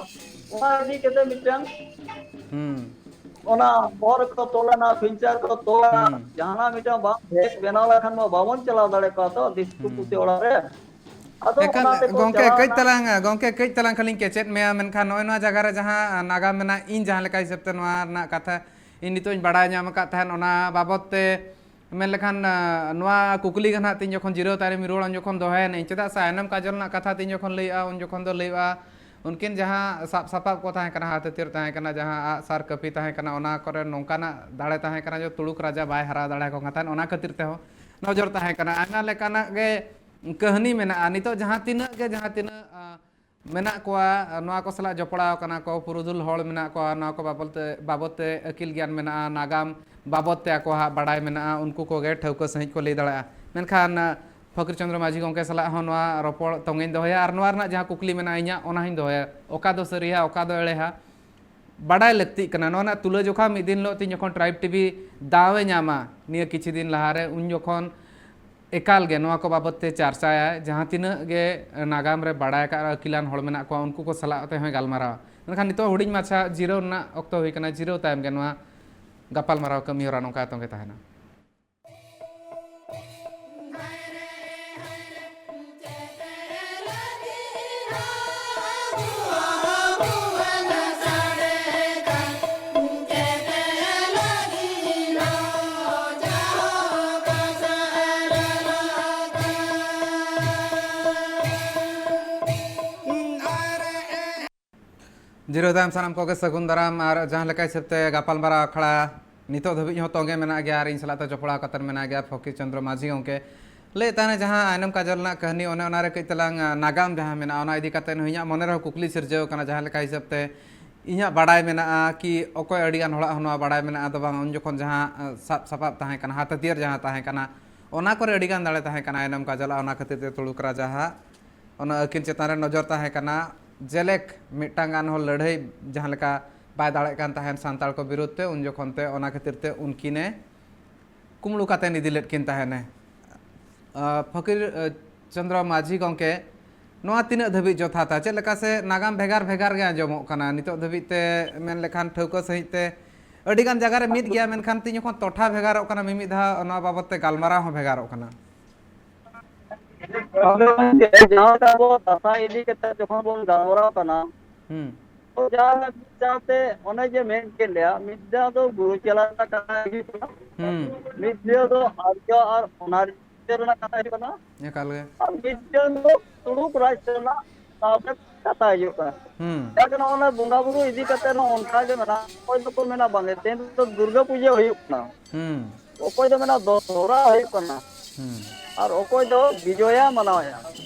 ᱚᱱᱟ ᱤᱫᱤ ᱠᱟᱛᱮ ᱢᱤᱫᱴᱟᱝ ᱦᱩᱸ᱾ ᱚᱱᱟ ᱵᱚᱨ ᱠᱚ ᱛᱚᱞᱮᱱᱟ, ᱯᱷᱤᱱᱪᱟᱨ ᱠᱚ ᱛᱚᱞᱮᱱᱟ, ᱦᱩᱸ᱾ ᱡᱟᱦᱟᱱᱟᱜ ᱢᱤᱫᱴᱟᱝ ᱵᱟᱝ ᱵᱷᱮᱥ ᱵᱮᱱᱟᱣ ᱞᱮᱠᱷᱟᱱ ᱢᱟ ᱵᱟᱵᱚᱱ ᱪᱟᱞᱟᱣ ᱫᱟᱲᱮ ᱠᱚᱣᱟ ᱛᱚ ᱫᱤᱥᱠᱩ ᱦᱩᱸ᱾ ᱯᱩᱥᱤ ᱚᱲᱟᱜ ᱨᱮ᱾ ᱟᱫᱚ ᱮᱠᱟᱞ ᱚᱱᱟ ᱛᱮᱠᱚ ᱜᱚᱝᱠᱮ, ᱠᱟᱹᱡ ᱪᱟᱞᱟᱣᱱᱟ᱾ ᱛᱟᱞᱟᱝ, ᱜᱚᱝᱠᱮ, ᱠᱟᱹᱡ ᱛᱟᱞᱟᱝ ᱠᱷᱟᱹᱞᱤᱧ ᱠᱮᱪᱮᱫ ᱢᱮᱭᱟ, ᱢᱮᱱᱠᱷᱟᱱ ᱱᱚᱜᱼᱚᱭ ᱱᱚᱣᱟ ᱡᱟᱭᱜᱟ ᱨᱮ ᱡᱟᱦᱟᱸ ᱱᱟᱜᱟᱢ ᱢᱮᱱᱟᱜᱼᱟ, ᱤᱧ ᱡᱟᱦᱟᱸ ᱞᱮᱠᱟ ᱦᱤᱥᱟᱹᱵ ᱛᱮ ᱱᱚᱣᱟ ᱨᱮᱱᱟᱜ ᱠᱟᱛᱷᱟ ᱤᱧ ᱱᱤᱛᱚᱜ ᱤᱧ ᱵᱟᱲᱟᱭ ᱧᱟᱢ ᱟᱠᱟᱫ ᱛᱟᱦᱮᱸᱫ, ᱚᱱᱟ ᱵᱟᱵᱚᱛ ᱛᱮ ᱢᱮᱱ ᱞᱮᱠᱷᱟᱱ, ᱟ, ᱱᱚᱣᱟ ᱠᱩᱠᱞᱤ ᱜᱮ ᱱᱟᱦᱟᱜ ᱛᱤᱧ ᱡᱚᱠᱷᱚᱱ ᱡᱤᱨᱟᱹᱣ ᱛᱟᱭᱱᱚᱢ ᱨᱩᱣᱟᱹᱲ, ᱩᱱ ᱡᱚᱠᱷᱚᱱ ᱫᱚᱦᱚᱭᱮᱱᱟᱹᱧ, ᱪᱮᱫᱟᱜ ᱥᱮ ᱟᱭᱱᱚᱢ ᱠᱟᱡᱚᱞ ᱨᱮᱱᱟᱜ ᱠᱟᱛᱷᱟ ᱛᱤᱧ ᱡᱚᱠᱷᱚᱱ ᱞᱟᱹᱭᱚᱜᱼᱟ, ᱩᱱ ᱡᱚᱠᱷᱚᱱ ᱫᱚ ᱞᱟᱹᱭᱚᱜᱼᱟ, ᱩᱱᱠᱤᱱ ᱡᱟᱦᱟᱸ ᱥᱟᱵ ᱥᱟᱯᱟᱵ ᱠᱚ ᱛᱟᱦᱮᱸ ᱠᱟᱱᱟ, ᱦᱟᱛ ᱦᱟᱹᱛᱭᱟᱹᱨ ᱛᱟᱦᱮᱸ ᱠᱟᱱᱟ, ᱡᱟᱦᱟᱸ ᱟᱜ ᱥᱟᱨ ᱠᱟᱹᱯᱤ ᱛᱟᱦᱮᱸ ᱠᱟᱱᱟ, ᱚᱱᱟ ᱠᱚᱨᱮ ᱱᱚᱝᱠᱟᱱᱟᱜ ᱫᱟᱲᱮ ᱛᱟᱦᱮᱸ ᱠᱟᱱᱟ ᱡᱮ ᱛᱩᱲᱩᱠ ᱨᱟᱡᱟ ᱵᱟᱭ ᱦᱟᱨᱟᱣ ᱫᱟᱲᱮᱭᱟᱠᱚ ᱠᱟᱱ ᱛᱟᱦᱮᱸᱫ, ᱚᱱᱟ ᱠᱷᱟᱹᱛᱤᱨ ᱛᱮᱦᱚᱸ ᱱᱚᱡᱚᱨ ᱛᱟᱦᱮᱸ ᱠᱟᱱᱟ᱾ ᱟᱭᱢᱟ ᱞᱮᱠᱟᱱᱟᱜ ᱜᱮ ᱠᱟᱹᱦᱱᱤ ᱢᱮᱱᱟᱜᱼᱟ᱾ ᱱᱤᱛᱚᱜ ᱡᱟᱦᱟᱸ ᱛᱤᱱᱟᱹᱜ ᱜᱮ, ᱡᱟᱦᱟᱸ ᱛᱤᱱᱟᱹᱜ, ᱟ, ᱢᱮᱱᱟᱜ ᱠᱚᱣᱟ, ᱱᱚᱣᱟ ᱠᱚ ᱥᱟᱞᱟᱜ ᱡᱚᱯᱲᱟᱣ ᱠᱟᱱᱟ ᱠᱚ, ᱯᱩᱨᱩᱫᱷᱩᱞ ᱦᱚᱲ ᱢᱮᱱᱟᱜ ᱠᱚᱣᱟ, ᱱᱚᱣᱟ ᱠᱚ ᱵᱟᱵᱚᱛ ᱛᱮ, ᱵᱟᱵᱚᱛ ᱛᱮ ᱟᱹᱠᱤᱞ ᱜᱮᱭᱟᱱ ᱢᱮᱱᱟᱜᱼᱟ, ᱱᱟᱜᱟᱢ ᱵᱟᱵᱚᱛ ᱛᱮ ᱟᱠᱚᱣᱟᱜ ᱵᱟᱰᱟᱭ ᱢᱮᱱᱟᱜᱼᱟ, ᱩᱱᱠᱩ ᱠᱚᱜᱮ ᱴᱷᱟᱹᱣᱠᱟᱹ ᱥᱟᱺᱦᱤᱡ ᱠᱚ ᱞᱟᱹᱭ ᱫᱟᱲᱮᱭᱟᱜᱼᱟ᱾ ᱢᱮᱱᱠᱷᱟᱱ, ᱟ, ᱯᱷᱚᱠᱤᱨ ᱪᱚᱸᱫᱽᱨᱚ ᱢᱟᱹᱡᱷᱤ ᱜᱚᱢᱠᱮ ᱥᱟᱞᱟᱜ ᱦᱚᱸ ᱱᱚᱣᱟ ᱨᱚᱯᱚᱲ ᱛᱚᱸᱜᱮᱧ ᱫᱚᱦᱚᱭᱟ ᱟᱨ ᱱᱚᱣᱟ ᱨᱮᱱᱟᱜ ᱡᱟᱦᱟᱸ ᱠᱩᱠᱞᱤ ᱢᱮᱱᱟᱜᱼᱟ ᱤᱧᱟᱹᱜ, ᱚᱱᱟ ᱦᱚᱸᱧ ᱫᱚᱦᱚᱭᱟ, ᱚᱠᱟ ᱫᱚ ᱥᱟᱹᱨᱤᱭᱟ, ᱚᱠᱟ ᱫᱚ ᱮᱲᱮᱦᱟ, ᱵᱟᱰᱟᱭ ᱞᱟᱹᱠᱛᱤᱜ ᱠᱟᱱᱟ᱾ ᱱᱚᱣᱟ ᱨᱮᱱᱟᱜ ᱛᱩᱞᱟᱹᱡᱚᱠᱷᱟ ᱢᱤᱫ ᱫᱤᱱ ᱦᱤᱞᱳᱜ ᱛᱤᱧ ᱡᱚᱠᱷᱚᱱ ᱴᱨᱟᱭᱤᱵᱽ ᱴᱤᱵᱷᱤ ᱫᱟᱣ ᱮ ᱧᱟᱢᱟ ᱱᱤᱭᱟᱹ ᱠᱤᱪᱷᱩ ᱫᱤᱱ ᱞᱟᱦᱟᱨᱮ, ᱩᱱ ᱡᱚᱠᱷᱚᱱ ᱮᱠᱟᱞ ᱜᱮ ᱱᱚᱣᱟ ᱠᱚ ᱵᱟᱵᱚᱛ ᱛᱮ ᱪᱟᱨᱪᱟᱭᱟᱭ᱾ ᱡᱟᱦᱟᱸ ᱛᱤᱱᱟᱹᱜ ᱜᱮ ᱱᱟᱜᱟᱢ ᱨᱮ ᱵᱟᱲᱟᱭ ᱟᱠᱟᱫ ᱟᱹᱠᱤᱞᱟᱱ ᱦᱚᱲ ᱢᱮᱱᱟᱜ ᱠᱚᱣᱟ, ᱩᱱᱠᱩ ᱠᱚ ᱥᱟᱞᱟᱜ ᱛᱮᱦᱚᱸᱭ ᱜᱟᱞᱢᱟᱨᱟᱣᱟ᱾ ᱢᱮᱱᱠᱷᱟᱱ ᱱᱤᱛᱚᱜ ᱦᱩᱰᱤᱧ ᱢᱟᱪᱷᱟ ᱡᱤᱨᱟᱹᱣ ᱨᱮᱱᱟᱜ ᱚᱠᱛᱚ ᱦᱩᱭ ᱠᱟᱱᱟ, ᱡᱤᱨᱟᱹᱣ ᱛᱟᱭᱚᱢ ᱜᱮ ᱱᱚᱣᱟ ᱜᱟᱯᱟᱞᱢᱟᱨᱟᱣ ᱠᱟᱹᱢᱤ ᱦᱚᱨᱟ ᱱᱚᱝᱠᱟ ᱛᱚᱸᱜᱮ ᱛᱟᱦᱮᱱᱟ᱾ ᱡᱤᱨᱟᱹᱣ ᱛᱟᱭᱚᱢ ᱥᱟᱱᱟᱢ ᱠᱚᱜᱮ ᱥᱟᱹᱜᱩᱱ ᱫᱟᱨᱟᱢ᱾ ᱟᱨ ᱡᱟᱦᱟᱸ ᱞᱮᱠᱟ ᱦᱤᱥᱟᱹᱵ ᱛᱮ ᱜᱟᱯᱟᱞᱢᱟᱨᱟᱣ ᱟᱠᱷᱲᱟ ᱱᱤᱛᱚᱜ ᱫᱷᱟᱹᱵᱤᱡ ᱦᱚᱸ ᱛᱚᱸᱜᱮ ᱢᱮᱱᱟᱜ ᱜᱮᱭᱟ ᱟᱨ ᱤᱧ ᱥᱟᱞᱟᱜ ᱛᱮ ᱡᱚᱯᱲᱟᱣ ᱠᱟᱛᱮ ᱢᱮᱱᱟᱭ ᱜᱮᱭᱟ ᱯᱷᱚᱠᱤᱨ ᱪᱚᱸᱫᱽᱨᱚ ᱢᱟᱹᱡᱷᱤ ᱜᱚᱢᱠᱮ᱾ ᱞᱟᱹᱭᱮᱫ ᱛᱟᱦᱮᱱᱟ ᱡᱟᱦᱟᱸ ᱟᱭᱱᱚᱢ ᱠᱟᱡᱚᱞ ᱨᱮᱱᱟᱜ ᱠᱟᱹᱦᱱᱤ, ᱚᱱᱮ ᱚᱱᱟ ᱨᱮ ᱠᱟᱹᱡ ᱛᱟᱞᱟᱝ, ᱟ, ᱱᱟᱜᱟᱢ ᱡᱟᱦᱟᱸ ᱢᱮᱱᱟᱜᱼᱟ, ᱚᱱᱟ ᱤᱫᱤ ᱠᱟᱛᱮ ᱦᱚᱸ ᱤᱧᱟᱹᱜ ᱢᱚᱱᱮ ᱨᱮᱦᱚᱸ ᱠᱩᱠᱞᱤ ᱥᱤᱨᱡᱟᱹᱣ ᱠᱟᱱᱟ᱾ ᱡᱟᱦᱟᱸ ᱞᱮᱠᱟ ᱦᱤᱥᱟᱹᱵ ᱛᱮ ᱤᱧᱟᱹᱜ ᱵᱟᱰᱟᱭ ᱢᱮᱱᱟᱜᱼᱟ ᱠᱤ ᱚᱠᱚᱭ ᱟᱹᱰᱤ ᱜᱟᱱ ᱦᱚᱲᱟᱜ ᱦᱚᱸ ᱱᱚᱣᱟ ᱵᱟᱰᱟᱭ ᱢᱮᱱᱟᱜᱼᱟ, ᱫᱚ ᱵᱟᱝ, ᱩᱱ ᱡᱚᱠᱷᱚᱱ ᱡᱟᱦᱟᱸ, ᱟ, ᱥᱟᱵ ᱥᱟᱯᱟᱵ ᱛᱟᱦᱮᱸ ᱠᱟᱱᱟ, ᱦᱟᱛ ᱦᱟᱹᱛᱭᱟᱹᱨ ᱡᱟᱦᱟᱸ ᱛᱟᱦᱮᱸ ᱠᱟᱱᱟ, ᱚᱱᱟ ᱠᱚᱨᱮ ᱟᱹᱰᱤ ᱜᱟᱱ ᱫᱟᱲᱮ ᱛᱟᱦᱮᱸ ᱠᱟᱱᱟ ᱟᱭᱱᱚᱢ ᱠᱟᱡᱚᱞᱟᱜ, ᱚᱱᱟ ᱠᱷᱟᱹᱛᱤᱨ ᱛᱮ ᱛᱩᱲᱩᱠ ᱨᱟᱡᱟ ᱦᱟᱜ ᱚᱱᱟ ᱟᱹᱠᱤᱞ ᱪᱮᱛᱟᱱ ᱨᱮ ᱱᱚᱡᱚᱨ ᱛᱟᱦᱮᱸ ᱠᱟᱱᱟ᱾ ᱡᱮᱞᱮᱠ ᱢᱤᱫᱴᱟᱝ ᱜᱟᱱ ᱦᱚᱲ ᱞᱟᱹᱲᱦᱟᱹᱭ ᱡᱟᱦᱟᱸ ᱞᱮᱠᱟ ᱵᱟᱭ ᱫᱟᱲᱮᱭᱟᱜ ᱠᱟᱱ ᱛᱟᱦᱮᱸᱱ ᱥᱟᱱᱛᱟᱲ ᱠᱚ ᱵᱤᱨᱩᱫᱷ ᱛᱮ, ᱩᱱ ᱡᱚᱠᱷᱚᱱ ᱛᱮ ᱚᱱᱟ ᱠᱷᱟᱹᱛᱤᱨ ᱛᱮ ᱩᱱᱠᱤᱱᱮ ᱠᱩᱢᱵᱽᱲᱩ ᱠᱟᱛᱮ ᱤᱫᱤ ᱞᱮᱫ ᱠᱤᱱ ᱛᱟᱦᱮᱸᱱᱮ᱾ ᱟᱸ, ᱯᱷᱚᱠᱤᱨ, ᱟᱸ, ᱪᱚᱸᱫᱽᱨᱚ ᱢᱟᱹᱡᱷᱤ ᱜᱚᱢᱠᱮ, ᱱᱚᱣᱟ ᱛᱤᱱᱟᱹᱜ ᱫᱷᱟᱹᱵᱤᱡ ᱡᱚᱛᱷᱟᱛᱟ? ᱪᱮᱫ ᱞᱮᱠᱟ ᱥᱮ ᱱᱟᱜᱟᱢ ᱵᱷᱮᱜᱟᱨ ᱵᱷᱮᱜᱟᱨ ᱜᱮ ᱟᱸᱡᱚᱢᱚᱜ ᱠᱟᱱᱟ ᱱᱤᱛᱚᱜ ᱫᱷᱟᱹᱵᱤᱡ ᱛᱮ, ᱢᱮᱱ ᱞᱮᱠᱷᱟᱱ ᱴᱷᱟᱹᱣᱠᱟᱹ ᱥᱟᱺᱦᱤᱡ ᱛᱮ ᱟᱹᱰᱤ ᱜᱟᱱ ᱡᱟᱭᱜᱟ ᱨᱮ ᱢᱤᱫ ᱜᱮᱭᱟ, ᱢᱮᱱᱠᱷᱟᱱ ᱛᱤᱧ ᱡᱚᱠᱷᱚᱱ ᱴᱚᱴᱷᱟ ᱵᱷᱮᱜᱟᱨᱚᱜ ᱠᱟᱱᱟ, ᱢᱤᱢᱤᱫ ᱫᱷᱟᱣ ᱱᱚᱣᱟ ᱵᱟᱵᱚᱫ ᱛᱮ ᱜᱟᱞᱢᱟᱨᱟᱣ ᱦᱚᱸ ᱵᱷᱮᱜᱟᱨᱚᱜ ᱠᱟᱱᱟ᱾ ᱟᱫᱚ ᱜᱚᱢᱠᱮ, ᱡᱟᱦᱟᱸ ᱞᱮᱠᱟ ᱟᱵᱚ ᱫᱟᱸᱥᱟᱭ ᱤᱫᱤ ᱠᱟᱛᱮ ᱡᱚᱠᱷᱚᱱ ᱵᱚᱱ ᱜᱟᱞᱢᱟᱨᱟᱣ ᱠᱟᱱᱟ, ᱦᱩᱸ᱾ ᱛᱚ ᱡᱟᱦᱟᱸ ᱢᱤᱫ ᱥᱟᱶᱛᱮ ᱚᱱᱮ ᱡᱮ ᱢᱮᱱ ᱠᱮᱫ ᱞᱮᱭᱟ, ᱢᱤᱫ ᱫᱷᱟᱣ ᱫᱚ ᱜᱩᱨᱩ ᱪᱟᱞᱟᱜ ᱨᱮᱱᱟᱜ ᱠᱟᱛᱷᱟ ᱦᱤᱡᱩᱜ ᱠᱟᱱᱟ, ᱦᱩᱸ᱾ ᱢᱤᱫ ᱫᱷᱟᱣ ᱫᱚ ᱟᱨᱡᱟᱣ ᱟᱨ ᱚᱱᱟ ᱨᱮᱱᱟᱜ ᱠᱟᱛᱷᱟ ᱦᱤᱡᱩᱜ ᱠᱟᱱᱟ, ᱮᱠᱟᱞ ᱜᱮ᱾ ᱟᱨ ᱢᱤᱫ ᱫᱷᱟᱣ ᱫᱚ ᱛᱩᱲᱩᱠ ᱨᱟᱡᱽ ᱨᱮᱱᱟᱜ ᱥᱟᱶᱛᱮ ᱠᱟᱛᱷᱟ ᱦᱤᱡᱩᱜ ᱠᱟᱱᱟ᱾ ᱦᱩᱸ᱾ ᱡᱟᱜᱮ ᱱᱚᱜᱼᱚ ᱱᱚᱣᱟ ᱵᱚᱸᱜᱟ ᱵᱩᱨᱩ ᱤᱫᱤ ᱠᱟᱛᱮ ᱦᱚᱸ ᱚᱱᱠᱟ ᱜᱮ ᱢᱮᱱᱟᱜᱼᱟ᱾ ᱚᱠᱚᱭ ᱫᱚᱠᱚ ᱢᱮᱱᱟ ᱵᱟᱝ, ᱛᱮᱦᱮᱧ ᱫᱚ ᱫᱩᱨᱜᱟᱹ ᱯᱩᱡᱟᱹ ᱦᱩᱭᱩᱜ ᱠᱟᱱᱟ᱾ ᱦᱩᱸ᱾ ᱚᱠᱚᱭ ᱫᱚ ᱢᱮᱱᱟ ᱫᱚᱥᱚᱨᱟ ᱦᱩᱭᱩᱜ ᱠᱟᱱᱟ᱾ ᱦᱩᱸ᱾ ᱟᱨ ᱚᱠᱚᱭ ᱫᱚ ᱵᱤᱡᱚᱭᱟ ᱢᱟᱱᱟᱣᱮᱫᱼᱟ᱾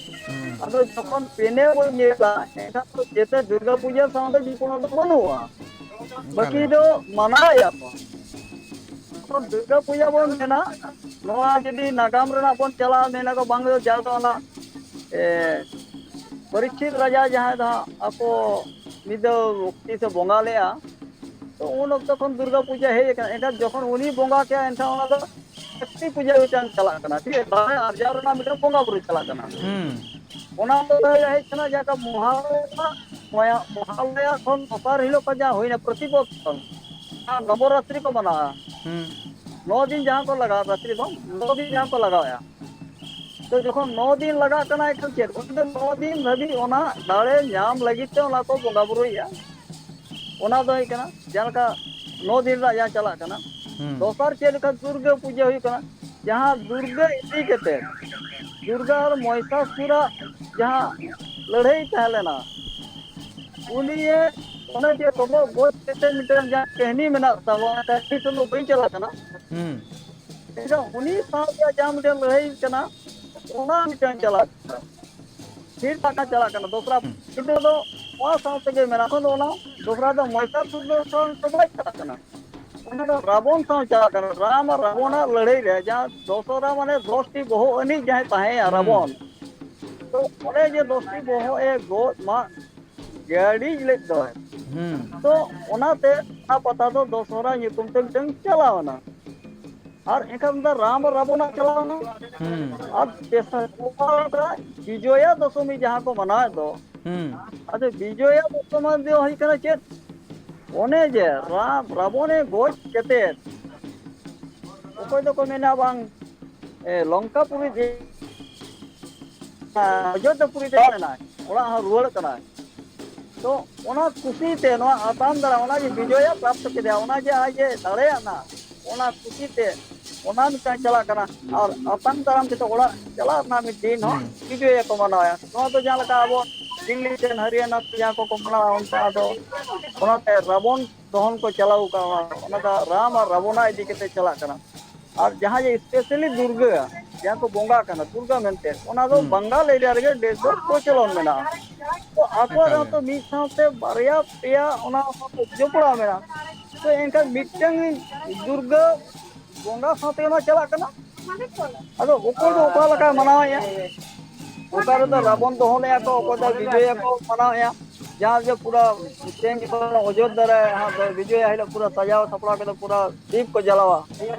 ᱦᱩᱸ᱾ ᱟᱫᱚ ᱡᱚᱠᱷᱚᱱ ᱯᱮᱱᱮ ᱵᱚᱱ ᱧᱮᱞᱟ, ᱮᱱᱠᱷᱟᱱ ᱫᱚ ᱡᱮᱛᱮ ᱫᱩᱨᱜᱟ ᱯᱩᱡᱟᱹ ᱥᱟᱶᱛᱮ ᱡᱤᱯᱚᱱ ᱫᱚ ᱵᱟᱹᱱᱩᱜᱼᱟ᱾ ᱮᱠᱟᱞ ᱵᱟᱹᱠᱤ ᱜᱮ᱾ ᱫᱚ ᱢᱟᱱᱟᱣᱮᱫᱼᱟ ᱠᱚ᱾ ᱡᱚᱠᱷᱚᱱ ᱫᱩᱨᱜᱟ ᱯᱩᱡᱟᱹ ᱵᱚᱱ ᱢᱮᱱᱟ, ᱱᱚᱣᱟ ᱡᱩᱫᱤ ᱱᱟᱜᱟᱢ ᱨᱮᱱᱟᱜ ᱵᱚᱱ ᱪᱟᱞᱟᱜᱼᱟ, ᱢᱮᱱᱟ ᱠᱚ ᱵᱟᱝ ᱫᱚ ᱡᱟᱦᱟᱸ ᱫᱚ ᱚᱱᱟ, ᱮ, ᱯᱚᱨᱤᱠᱷᱤᱛ ᱨᱟᱡᱟ ᱡᱟᱦᱟᱸᱭ ᱫᱚ ᱦᱟᱸᱜ ᱟᱠᱚ ᱢᱤᱫ ᱫᱷᱟᱣ ᱛᱤᱥᱮ ᱵᱚᱸᱜᱟ ᱞᱮᱫᱼᱟ, ᱛᱚ ᱩᱱ ᱚᱠᱛᱚ ᱠᱷᱚᱱ ᱫᱩᱨᱜᱟ ᱯᱩᱡᱟᱹ ᱦᱮᱡ ᱟᱠᱟᱱᱟ᱾ ᱮᱱᱠᱷᱟᱱ ᱡᱚᱠᱷᱚᱱ ᱩᱱᱤ ᱵᱚᱸᱜᱟ ᱠᱮᱫᱼᱟ, ᱮᱱᱠᱷᱟᱱ ᱚᱱᱟ ᱫᱚ ᱥᱚᱠᱛᱤ ᱯᱩᱡᱟᱹ ᱢᱤᱫᱴᱟᱝ ᱪᱟᱞᱟᱜ ᱠᱟᱱᱟ, ᱴᱷᱤᱠ ᱟᱪᱷᱮ? ᱫᱟᱲᱮ ᱟᱨᱡᱟᱣ ᱨᱮᱱᱟᱜ ᱢᱤᱫᱴᱟᱝ ᱵᱚᱸᱜᱟ ᱵᱩᱨᱩ ᱪᱟᱞᱟᱜ ᱠᱟᱱᱟ᱾ ᱦᱩᱸ᱾ ᱚᱱᱟ ᱫᱚ ᱦᱮᱡ ᱠᱟᱱᱟ ᱡᱟᱦᱟᱸ ᱢᱚᱦᱟᱞᱚᱭᱟ, ᱢᱚᱦᱟᱞᱚᱭᱟ ᱠᱷᱚᱱ ᱫᱚᱥᱟᱨ ᱦᱤᱞᱳᱜ ᱠᱷᱚᱱ ᱡᱟᱦᱟᱸ ᱦᱩᱭᱱᱟ ᱯᱨᱚᱛᱤᱯᱚᱫ ᱠᱷᱚᱱ, ᱡᱟᱦᱟᱸ ᱱᱚᱵᱚᱨᱟᱛᱨᱤ ᱠᱚ ᱢᱟᱱᱟᱣᱟ᱾ ᱦᱩᱸ᱾ ᱱᱚ ᱫᱤᱱ ᱡᱟᱦᱟᱸ ᱠᱚ ᱞᱟᱜᱟᱣᱟ ᱨᱟᱛᱨᱤ ᱫᱚ, ᱱᱚ ᱫᱤᱱ ᱦᱩᱸ᱾ ᱡᱟᱦᱟᱸ ᱠᱚ ᱞᱟᱜᱟᱣᱮᱫᱼᱟ᱾ ᱛᱚ ᱡᱚᱠᱷᱚᱱ ᱱᱚ ᱫᱤᱱ ᱞᱟᱜᱟᱜ ᱠᱟᱱᱟ, ᱮᱱᱠᱷᱟᱱ ᱪᱮᱫ? ᱩᱱᱤ ᱫᱚ ᱱᱚ ᱫᱤᱱ ᱫᱷᱟᱹᱵᱤᱡ ᱚᱱᱟ ᱫᱟᱲᱮ ᱧᱟᱢ ᱞᱟᱹᱜᱤᱫ ᱛᱮ ᱚᱱᱟ ᱠᱚ ᱵᱚᱸᱜᱟ ᱵᱩᱨᱩᱭᱮᱫᱼᱟ᱾ ᱚᱱᱟ ᱫᱚ ᱦᱩᱭᱩᱜ ᱠᱟᱱᱟ ᱡᱟᱦᱟᱸ ᱞᱮᱠᱟ ᱱᱚ ᱫᱤᱱ ᱨᱮᱱᱟᱜ ᱡᱟᱦᱟᱸ ᱪᱟᱞᱟᱜ ᱠᱟᱱᱟ᱾ ᱦᱩᱸ᱾ ᱫᱚᱥᱟᱨ ᱪᱮᱫ ᱞᱮᱠᱟ ᱫᱩᱨᱜᱟᱹ ᱯᱩᱡᱟᱹ ᱦᱩᱭᱩᱜ ᱠᱟᱱᱟ, ᱡᱟᱦᱟᱸ ᱫᱩᱨᱜᱟᱹ ᱤᱫᱤ ᱠᱟᱛᱮ, ᱫᱩᱨᱜᱟ ᱟᱨ ᱢᱚᱦᱤᱥᱟᱥᱩᱨᱟᱜ ᱡᱟᱦᱟᱸ ᱞᱟᱹᱲᱦᱟᱹᱭ ᱛᱟᱦᱮᱸ ᱞᱮᱱᱟ, ᱩᱱᱤᱭᱮ ᱚᱱᱮ ᱡᱮ ᱛᱚᱵᱚ ᱜᱚᱡ ᱠᱟᱛᱮ ᱢᱤᱫᱴᱮᱱ ᱡᱟᱦᱟᱸ ᱠᱟᱹᱦᱱᱤ ᱢᱮᱱᱟᱜ ᱛᱟᱵᱚᱱᱟ, ᱠᱟᱹᱦᱱᱤ ᱴᱷᱮᱱ ᱫᱚ ᱵᱟᱹᱧ ᱪᱟᱞᱟᱜ ᱠᱟᱱᱟ᱾ ᱦᱩᱸ᱾ ᱮᱱᱠᱷᱟᱱ ᱩᱱᱤ ᱥᱟᱶᱛᱮ ᱡᱟᱦᱟᱸ ᱢᱤᱫᱴᱮᱱ ᱞᱟᱹᱲᱦᱟᱹᱭ ᱠᱟᱱᱟ, ᱚᱱᱟ ᱢᱤᱫᱴᱮᱱ ᱪᱟᱞᱟᱜ ᱠᱟᱱᱟ᱾ ᱛᱷᱤᱨ ᱴᱟᱠᱟ ᱪᱟᱞᱟᱜ ᱠᱟᱱᱟ᱾ ᱫᱚᱥᱨᱟ ᱦᱩᱸ᱾ ᱠᱤᱱᱛᱩ ᱫᱚ ᱱᱚᱣᱟ ᱥᱟᱶ ᱛᱮᱜᱮ ᱢᱮᱱᱟᱜ ᱠᱷᱟᱱ ᱫᱚ ᱚᱱᱟ ᱫᱚᱥᱨᱟ ᱫᱚ ᱢᱚᱭᱥᱟᱥᱩᱨ ᱫᱚ ᱥᱟᱶ ᱫᱚ ᱵᱟᱭ ᱪᱟᱞᱟᱜ ᱠᱟᱱᱟ᱾ ᱚᱱᱟ ᱫᱚ ᱨᱟᱵᱚᱱ ᱥᱟᱶ ᱪᱟᱞᱟᱜ ᱠᱟᱱᱟ᱾ ᱨᱟᱢ ᱟᱨ ᱨᱟᱵᱚᱱᱟᱜ ᱞᱟᱹᱲᱦᱟᱹᱭ ᱨᱮ ᱡᱟᱦᱟᱸ ᱫᱚᱥᱚᱨᱟ ᱢᱟᱱᱮ ᱫᱚᱥᱴᱤ ᱵᱚᱦᱚᱜ ᱟᱹᱱᱤᱡ ᱡᱟᱦᱟᱸᱭ ᱛᱟᱦᱮᱸᱭᱟ ᱦᱩᱸ᱾ ᱨᱟᱵᱚᱱ, ᱛᱚ ᱚᱱᱮ ᱡᱮ ᱫᱚᱥᱴᱤ ᱵᱚᱦᱚᱜ ᱮ ᱜᱚᱡ ᱢᱟᱜ ᱜᱟᱹᱰᱤᱡ ᱞᱮᱫ ᱫᱚᱭ, ᱦᱩᱸ᱾ ᱛᱚ ᱚᱱᱟᱛᱮ ᱚᱱᱟ ᱯᱟᱛᱟ ᱫᱚ ᱫᱚᱥᱚᱨᱟ ᱧᱩᱛᱩᱢ ᱛᱮ ᱢᱤᱫᱴᱟᱝ ᱪᱟᱞᱟᱣ ᱮᱱᱟ᱾ ᱟᱨ ᱮᱱᱠᱷᱟᱱ ᱫᱚ ᱨᱟᱢ ᱨᱟᱵᱚᱱᱟᱜ ᱪᱟᱞᱟᱣᱱᱟ᱾ ᱦᱩᱸ᱾ ᱟᱨ ᱛᱮᱥᱟᱨ ᱵᱤᱡᱚᱭᱟ ᱫᱚᱥᱚᱢᱤ ᱡᱟᱦᱟᱸ ᱠᱚ ᱢᱟᱱᱟᱣᱮᱫ ᱫᱚ, ᱦᱩᱸ᱾ ᱟᱫᱚ ᱵᱤᱡᱚᱭᱟ ᱫᱚᱥᱚᱢᱤ ᱫᱚ ᱦᱩᱭᱩᱜ ᱠᱟᱱᱟ ᱪᱮᱫ? ᱚᱱᱮ ᱡᱮ ᱨᱟᱢ ᱨᱟᱵᱚᱱᱮ ᱜᱚᱡ ᱠᱟᱛᱮᱫ ᱚᱠᱚᱭ ᱫᱚᱠᱚ ᱢᱮᱱᱟ ᱵᱟᱝ, ᱮ, ᱞᱚᱝᱠᱟᱯᱩᱨᱤ ᱫᱮ-, ᱚᱡᱳᱫᱽᱫᱷᱟᱯᱩᱨᱤ ᱫᱮᱡ ᱮᱱᱟᱭ, ᱚᱲᱟᱜ ᱦᱚᱸ ᱨᱩᱣᱟᱹᱲ ᱠᱟᱱᱟᱭ᱾ ᱛᱚ ᱚᱱᱟ ᱠᱩᱥᱤ ᱛᱮ ᱱᱚᱣᱟ ᱟᱛᱟᱝ ᱫᱟᱨᱟᱢ, ᱚᱱᱟ ᱡᱮ ᱵᱤᱡᱚᱭᱮ ᱯᱨᱟᱯᱛᱚ ᱠᱮᱫᱮᱭᱟ, ᱚᱱᱟ ᱡᱮ ᱟᱡ ᱮ ᱫᱟᱲᱮᱭᱟᱜᱼᱟ, ᱚᱱᱟ ᱠᱩᱥᱤ ᱛᱮ ᱚᱱᱟ ᱢᱤᱫᱴᱟᱝ ᱪᱟᱞᱟᱜ ᱠᱟᱱᱟ᱾ ᱟᱨ ᱟᱛᱟᱝ ᱫᱟᱨᱟᱢ ᱠᱟᱛᱮ ᱚᱲᱟᱜ ᱪᱟᱞᱟᱜ ᱨᱮᱱᱟᱜ ᱢᱤᱫ ᱫᱤᱱ ᱦᱚᱸ ᱦᱩᱸ᱾ ᱵᱤᱡᱚᱭᱮ ᱠᱚ ᱢᱟᱱᱟᱣᱟ᱾ ᱱᱚᱣᱟ ᱫᱚ ᱡᱟᱦᱟᱸ ᱞᱮᱠᱟ ᱟᱵᱚ ᱫᱤᱞᱞᱤ ᱥᱮᱱ ᱦᱚᱨᱤᱭᱟᱱᱟ ᱥᱮ ᱡᱟᱦᱟᱸ ᱠᱚᱠᱚ ᱢᱟᱱᱟᱣᱟ, ᱚᱱᱠᱟ ᱟᱫᱚ ᱚᱱᱟᱛᱮ ᱨᱟᱵᱚᱱ ᱫᱚᱦᱚᱱ ᱠᱚ ᱪᱟᱞᱟᱣ ᱟᱠᱟᱱᱟ᱾ ᱚᱱᱟ ᱫᱚ ᱨᱟᱢ ᱟᱨ ᱨᱟᱵᱚᱱᱟ ᱤᱫᱤ ᱠᱟᱛᱮ ᱪᱟᱞᱟᱜ ᱠᱟᱱᱟ᱾ ᱟᱨ ᱡᱟᱦᱟᱸ ᱡᱮ specially ᱫᱩᱨᱜᱟᱹ, ᱡᱟᱦᱟᱸ ᱠᱚ ᱵᱚᱸᱜᱟ ᱠᱟᱱᱟ, ᱫᱩᱨᱜᱟ ᱢᱮᱱᱛᱮ, ᱚᱱᱟ ᱫᱚ ᱦᱩᱸ᱾ ᱵᱟᱝᱜᱟᱞ area ᱨᱮᱜᱮ ᱰᱷᱮᱨ ᱫᱚ ᱯᱨᱚᱪᱚᱞᱚᱱ ᱢᱮᱱᱟᱜᱼᱟ᱾ ᱛᱚ ᱟᱠᱚᱣᱟᱜ ᱮᱠᱟᱞ ᱫᱚ ᱜᱮ᱾ ᱛᱚ ᱢᱤᱫ ᱥᱟᱶᱛᱮ ᱵᱟᱨᱭᱟ ᱯᱮᱭᱟ ᱚᱱᱟ ᱥᱟᱶᱛᱮ ᱡᱚᱯᱲᱟᱣ ᱢᱮᱱᱟᱜᱼᱟ᱾ ᱛᱚ ᱮᱱᱠᱷᱟᱱ ᱢᱤᱫᱴᱟᱝ ᱫᱩᱨᱜᱟᱹ ᱵᱚᱸᱜᱟ ᱥᱟᱶᱛᱮ ᱚᱱᱟ ᱪᱟᱞᱟᱜ ᱠᱟᱱᱟ᱾ ᱟᱫᱚ ᱚᱠᱚᱭ ᱫᱚ ᱚᱠᱟ ᱞᱮᱠᱟᱭ ᱢᱟᱱᱟᱣᱮᱫᱼᱟ, ᱚᱠᱟ ᱨᱮᱫᱚ ᱦᱩᱸ᱾ ᱨᱟᱵᱚᱱ ᱫᱚᱦᱚᱱᱮᱜᱼᱟ ᱠᱚ, ᱚᱠᱚᱭ ᱫᱚ ᱵᱤᱡᱚᱭᱟ ᱠᱚ ᱢᱟᱱᱟᱣᱮᱫᱼᱟ᱾ ᱡᱟᱦᱟᱸ ᱡᱮ ᱯᱩᱨᱟ ᱛᱮᱦᱮᱧ ᱡᱮᱢᱚᱱ ᱚᱡᱳᱫᱽᱫᱷᱟ ᱨᱮ ᱦᱟᱸᱜ ᱵᱤᱡᱚᱭᱟ ᱦᱤᱞᱳᱜ ᱯᱩᱨᱟ ᱥᱟᱡᱟᱣ ᱥᱟᱯᱲᱟᱣ ᱠᱟᱛᱮ ᱯᱩᱨᱟ ᱫᱤᱯ ᱠᱚ ᱡᱟᱞᱟᱣᱟ,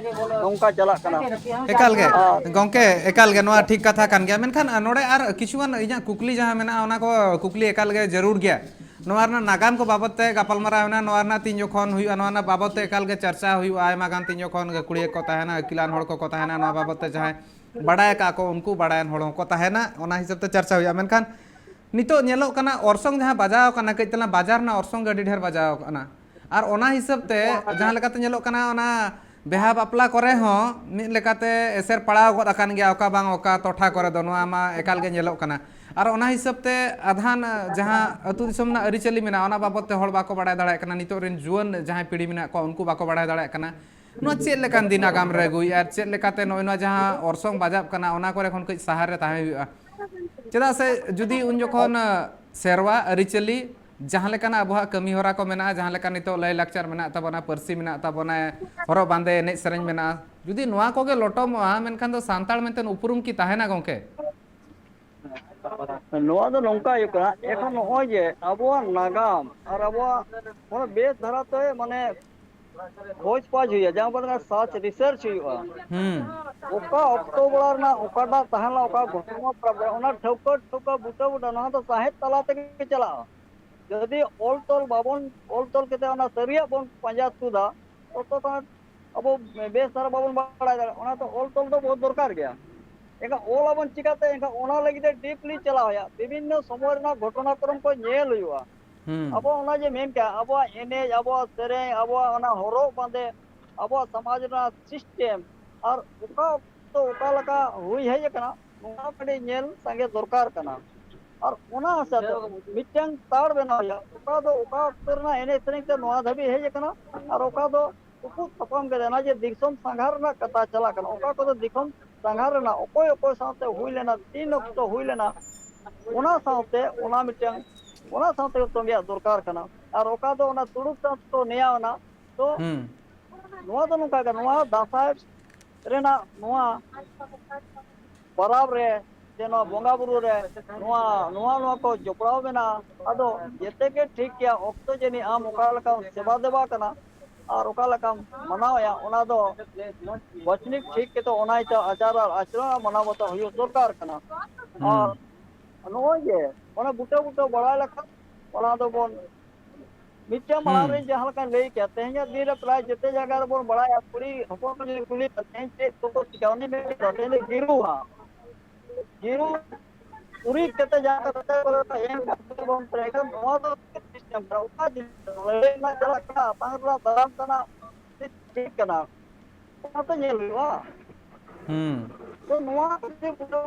ᱱᱚᱝᱠᱟ ᱪᱟᱞᱟᱜ ᱠᱟᱱᱟ᱾ ᱮᱠᱟᱞ ᱜᱮ ᱟᱨ ᱜᱚᱢᱠᱮ, ᱮᱠᱟᱞ ᱜᱮ ᱱᱚᱣᱟ ᱴᱷᱤᱠ ᱠᱟᱛᱷᱟ ᱠᱟᱱ ᱜᱮᱭᱟ᱾ ᱢᱮᱱᱠᱷᱟᱱ ᱱᱚᱰᱮ ᱟᱨ ᱠᱤᱪᱷᱩᱜᱟᱱ ᱤᱧᱟᱹᱜ ᱠᱩᱠᱞᱤ ᱡᱟᱦᱟᱸ ᱢᱮᱱᱟᱜᱼᱟ, ᱚᱱᱟ ᱠᱚ ᱠᱩᱠᱞᱤ ᱮᱠᱟᱞ ᱜᱮ ᱡᱟᱹᱨᱩᱲ ᱜᱮᱭᱟ᱾ ᱱᱚᱣᱟ ᱨᱮᱱᱟᱜ ᱱᱟᱜᱟᱢ ᱠᱚ ᱵᱟᱵᱚᱫ ᱛᱮ ᱜᱟᱯᱟᱞᱢᱟᱨᱟᱣ ᱮᱱᱟ, ᱱᱚᱣᱟ ᱨᱮᱱᱟᱜ ᱛᱤᱱ ᱡᱚᱠᱷᱚᱱ ᱦᱩᱭᱩᱜᱼᱟ, ᱱᱚᱣᱟ ᱨᱮᱱᱟᱜ ᱵᱟᱵᱚᱫ ᱛᱮ ᱮᱠᱟᱞ ᱜᱮ ᱪᱟᱨᱪᱟ ᱦᱩᱭᱩᱜᱼᱟ᱾ ᱟᱭᱢᱟ ᱜᱟᱱ ᱛᱤᱱ ᱡᱚᱠᱷᱚᱱ ᱜᱟᱹᱠᱷᱩᱲᱤᱭᱟᱹ ᱠᱚ ᱛᱟᱦᱮᱱᱟ, ᱟᱹᱠᱤᱞᱟᱱ ᱦᱚᱲ ᱠᱚᱠᱚ ᱛᱟᱦᱮᱱᱟ, ᱱᱚᱣᱟ ᱵᱟᱵᱚᱫ ᱛᱮ ᱡᱟᱦᱟᱸᱭ ᱵᱟᱲᱟᱭ ᱟᱠᱟᱫ ᱠᱚ ᱩᱱᱠᱩ ᱵᱟᱲᱟᱭᱟᱱ ᱦᱚᱲ ᱦᱚᱸᱠᱚ ᱛᱟᱦᱮᱱᱟ, ᱚᱱᱟ ᱦᱤᱥᱟᱹᱵ ᱛᱮ ᱪᱟᱨᱪᱟ ᱦᱩᱭᱩᱜᱼᱟ᱾ ᱢᱮᱱᱠᱷᱟᱱ ᱱᱤᱛᱚᱜ ᱧᱮᱞᱚᱜ ᱠᱟᱱᱟ ᱚᱨᱥᱚᱝ ᱡᱟᱦᱟᱸ ᱵᱟᱡᱟᱣ ᱠᱟᱱᱟ, ᱠᱟᱹᱡ ᱛᱟᱞᱟᱝ ᱵᱟᱡᱟᱨ ᱨᱮᱱᱟᱜ ᱚᱨᱥᱚᱝ ᱜᱮ ᱟᱹᱰᱤ ᱰᱷᱮᱨ ᱵᱟᱡᱟᱣ ᱠᱟᱱᱟ᱾ ᱟᱨ ᱚᱱᱟ ᱦᱤᱥᱟᱹᱵ ᱛᱮ ᱡᱟᱦᱟᱸ ᱞᱮᱠᱟᱛᱮ ᱧᱮᱞᱚᱜ ᱠᱟᱱᱟ, ᱚᱱᱟ ᱵᱤᱦᱟ ᱵᱟᱯᱞᱟ ᱠᱚᱨᱮ ᱦᱚᱸ ᱢᱤᱫ ᱞᱮᱠᱟᱛᱮ ᱮᱥᱮᱨ ᱯᱟᱲᱟᱣ ᱜᱚᱫ ᱟᱠᱟᱱ ᱜᱮᱭᱟ ᱚᱠᱟ ᱵᱟᱝ ᱚᱠᱟ ᱴᱚᱴᱷᱟ ᱠᱚᱨᱮ ᱫᱚ, ᱱᱚᱣᱟ ᱢᱟ ᱮᱠᱟᱞ ᱜᱮ ᱧᱮᱞᱚᱜ ᱠᱟᱱᱟ᱾ ᱟᱨ ᱚᱱᱟ ᱦᱤᱥᱟᱹᱵ ᱛᱮ ᱟᱫᱷᱟᱱ ᱡᱟᱦᱟᱸ ᱟᱹᱛᱩ ᱫᱤᱥᱚᱢ ᱨᱮᱱᱟᱜ ᱟᱹᱨᱤᱪᱟᱹᱞᱤ ᱢᱮᱱᱟᱜᱼᱟ, ᱚᱱᱟ ᱵᱟᱵᱚᱫ ᱛᱮ ᱦᱚᱲ ᱵᱟᱠᱚ ᱵᱟᱲᱟᱭ ᱫᱟᱲᱮᱭᱟᱜ ᱠᱟᱱᱟ, ᱱᱤᱛᱚᱜ ᱨᱮᱱ ᱡᱩᱣᱟᱹᱱ ᱡᱟᱦᱟᱸᱭ ᱯᱤᱲᱦᱤ ᱢᱮᱱᱟᱜ ᱠᱚᱣᱟ ᱩᱱᱠᱩ ᱵᱟᱠᱚ ᱵᱟᱲᱟᱭ ᱫᱟᱲᱮᱭᱟᱜ ᱠᱟᱱᱟ᱾ ᱱᱚᱣᱟ ᱪᱮᱫ ᱞᱮᱠᱟᱱ ᱫᱤᱱ ᱟᱜᱟᱢ ᱨᱮ ᱟᱹᱜᱩᱭᱮᱫᱼᱟ ᱟᱨ ᱪᱮᱫ ᱞᱮᱠᱟᱛᱮ ᱱᱚᱜᱼᱚᱭ ᱱᱚᱣᱟ ᱡᱟᱦᱟᱸ ᱚᱨᱥᱚᱝ ᱵᱟᱡᱟᱜ ᱠᱟᱱᱟ, ᱚᱱᱟ ᱠᱚᱨᱮ ᱠᱷᱚᱱ ᱠᱟᱹᱡ ᱥᱟᱦᱟ ᱨᱮ ᱛᱟᱦᱮᱸ ᱦᱩᱭᱩᱜᱼᱟ? ᱪᱮᱫᱟᱜ ᱥᱮ ᱡᱩᱫᱤ ᱩᱱ ᱡᱚᱠᱷᱚᱱ, ᱟᱨ ᱟᱸ, ᱥᱮᱨᱣᱟ ᱟᱹᱨᱤᱪᱟᱹᱞᱤ ᱡᱟᱦᱟᱸ ᱞᱮᱠᱟᱱᱟᱜ ᱟᱵᱚᱣᱟᱜ ᱠᱟᱹᱢᱤ ᱦᱚᱨᱟ ᱠᱚ ᱢᱮᱱᱟᱜᱼᱟ, ᱡᱟᱦᱟᱸ ᱞᱮᱠᱟ ᱱᱤᱛᱚᱜ ᱞᱟᱹᱭ ᱞᱟᱠᱪᱟᱨ ᱢᱮᱱᱟᱜ ᱛᱟᱵᱚᱱᱟ, ᱯᱟᱹᱨᱥᱤ ᱢᱮᱱᱟᱜ ᱛᱟᱵᱚᱱᱟ, ᱦᱚᱨᱚᱜ ᱵᱟᱸᱫᱮ, ᱮᱱᱮᱡ ᱥᱮᱨᱮᱧ ᱢᱮᱱᱟᱜᱼᱟ, ᱡᱩᱫᱤ ᱱᱚᱣᱟ ᱠᱚᱜᱮ ᱞᱚᱴᱚᱢᱚᱜᱼᱟ, ᱢᱮᱱᱠᱷᱟᱱ ᱫᱚ ᱥᱟᱱᱛᱟᱲ ᱢᱮᱱᱛᱮ ᱩᱯᱨᱩᱢ ᱠᱤ ᱛᱟᱦᱮᱱᱟ ᱜᱚᱢᱠᱮ? ᱱᱚᱣᱟ ᱫᱚ ᱱᱚᱝᱠᱟ ᱦᱩᱭᱩᱜ ᱠᱟᱱᱟ, ᱮᱠᱷᱚᱱ ᱱᱚᱜᱼᱚᱭ ᱡᱮ ᱟᱵᱚᱣᱟᱜ ᱱᱟᱜᱟᱢ ᱟᱨ ᱟᱵᱚᱣᱟᱜ ᱚᱱᱟ ᱵᱮᱥ ᱫᱷᱟᱨᱟᱛᱮ ᱢᱟᱱᱮ ᱠᱷᱚᱡᱽ ᱯᱟᱡᱽ ᱦᱩᱭᱩᱜᱼᱟ, ᱡᱟᱦᱟᱸ ᱵᱚᱱ ᱢᱮᱱᱟ ᱥᱟᱨᱪ ᱨᱤᱥᱟᱨᱪ ᱦᱩᱭᱩᱜᱼᱟ᱾ ᱦᱩᱸ᱾ ᱚᱠᱟ ᱚᱠᱛᱚ ᱵᱮᱲᱟ ᱨᱮᱱᱟᱜ ᱚᱠᱟᱴᱟᱜ ᱛᱟᱦᱮᱸ ᱞᱮᱱᱟ, ᱚᱠᱟ ᱜᱷᱚᱴᱚᱱᱟ ᱯᱨᱚᱵᱞᱮᱢ, ᱚᱱᱟ ᱴᱷᱟᱹᱣᱠᱟᱹ ᱴᱷᱟᱹᱣᱠᱟᱹ ᱵᱩᱴᱟᱹ ᱵᱩᱴᱟᱹ, ᱱᱚᱣᱟ ᱫᱚ ᱥᱟᱶᱦᱮᱫ ᱛᱟᱞᱟ ᱛᱮᱜᱮ ᱪᱟᱞᱟᱜᱼᱟ᱾ ᱡᱩᱫᱤ ᱚᱞ ᱛᱚᱞ ᱵᱟᱵᱚᱱ, ᱚᱞ ᱛᱚᱞ ᱠᱟᱛᱮ ᱚᱱᱟ ᱥᱟᱹᱨᱤᱭᱟᱜ ᱵᱚᱱ ᱯᱟᱸᱡᱟ ᱛᱩᱫᱟ, ᱛᱚ ᱛᱚᱠᱷᱚᱱ ᱟᱵᱚ ᱵᱮᱥ ᱫᱷᱟᱨᱟ ᱵᱟᱵᱚᱱ ᱵᱟᱲᱟᱭ ᱫᱟᱲᱮᱭᱟᱜᱼᱟ᱾ ᱚᱱᱟᱛᱮ ᱚᱞ ᱛᱚᱞ ᱫᱚ ᱵᱚᱦᱩᱛ ᱫᱚᱨᱠᱟᱨ ᱜᱮᱭᱟ᱾ ᱮᱱᱠᱷᱟᱱ ᱚᱞ ᱟᱵᱚᱱ ᱪᱤᱠᱟᱹᱛᱮ? ᱮᱱᱠᱷᱟᱱ ᱚᱱᱟ ᱞᱟᱹᱜᱤᱫ ᱛᱮ ᱰᱤᱯᱞᱤ ᱪᱟᱞᱟᱣ ᱦᱩᱭᱩᱜᱼᱟ, ᱵᱤᱵᱷᱤᱱᱱᱚ ᱥᱚᱢᱚᱭ ᱨᱮᱱᱟᱜ ᱜᱷᱚᱴᱚᱱᱟ ᱠᱨᱚᱢ ᱠᱚ ᱧᱮᱞ ᱦᱩᱭᱩᱜᱼᱟ᱾ ᱦᱩᱸ᱾ ᱟᱵᱚ ᱚᱱᱟ ᱡᱮ ᱢᱮᱱ ᱠᱮᱜᱼᱟ, ᱟᱵᱚᱣᱟᱜ ᱮᱱᱮᱡ, ᱟᱵᱚᱣᱟᱜ ᱥᱮᱨᱮᱧ, ᱟᱵᱚᱣᱟᱜ ᱚᱱᱟ ᱦᱚᱨᱚᱜ ᱵᱟᱸᱫᱮ, ᱟᱵᱚᱣᱟᱜ ᱥᱚᱢᱟᱡᱽ ᱨᱮᱱᱟᱜ ᱥᱤᱥᱴᱮᱢ, ᱟᱨ ᱚᱠᱟ ᱚᱠᱛᱚ ᱚᱠᱟ ᱞᱮᱠᱟ ᱦᱩᱭ ᱦᱮᱡ ᱟᱠᱟᱱᱟ, ᱱᱚᱣᱟ ᱠᱟᱹᱴᱤᱡ ᱧᱮᱞ ᱥᱟᱸᱜᱮ ᱫᱚᱨᱠᱟᱨ ᱠᱟᱱᱟ᱾ ᱟᱨ ᱚᱱᱟ ᱦᱤᱥᱟᱹᱵ ᱛᱮ ᱢᱤᱫᱴᱟᱝ ᱛᱟᱲ ᱵᱮᱱᱟᱣ ᱦᱩᱭᱩᱜᱼᱟ, ᱚᱠᱟ ᱫᱚ ᱚᱠᱟ ᱚᱠᱛᱚ ᱨᱮᱱᱟᱜ ᱮᱱᱮᱡ ᱥᱮᱨᱮᱧ ᱛᱮ ᱱᱚᱣᱟ ᱫᱷᱟᱹᱵᱤᱡ ᱦᱮᱡ ᱟᱠᱟᱱᱟ, ᱟᱨ ᱚᱠᱟ ᱫᱚ ᱛᱩᱯᱩᱫ ᱛᱟᱯᱟᱢ ᱠᱟᱛᱮ ᱚᱱᱟ ᱡᱮ ᱫᱤᱥᱚᱢ ᱥᱟᱸᱜᱷᱟᱨ ᱨᱮᱱᱟᱜ ᱠᱟᱛᱷᱟ ᱪᱟᱞᱟᱜ ᱠᱟᱱᱟ, ᱚᱠᱟ ᱠᱚᱫᱚ ᱫᱤᱥᱚᱢ ᱥᱟᱸᱜᱷᱟᱨ ᱨᱮᱱᱟᱜ ᱚᱠᱚᱭ ᱚᱠᱚᱭ ᱥᱟᱶᱛᱮ ᱦᱩᱭ ᱞᱮᱱᱟ, ᱛᱤᱱ ᱚᱠᱛᱚ ᱦᱩᱭ ᱞᱮᱱᱟ, ᱚᱱᱟ ᱥᱟᱶᱛᱮ ᱚᱱᱟ ᱢᱤᱫᱴᱟᱝ, ᱚᱱᱟ ᱥᱟᱶᱛᱮ ᱛᱚᱸᱜᱮᱭᱟᱜ ᱫᱚᱨᱠᱟᱨ ᱠᱟᱱᱟ᱾ ᱟᱨ ᱚᱠᱟ ᱫᱚ ᱚᱱᱟ ᱛᱩᱲᱩᱠ ᱥᱟᱶ ᱛᱮᱠᱚ ᱱᱮᱭᱟᱣ ᱮᱱᱟ, ᱛᱚ ᱦᱩᱸ᱾ ᱱᱚᱣᱟ ᱫᱚ ᱱᱚᱝᱠᱟ ᱜᱮ, ᱱᱚᱣᱟ ᱫᱟᱸᱥᱟᱭ ᱨᱮᱱᱟᱜ ᱱᱚᱣᱟ ᱯᱚᱨᱚᱵᱽ ᱨᱮ ᱥᱮ ᱱᱚᱣᱟ ᱵᱚᱸᱜᱟ ᱵᱩᱨᱩ ᱨᱮ ᱱᱚᱣᱟ, ᱱᱚᱣᱟ, ᱱᱚᱣᱟ ᱠᱚ ᱡᱚᱯᱲᱟᱣ ᱢᱮᱱᱟᱜᱼᱟ᱾ ᱟᱫᱚ ᱡᱮᱛᱮ ᱜᱮ ᱴᱷᱤᱠ ᱜᱮᱭᱟ, ᱚᱠᱛᱚ ᱡᱟᱹᱱᱤᱡ ᱟᱢ ᱚᱠᱟ ᱞᱮᱠᱟᱢ ᱥᱮᱵᱟ ᱫᱮᱵᱟ ᱠᱟᱱᱟ ᱟᱨ ᱚᱠᱟ ᱞᱮᱠᱟᱢ ᱢᱟᱱᱟᱣᱮᱭᱟ, ᱚᱱᱟ ᱫᱚ ᱵᱟᱪᱷᱱᱤᱠ ᱴᱷᱤᱠ ᱠᱟᱛᱮ ᱚᱱᱟ ᱤᱛᱟᱹ ᱟᱪᱟᱨ ᱟᱨ ᱟᱪᱨᱚᱱ ᱟᱨ ᱢᱟᱱᱟᱣ ᱵᱟᱛᱟᱣ ᱦᱩᱭᱩᱜ ᱫᱚᱨᱠᱟᱨ ᱠᱟᱱᱟ᱾ ᱟᱨ ᱦᱩᱸ᱾ ᱱᱚᱜᱼᱚᱭ ᱡᱮ ᱚᱱᱟ ᱵᱩᱴᱟᱹ ᱵᱩᱴᱟᱹ ᱵᱟᱲᱟᱭ ᱞᱮᱠᱷᱟᱱ ᱚᱱᱟ ᱫᱚᱵᱚᱱ ᱢᱤᱫᱴᱟᱝ ᱢᱟᱲᱟᱝ ᱦᱩᱸ᱾ ᱨᱮ ᱡᱟᱦᱟᱸ ᱞᱮᱠᱟᱧ ᱞᱟᱹᱭ ᱠᱮᱭᱟ, ᱛᱮᱦᱮᱧᱟᱜ ᱫᱤᱱ ᱨᱮ ᱯᱨᱟᱭ ᱡᱚᱛᱚ ᱡᱟᱭᱜᱟ ᱨᱮᱵᱚᱱ ᱵᱟᱲᱟᱭᱟ, ᱠᱩᱲᱤ ᱦᱚᱯᱚᱱ ᱠᱚ ᱡᱩᱫᱤ ᱠᱩᱞᱤ ᱠᱚᱣᱟ, "ᱛᱮᱦᱮᱧ ᱪᱮᱫ ᱠᱚᱠᱚ ᱪᱤᱠᱟ?" ᱩᱱᱤ ᱢᱮᱱ ᱠᱮᱫᱟ, "ᱛᱮᱦᱮᱧ ᱫᱚ ᱜᱤᱨᱩ ᱦᱟᱸᱜ, ᱜᱤᱨᱩ ᱩᱨᱤᱡ ᱠᱟᱛᱮ ᱡᱟᱦᱟᱸ ᱠᱟᱛᱷᱟ ᱠᱚ ᱮᱢ ᱠᱟᱛᱮ ᱵᱚᱱ ᱯᱨᱮ-, ᱮᱱᱠᱷᱟᱱ ᱱᱚᱣᱟ ᱫᱚ ᱪᱮᱫ ᱥᱤᱥᱴᱮᱢ ᱠᱟᱱᱟ? ᱚᱠᱟ ᱡᱤᱱᱤᱥ ᱠᱟᱱᱟ? ᱞᱟᱹᱲᱦᱟᱹᱭ ᱨᱮᱱᱟᱜ ᱪᱟᱞᱟᱜ ᱠᱟᱱᱟ, ᱟᱛᱟᱝ ᱨᱮᱱᱟᱜ ᱫᱟᱨᱟᱢ ᱠᱟᱱᱟ, ᱪᱮᱫ ᱪᱤᱠᱟᱹᱜ ᱠᱟᱱᱟ?" ᱚᱱᱟ ᱛᱚ ᱧᱮᱞ ᱦᱩᱭᱩᱜᱼᱟ᱾ ᱦᱩᱸ᱾ ᱛᱚ ᱱᱚᱣᱟ ᱡᱩᱫᱤ ᱯᱩᱨᱟᱹ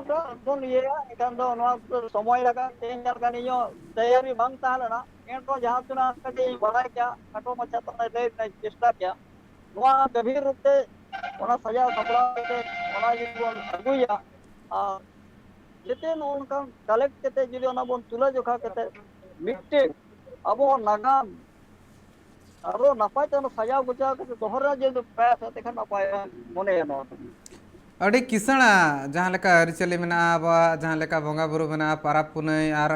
ᱵᱚᱱ ᱤᱭᱟᱹᱭᱟ, ᱮᱱᱠᱷᱟᱱ ᱫᱚ ᱱᱚᱣᱟ ᱫᱚ ᱥᱚᱢᱚᱭ ᱞᱟᱜᱟᱜᱼᱟ᱾ ᱛᱮᱦᱮᱧ ᱧᱮᱞ ᱠᱟᱱ ᱤᱧ ᱦᱚᱸ ᱛᱮᱭᱟᱨᱤ ᱵᱟᱝ ᱛᱟᱦᱮᱸ ᱞᱮᱱᱟ, ᱮᱱᱨᱮᱦᱚᱸ ᱡᱟᱦᱟᱸ ᱛᱤᱱᱟᱹᱜ ᱠᱟᱹᱴᱤᱡ ᱤᱧ ᱵᱟᱲᱟᱭ ᱠᱮᱭᱟ, ᱠᱷᱟᱴᱚ ᱢᱟᱪᱷᱟ ᱛᱮ ᱞᱟᱹᱭ ᱨᱮᱱᱟᱜ ᱤᱧ ᱪᱮᱥᱴᱟ ᱠᱮᱭᱟ᱾ ᱱᱚᱣᱟ ᱜᱟᱹᱵᱷᱤᱨ ᱨᱩᱯ ᱛᱮ ᱚᱱᱟ ᱥᱟᱡᱟᱣ ᱥᱟᱯᱲᱟᱣ ᱠᱟᱛᱮ ᱚᱱᱟ ᱡᱩᱫᱤ ᱵᱚᱱ ᱟᱹᱜᱩᱭᱟ, ᱟᱨ ᱡᱮᱛᱮ ᱱᱚᱜᱼᱚ ᱱᱚᱝᱠᱟ ᱠᱟᱞᱮᱠᱴ ᱠᱟᱛᱮ ᱡᱩᱫᱤ ᱚᱱᱟ ᱵᱚᱱ ᱛᱩᱞᱟᱹ ᱡᱚᱠᱷᱟ ᱠᱟᱛᱮ ᱢᱤᱫᱴᱮᱱ ᱟᱵᱚ ᱱᱟᱜᱟᱢ ᱟᱨᱚ ᱱᱟᱯᱟᱭ ᱛᱮ ᱚᱱᱟ ᱥᱟᱡᱟᱣ ᱜᱩᱡᱟᱣ ᱠᱟᱛᱮ ᱫᱚᱦᱚ ᱨᱮᱱᱟᱜ ᱡᱩᱫᱤ ᱯᱨᱟᱭᱟᱥ ᱛᱮᱠᱷᱟᱱ ᱱᱟᱯᱟᱭᱚᱜᱼᱟ ᱢᱚᱱᱮᱭᱟ ᱱᱚᱣᱟ ᱫᱚ᱾ ᱟᱹᱰᱤ ᱠᱤᱥᱟᱹᱬᱟ ᱡᱟᱦᱟᱸ ᱞᱮᱠᱟ ᱟᱹᱨᱤᱪᱟᱹᱞᱤ ᱢᱮᱱᱟᱜᱼᱟ, ᱟᱵᱚᱣᱟᱜ ᱡᱟᱦᱟᱸ ᱞᱮᱠᱟ ᱵᱚᱸᱜᱟ ᱵᱩᱨᱩ ᱢᱮᱱᱟᱜᱼᱟ, ᱯᱟᱨᱟᱵᱽ ᱯᱩᱱᱟᱹᱭ ᱟᱨ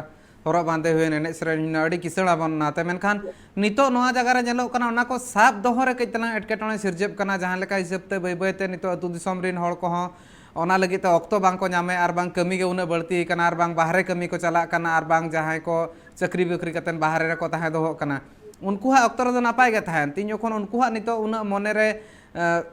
ᱦᱚᱨᱚᱜ ᱵᱟᱸᱫᱮ ᱦᱩᱭᱮᱱ, ᱮᱱᱮᱡ ᱥᱮᱨᱮᱧ ᱦᱩᱭᱱᱟ, ᱟᱹᱰᱤ ᱠᱤᱥᱟᱹᱬ ᱟᱵᱚᱱ ᱚᱱᱟᱛᱮ᱾ ᱢᱮᱱᱠᱷᱟᱱ ᱱᱤᱛᱚᱜ ᱱᱚᱣᱟ ᱡᱟᱭᱜᱟ ᱨᱮ ᱧᱮᱞᱚᱜ ᱠᱟᱱᱟ, ᱚᱱᱟ ᱠᱚ ᱥᱟᱵ ᱫᱚᱦᱚ ᱨᱮ ᱠᱟᱹᱡ ᱛᱟᱞᱟᱝ ᱮᱴᱠᱮᱴᱚᱬᱮ ᱥᱤᱨᱡᱟᱹᱜ ᱠᱟᱱᱟ, ᱡᱟᱦᱟᱸ ᱞᱮᱠᱟ ᱦᱤᱥᱟᱹᱵ ᱛᱮ ᱵᱟᱹᱭ ᱵᱟᱹᱭ ᱛᱮ ᱱᱤᱛᱚᱜ ᱟᱹᱛᱩ ᱫᱤᱥᱚᱢ ᱨᱮᱱ ᱦᱚᱲ ᱠᱚᱦᱚᱸ ᱚᱱᱟ ᱞᱟᱹᱜᱤᱫ ᱛᱮ ᱚᱠᱛᱚ ᱵᱟᱝ ᱠᱚ ᱧᱟᱢᱮᱫ, ᱟᱨ ᱵᱟᱝ ᱠᱟᱹᱢᱤ ᱜᱮ ᱩᱱᱟᱹᱜ ᱵᱟᱹᱲᱛᱤ ᱟᱠᱟᱱᱟ, ᱟᱨ ᱵᱟᱝ ᱵᱟᱦᱨᱮ ᱠᱟᱹᱢᱤ ᱠᱚ ᱪᱟᱞᱟᱜ ᱠᱟᱱᱟ, ᱟᱨ ᱵᱟᱝ ᱡᱟᱦᱟᱸᱭ ᱠᱚ ᱪᱟᱹᱠᱨᱤ ᱵᱟᱹᱠᱨᱤ ᱠᱟᱛᱮᱫ ᱵᱟᱦᱨᱮ ᱨᱮᱠᱚ ᱛᱟᱦᱮᱸ ᱫᱚᱦᱚᱜ ᱠᱟᱱᱟ, ᱩᱱᱠᱩᱣᱟᱜ ᱚᱠᱛᱚ ᱨᱮᱫᱚ ᱱᱟᱯᱟᱭ ᱜᱮ ᱛᱟᱦᱮᱱ᱾ ᱛᱤᱧ ᱡᱚᱠᱷᱚᱱ ᱩᱱᱠᱩᱣᱟᱜ ᱱᱤᱛᱚᱜ ᱩᱱᱟᱹᱜ ᱢᱚᱱᱮ ᱨᱮ, ᱮ,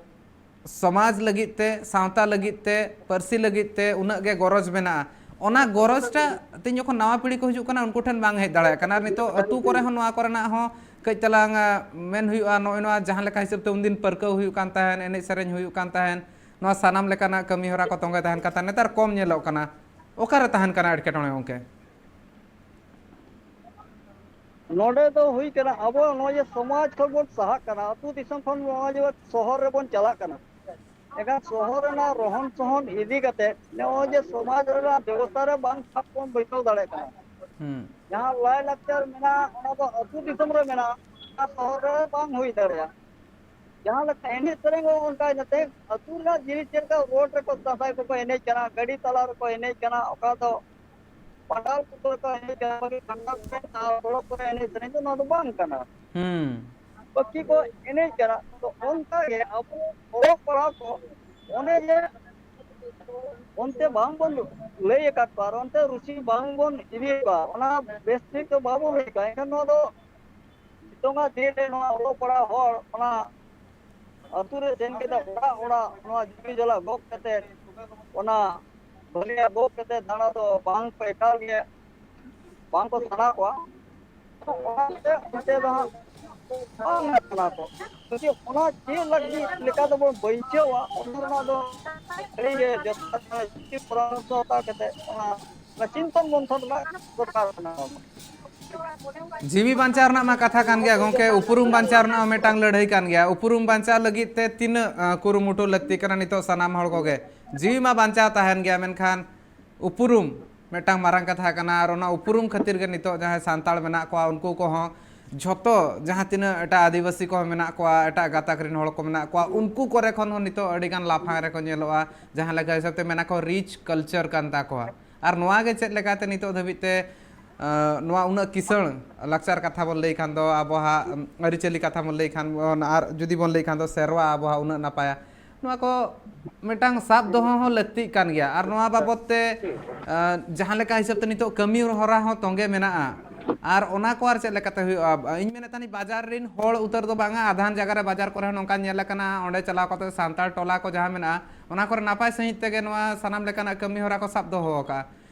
ᱥᱚᱢᱟᱡᱽ ᱞᱟᱹᱜᱤᱫ ᱛᱮ, ᱥᱟᱶᱛᱟ ᱞᱟᱹᱜᱤᱫ ᱛᱮ, ᱯᱟᱹᱨᱥᱤ ᱞᱟᱹᱜᱤᱫ ᱛᱮ ᱩᱱᱟᱹᱜ ᱜᱮ ᱜᱚᱨᱚᱡᱽ ᱢᱮᱱᱟᱜᱼᱟ, ᱚᱱᱟ ᱜᱚᱨᱚᱡᱽᱴᱟ ᱛᱤᱧ ᱡᱚᱠᱷᱚᱱ ᱱᱟᱣᱟ ᱯᱤᱲᱦᱤ ᱠᱚ ᱦᱤᱡᱩᱜ ᱠᱟᱱᱟ, ᱩᱱᱠᱩ ᱴᱷᱮᱱ ᱵᱟᱝ ᱦᱮᱡ ᱫᱟᱲᱮᱭᱟᱜ ᱠᱟᱱᱟ᱾ ᱟᱨ ᱱᱤᱛᱚᱜ ᱟᱹᱛᱩ ᱠᱚᱨᱮ ᱦᱚᱸ ᱱᱚᱣᱟ ᱠᱚᱨᱮᱱᱟᱜ ᱦᱚᱸ ᱠᱟᱹᱡ ᱛᱟᱞᱟᱝ, ᱟ, ᱢᱮᱱ ᱦᱩᱭᱩᱜᱼᱟ, ᱱᱚᱜᱼᱚᱭ ᱱᱚᱣᱟ ᱡᱟᱦᱟᱸ ᱞᱮᱠᱟ ᱦᱤᱥᱟᱹᱵ ᱛᱮ ᱩᱱᱫᱤᱱ ᱯᱟᱹᱨᱠᱟᱹᱣ ᱦᱩᱭᱩᱜ ᱠᱟᱱ ᱛᱟᱦᱮᱸᱱ, ᱮᱱᱮᱡ ᱥᱮᱨᱮᱧ ᱦᱩᱭᱩᱜ ᱠᱟᱱ ᱛᱟᱦᱮᱸᱱ, ᱱᱚᱣᱟ ᱥᱟᱱᱟᱢ ᱞᱮᱠᱟᱱᱟᱜ ᱠᱟᱹᱢᱤ ᱦᱚᱨᱟ ᱠᱚ ᱛᱚᱸᱜᱮ ᱛᱟᱦᱮᱱ ᱠᱟᱱ ᱛᱟᱦᱮᱸᱱ, ᱱᱮᱛᱟᱨ ᱠᱚᱢ ᱧᱮᱞᱚᱜ ᱠᱟᱱᱟ᱾ ᱚᱠᱟᱨᱮ ᱛᱟᱦᱮᱱ ᱠᱟᱱᱟ ᱮᱴᱠᱮᱴᱚᱬᱮ ᱜᱚᱢᱠᱮ? ᱱᱚᱰᱮ ᱫᱚ ᱦᱩᱭ ᱠᱟᱱᱟ, ᱟᱵᱚ ᱱᱚᱜᱼᱚᱭ ᱡᱮ ᱥᱚᱢᱟᱡᱽ ᱠᱷᱚᱱ ᱵᱚᱱ ᱥᱟᱦᱟᱜ ᱠᱟᱱᱟ, ᱟᱹᱛᱩ ᱫᱤᱥᱚᱢ ᱠᱷᱚᱱ ᱱᱚᱜᱼᱚᱭ ᱡᱮ ᱥᱚᱦᱚᱨ ᱨᱮᱵᱚᱱ ᱪᱟᱞᱟᱜ ᱠᱟᱱᱟ, ᱮᱱᱠᱷᱟᱱ ᱥᱚᱦᱚᱨ ᱨᱮᱱᱟᱜ ᱨᱚᱦᱚᱱ ᱥᱚᱦᱚᱱ ᱤᱫᱤ ᱠᱟᱛᱮ ᱱᱚᱜᱼᱚᱭ ᱡᱮ ᱥᱚᱢᱟᱡᱽ ᱨᱮᱱᱟᱜ ᱵᱮᱵᱚᱥᱛᱷᱟ ᱨᱮ ᱵᱟᱝ ᱠᱷᱟᱯ ᱵᱚᱱ ᱵᱟᱹᱭᱥᱟᱹᱣ ᱫᱟᱲᱮᱭᱟᱜ ᱠᱟᱱᱟ᱾ ᱦᱩᱸ᱾ ᱡᱟᱦᱟᱸ ᱞᱟᱭᱼᱞᱟᱠᱪᱟᱨ ᱢᱮᱱᱟᱜᱼᱟ, ᱚᱱᱟ ᱫᱚ ᱟᱹᱛᱩ ᱫᱤᱥᱚᱢ ᱨᱮ ᱢᱮᱱᱟᱜᱼᱟ, ᱚᱱᱟ ᱥᱚᱦᱚᱨ ᱨᱮ ᱵᱟᱝ ᱦᱩᱭ ᱫᱟᱲᱮᱭᱟᱜᱼᱟ᱾ ᱡᱟᱦᱟᱸ ᱞᱮᱠᱟ ᱮᱱᱮᱡ ᱥᱮᱨᱮᱧ ᱦᱚᱸ ᱚᱱᱠᱟ ᱤᱱᱟᱹᱛᱮ ᱟᱹᱛᱩ ᱨᱮᱱᱟᱜ ᱡᱤᱱᱤᱥ ᱪᱮᱫ ᱞᱮᱠᱟ ᱨᱳᱰ ᱨᱮᱠᱚ ᱫᱟᱸᱥᱟᱭ ᱠᱚᱠᱚ ᱮᱱᱮᱡ ᱠᱟᱱᱟ, ᱜᱟᱹᱰᱤ ᱛᱟᱞᱟ ᱨᱮᱠᱚ ᱮᱱᱮᱡ ᱠᱟᱱᱟ, ᱚᱠᱟ ᱫᱚ ᱯᱟᱸᱰᱟᱞ ᱠᱚᱨᱮ ᱠᱚ ᱮᱱᱮᱡ ᱠᱟᱱᱟ, ᱵᱟᱠᱤ ᱯᱟᱸᱰᱟᱞ ᱠᱚᱨᱮ ᱟᱨ ᱥᱚᱲᱚᱠ ᱠᱚᱨᱮ ᱮᱱᱮᱡ ᱥᱮᱨᱮᱧ ᱫᱚ ᱱᱚᱣᱟ ᱫᱚ ᱵᱟᱝ ᱠᱟᱱᱟ᱾ ᱦᱩᱸ᱾ ᱵᱟᱹᱠᱤ ᱠᱚ ᱮᱱᱮᱡ ᱠᱟᱱᱟ᱾ ᱛᱚ ᱚᱱᱠᱟ ᱜᱮ ᱟᱵᱚ ᱚᱞᱚᱜ ᱯᱟᱲᱦᱟᱣ ᱠᱚ ᱚᱱᱮ ᱡᱮ ᱚᱱᱛᱮ ᱵᱟᱝ ᱵᱚᱱ ᱞᱟᱹᱭ ᱟᱠᱟᱫ ᱠᱚᱣᱟ ᱟᱨ ᱚᱱᱛᱮ ᱨᱩᱪᱤ ᱵᱟᱝ ᱵᱚᱱ ᱤᱫᱤᱭᱮᱫ ᱠᱚᱣᱟ, ᱚᱱᱟ ᱵᱮᱥ ᱴᱷᱤᱠ ᱫᱚ ᱵᱟᱵᱚᱱ ᱞᱟᱹᱭ ᱠᱚᱣᱟ, ᱮᱱᱠᱷᱟᱱ ᱱᱚᱣᱟ ᱫᱚ ᱱᱤᱛᱚᱝᱟᱜ ᱫᱤᱱ ᱨᱮ ᱱᱚᱣᱟ ᱚᱞᱚᱜ ᱯᱟᱲᱦᱟᱣ ᱦᱚᱲ ᱚᱱᱟ ᱟᱹᱛᱩ ᱨᱮ ᱥᱮᱱ ᱠᱟᱛᱮ ᱚᱲᱟᱜ ᱚᱲᱟᱜ ᱱᱚᱣᱟ ᱡᱤᱣᱤ ᱡᱟᱞᱟ ᱜᱚᱜ ᱠᱟᱛᱮ, ᱚᱱᱟ ᱵᱷᱟᱹᱞᱤᱭᱟᱜ ᱜᱚᱜ ᱠᱟᱛᱮ ᱫᱟᱬᱟ ᱫᱚ ᱵᱟᱝ ᱠᱚ ᱮᱠᱟᱞ ᱜᱮ ᱵᱟᱝ ᱠᱚ ᱥᱟᱱᱟ ᱠᱚᱣᱟ᱾ ᱚᱱᱟᱛᱮ ᱚᱱᱛᱮ ᱫᱚ ᱦᱟᱸᱜ ᱵᱟᱝ ᱠᱟᱱᱟ ᱠᱚ᱾ ᱡᱩᱫᱤ ᱚᱱᱟ ᱪᱮᱫ ᱞᱟᱹᱜᱤᱫ ᱞᱮᱠᱟ ᱛᱮᱵᱚᱱ ᱵᱟᱹᱧᱪᱟᱹᱣᱟ, ᱚᱱᱟ ᱨᱮᱱᱟᱜ ᱫᱚ ᱟᱹᱰᱤ ᱜᱮ ᱡᱚᱛᱷᱟᱛ ᱡᱩᱠᱛᱤ ᱯᱚᱨᱟᱢᱚᱨᱥᱚ ᱦᱟᱛᱟᱣ ᱠᱟᱛᱮ ᱚᱱᱟ, ᱚᱱᱟ ᱪᱤᱱᱛᱚᱱ ᱢᱚᱱᱛᱷᱚᱱ ᱨᱮᱱᱟᱜ ᱫᱚᱨᱠᱟᱨ ᱠᱟᱱᱟ᱾ ᱡᱤᱣᱤ ᱵᱟᱧᱪᱟᱣ ᱨᱮᱱᱟᱜ ᱢᱟ ᱠᱟᱛᱷᱟ ᱠᱟᱱ ᱜᱮᱭᱟ ᱜᱚᱢᱠᱮ, ᱩᱯᱨᱩᱢ ᱵᱟᱧᱪᱟᱣ ᱨᱮᱱᱟᱜ ᱦᱚᱸ ᱢᱤᱫᱴᱟᱝ ᱞᱟᱹᱲᱦᱟᱹᱭ ᱠᱟᱱ ᱜᱮᱭᱟ᱾ ᱩᱯᱨᱩᱢ ᱵᱟᱧᱪᱟᱣ ᱞᱟᱹᱜᱤᱫ ᱛᱮ ᱛᱤᱱᱟᱹᱜ, ᱟᱸ, ᱠᱩᱨᱩᱢᱩᱴᱩ ᱞᱟᱹᱠᱛᱤ ᱠᱟᱱᱟ ᱱᱤᱛᱚᱜ ᱥᱟᱱᱟᱢ ᱦᱚᱲ ᱠᱚᱜᱮ? ᱡᱤᱣᱤ ᱢᱟ ᱵᱟᱧᱪᱟᱣ ᱛᱟᱦᱮᱱ ᱜᱮᱭᱟ, ᱢᱮᱱᱠᱷᱟᱱ ᱩᱯᱨᱩᱢ ᱢᱤᱫᱴᱟᱝ ᱢᱟᱨᱟᱝ ᱠᱟᱛᱷᱟ ᱠᱟᱱᱟ᱾ ᱟᱨ ᱚᱱᱟ ᱩᱯᱨᱩᱢ ᱠᱷᱟᱹᱛᱤᱨ ᱜᱮ ᱱᱤᱛᱚᱜ ᱡᱟᱦᱟᱸᱭ ᱥᱟᱱᱛᱟᱲ ᱢᱮᱱᱟᱜ ᱠᱚᱣᱟ, ᱩᱱᱠᱩ ᱠᱚᱦᱚᱸ ᱡᱷᱚᱛᱚ ᱡᱟᱦᱟᱸ ᱛᱤᱱᱟᱹᱜ ᱮᱴᱟᱜ ᱟᱹᱫᱤᱵᱟᱹᱥᱤ ᱠᱚᱦᱚᱸ ᱢᱮᱱᱟᱜ ᱠᱚᱣᱟ, ᱮᱴᱟᱜ ᱜᱟᱛᱟᱠ ᱨᱮᱱ ᱦᱚᱲ ᱠᱚ ᱢᱮᱱᱟᱜ ᱠᱚᱣᱟ, ᱩᱱᱠᱩ ᱠᱚᱨᱮ ᱠᱷᱚᱱ ᱦᱚᱸ ᱱᱤᱛᱚᱜ ᱟᱹᱰᱤᱜᱟᱱ ᱞᱟᱯᱷᱟᱝ ᱨᱮᱠᱚ ᱧᱮᱞᱚᱜᱼᱟ᱾ ᱡᱟᱦᱟᱸ ᱞᱮᱠᱟ ᱦᱤᱥᱟᱹᱵ ᱛᱮ ᱢᱮᱱᱟ ᱠᱚ, ᱨᱤᱪ ᱠᱟᱞᱪᱟᱨ ᱠᱟᱱ ᱛᱟᱠᱚᱣᱟ᱾ ᱟᱨ ᱱᱚᱣᱟ ᱜᱮ ᱪᱮᱫ ᱞᱮᱠᱟᱛᱮ ᱱᱤᱛᱚᱜ ᱫᱷᱟᱹᱵᱤᱡ ᱛᱮ ᱟᱸ, ᱱᱚᱣᱟ ᱩᱱᱟᱹᱜ ᱠᱤᱥᱟᱹᱬ ᱞᱟᱠᱪᱟᱨ ᱠᱟᱛᱷᱟ ᱵᱚᱱ ᱞᱟᱹᱭ ᱠᱷᱟᱱ ᱫᱚ, ᱟᱵᱚᱣᱟᱜ, ᱩᱢ, ᱟᱹᱨᱤᱪᱟᱹᱞᱤ ᱠᱟᱛᱷᱟ ᱵᱚᱱ ᱞᱟᱹᱭ ᱠᱷᱟᱱ ᱵᱚᱱ, ᱟᱨ ᱡᱩᱫᱤ ᱵᱚᱱ ᱞᱟᱹᱭ ᱠᱷᱟᱱ ᱫᱚ ᱥᱮᱨᱣᱟ ᱟᱵᱚᱣᱟᱜ ᱩᱱᱟᱹᱜ ᱱᱟᱯᱟᱭᱟ, ᱱᱚᱣᱟ ᱠᱚ ᱢᱤᱫᱴᱟᱝ ᱥᱟᱵ ᱫᱚᱦᱚ ᱦᱚᱸ ᱞᱟᱹᱠᱛᱤᱜ ᱠᱟᱱ ᱜᱮᱭᱟ᱾ ᱟᱨ ᱱᱚᱣᱟ ᱵᱟᱵᱚᱛ ᱛᱮ, ᱟᱸ, ᱡᱟᱦᱟᱸ ᱞᱮᱠᱟ ᱦᱤᱥᱟᱹᱵ ᱛᱮ ᱱᱤᱛᱚᱜ ᱠᱟᱹᱢᱤ ᱦᱚᱨᱟ ᱦᱚᱸ ᱛᱚᱸᱜᱮ ᱢᱮᱱᱟᱜᱼᱟ, ᱟᱨ ᱚᱱᱟ ᱠᱚ ᱟᱨ ᱪᱮᱫ ᱞᱮᱠᱟᱛᱮ ᱦᱩᱭᱩᱜᱼᱟ? ᱤᱧ ᱢᱮᱱᱮᱫ ᱛᱟᱦᱮᱱᱤᱧ, ᱵᱟᱡᱟᱨ ᱨᱮᱱ ᱦᱚᱲ ᱩᱛᱟᱹᱨ ᱫᱚ ᱵᱟᱝᱟ, ᱟᱫᱷᱟᱱ ᱡᱟᱭᱜᱟ ᱨᱮ ᱵᱟᱡᱟᱨ ᱠᱚᱨᱮ ᱦᱚᱸ ᱱᱚᱝᱠᱟ ᱧᱮᱞ ᱟᱠᱟᱱᱟ, ᱚᱸᱰᱮ ᱪᱟᱞᱟᱣ ᱠᱟᱛᱮ ᱥᱟᱱᱛᱟᱲ ᱴᱚᱞᱟ ᱠᱚ ᱡᱟᱦᱟᱸ ᱢᱮᱱᱟᱜᱼᱟ, ᱚᱱᱟ ᱠᱚᱨᱮ ᱱᱟᱯᱟᱭ ᱥᱟᱺᱦᱤᱡ ᱛᱮᱜᱮ ᱱᱚᱣᱟ ᱥᱟᱱᱟᱢ ᱞᱮᱠᱟᱱᱟᱜ ᱠᱟᱹᱢᱤ ᱦᱚᱨᱟ ᱠᱚ ᱥᱟᱵ ᱫᱚᱦᱚ ᱟᱠᱟᱫᱼᱟ᱾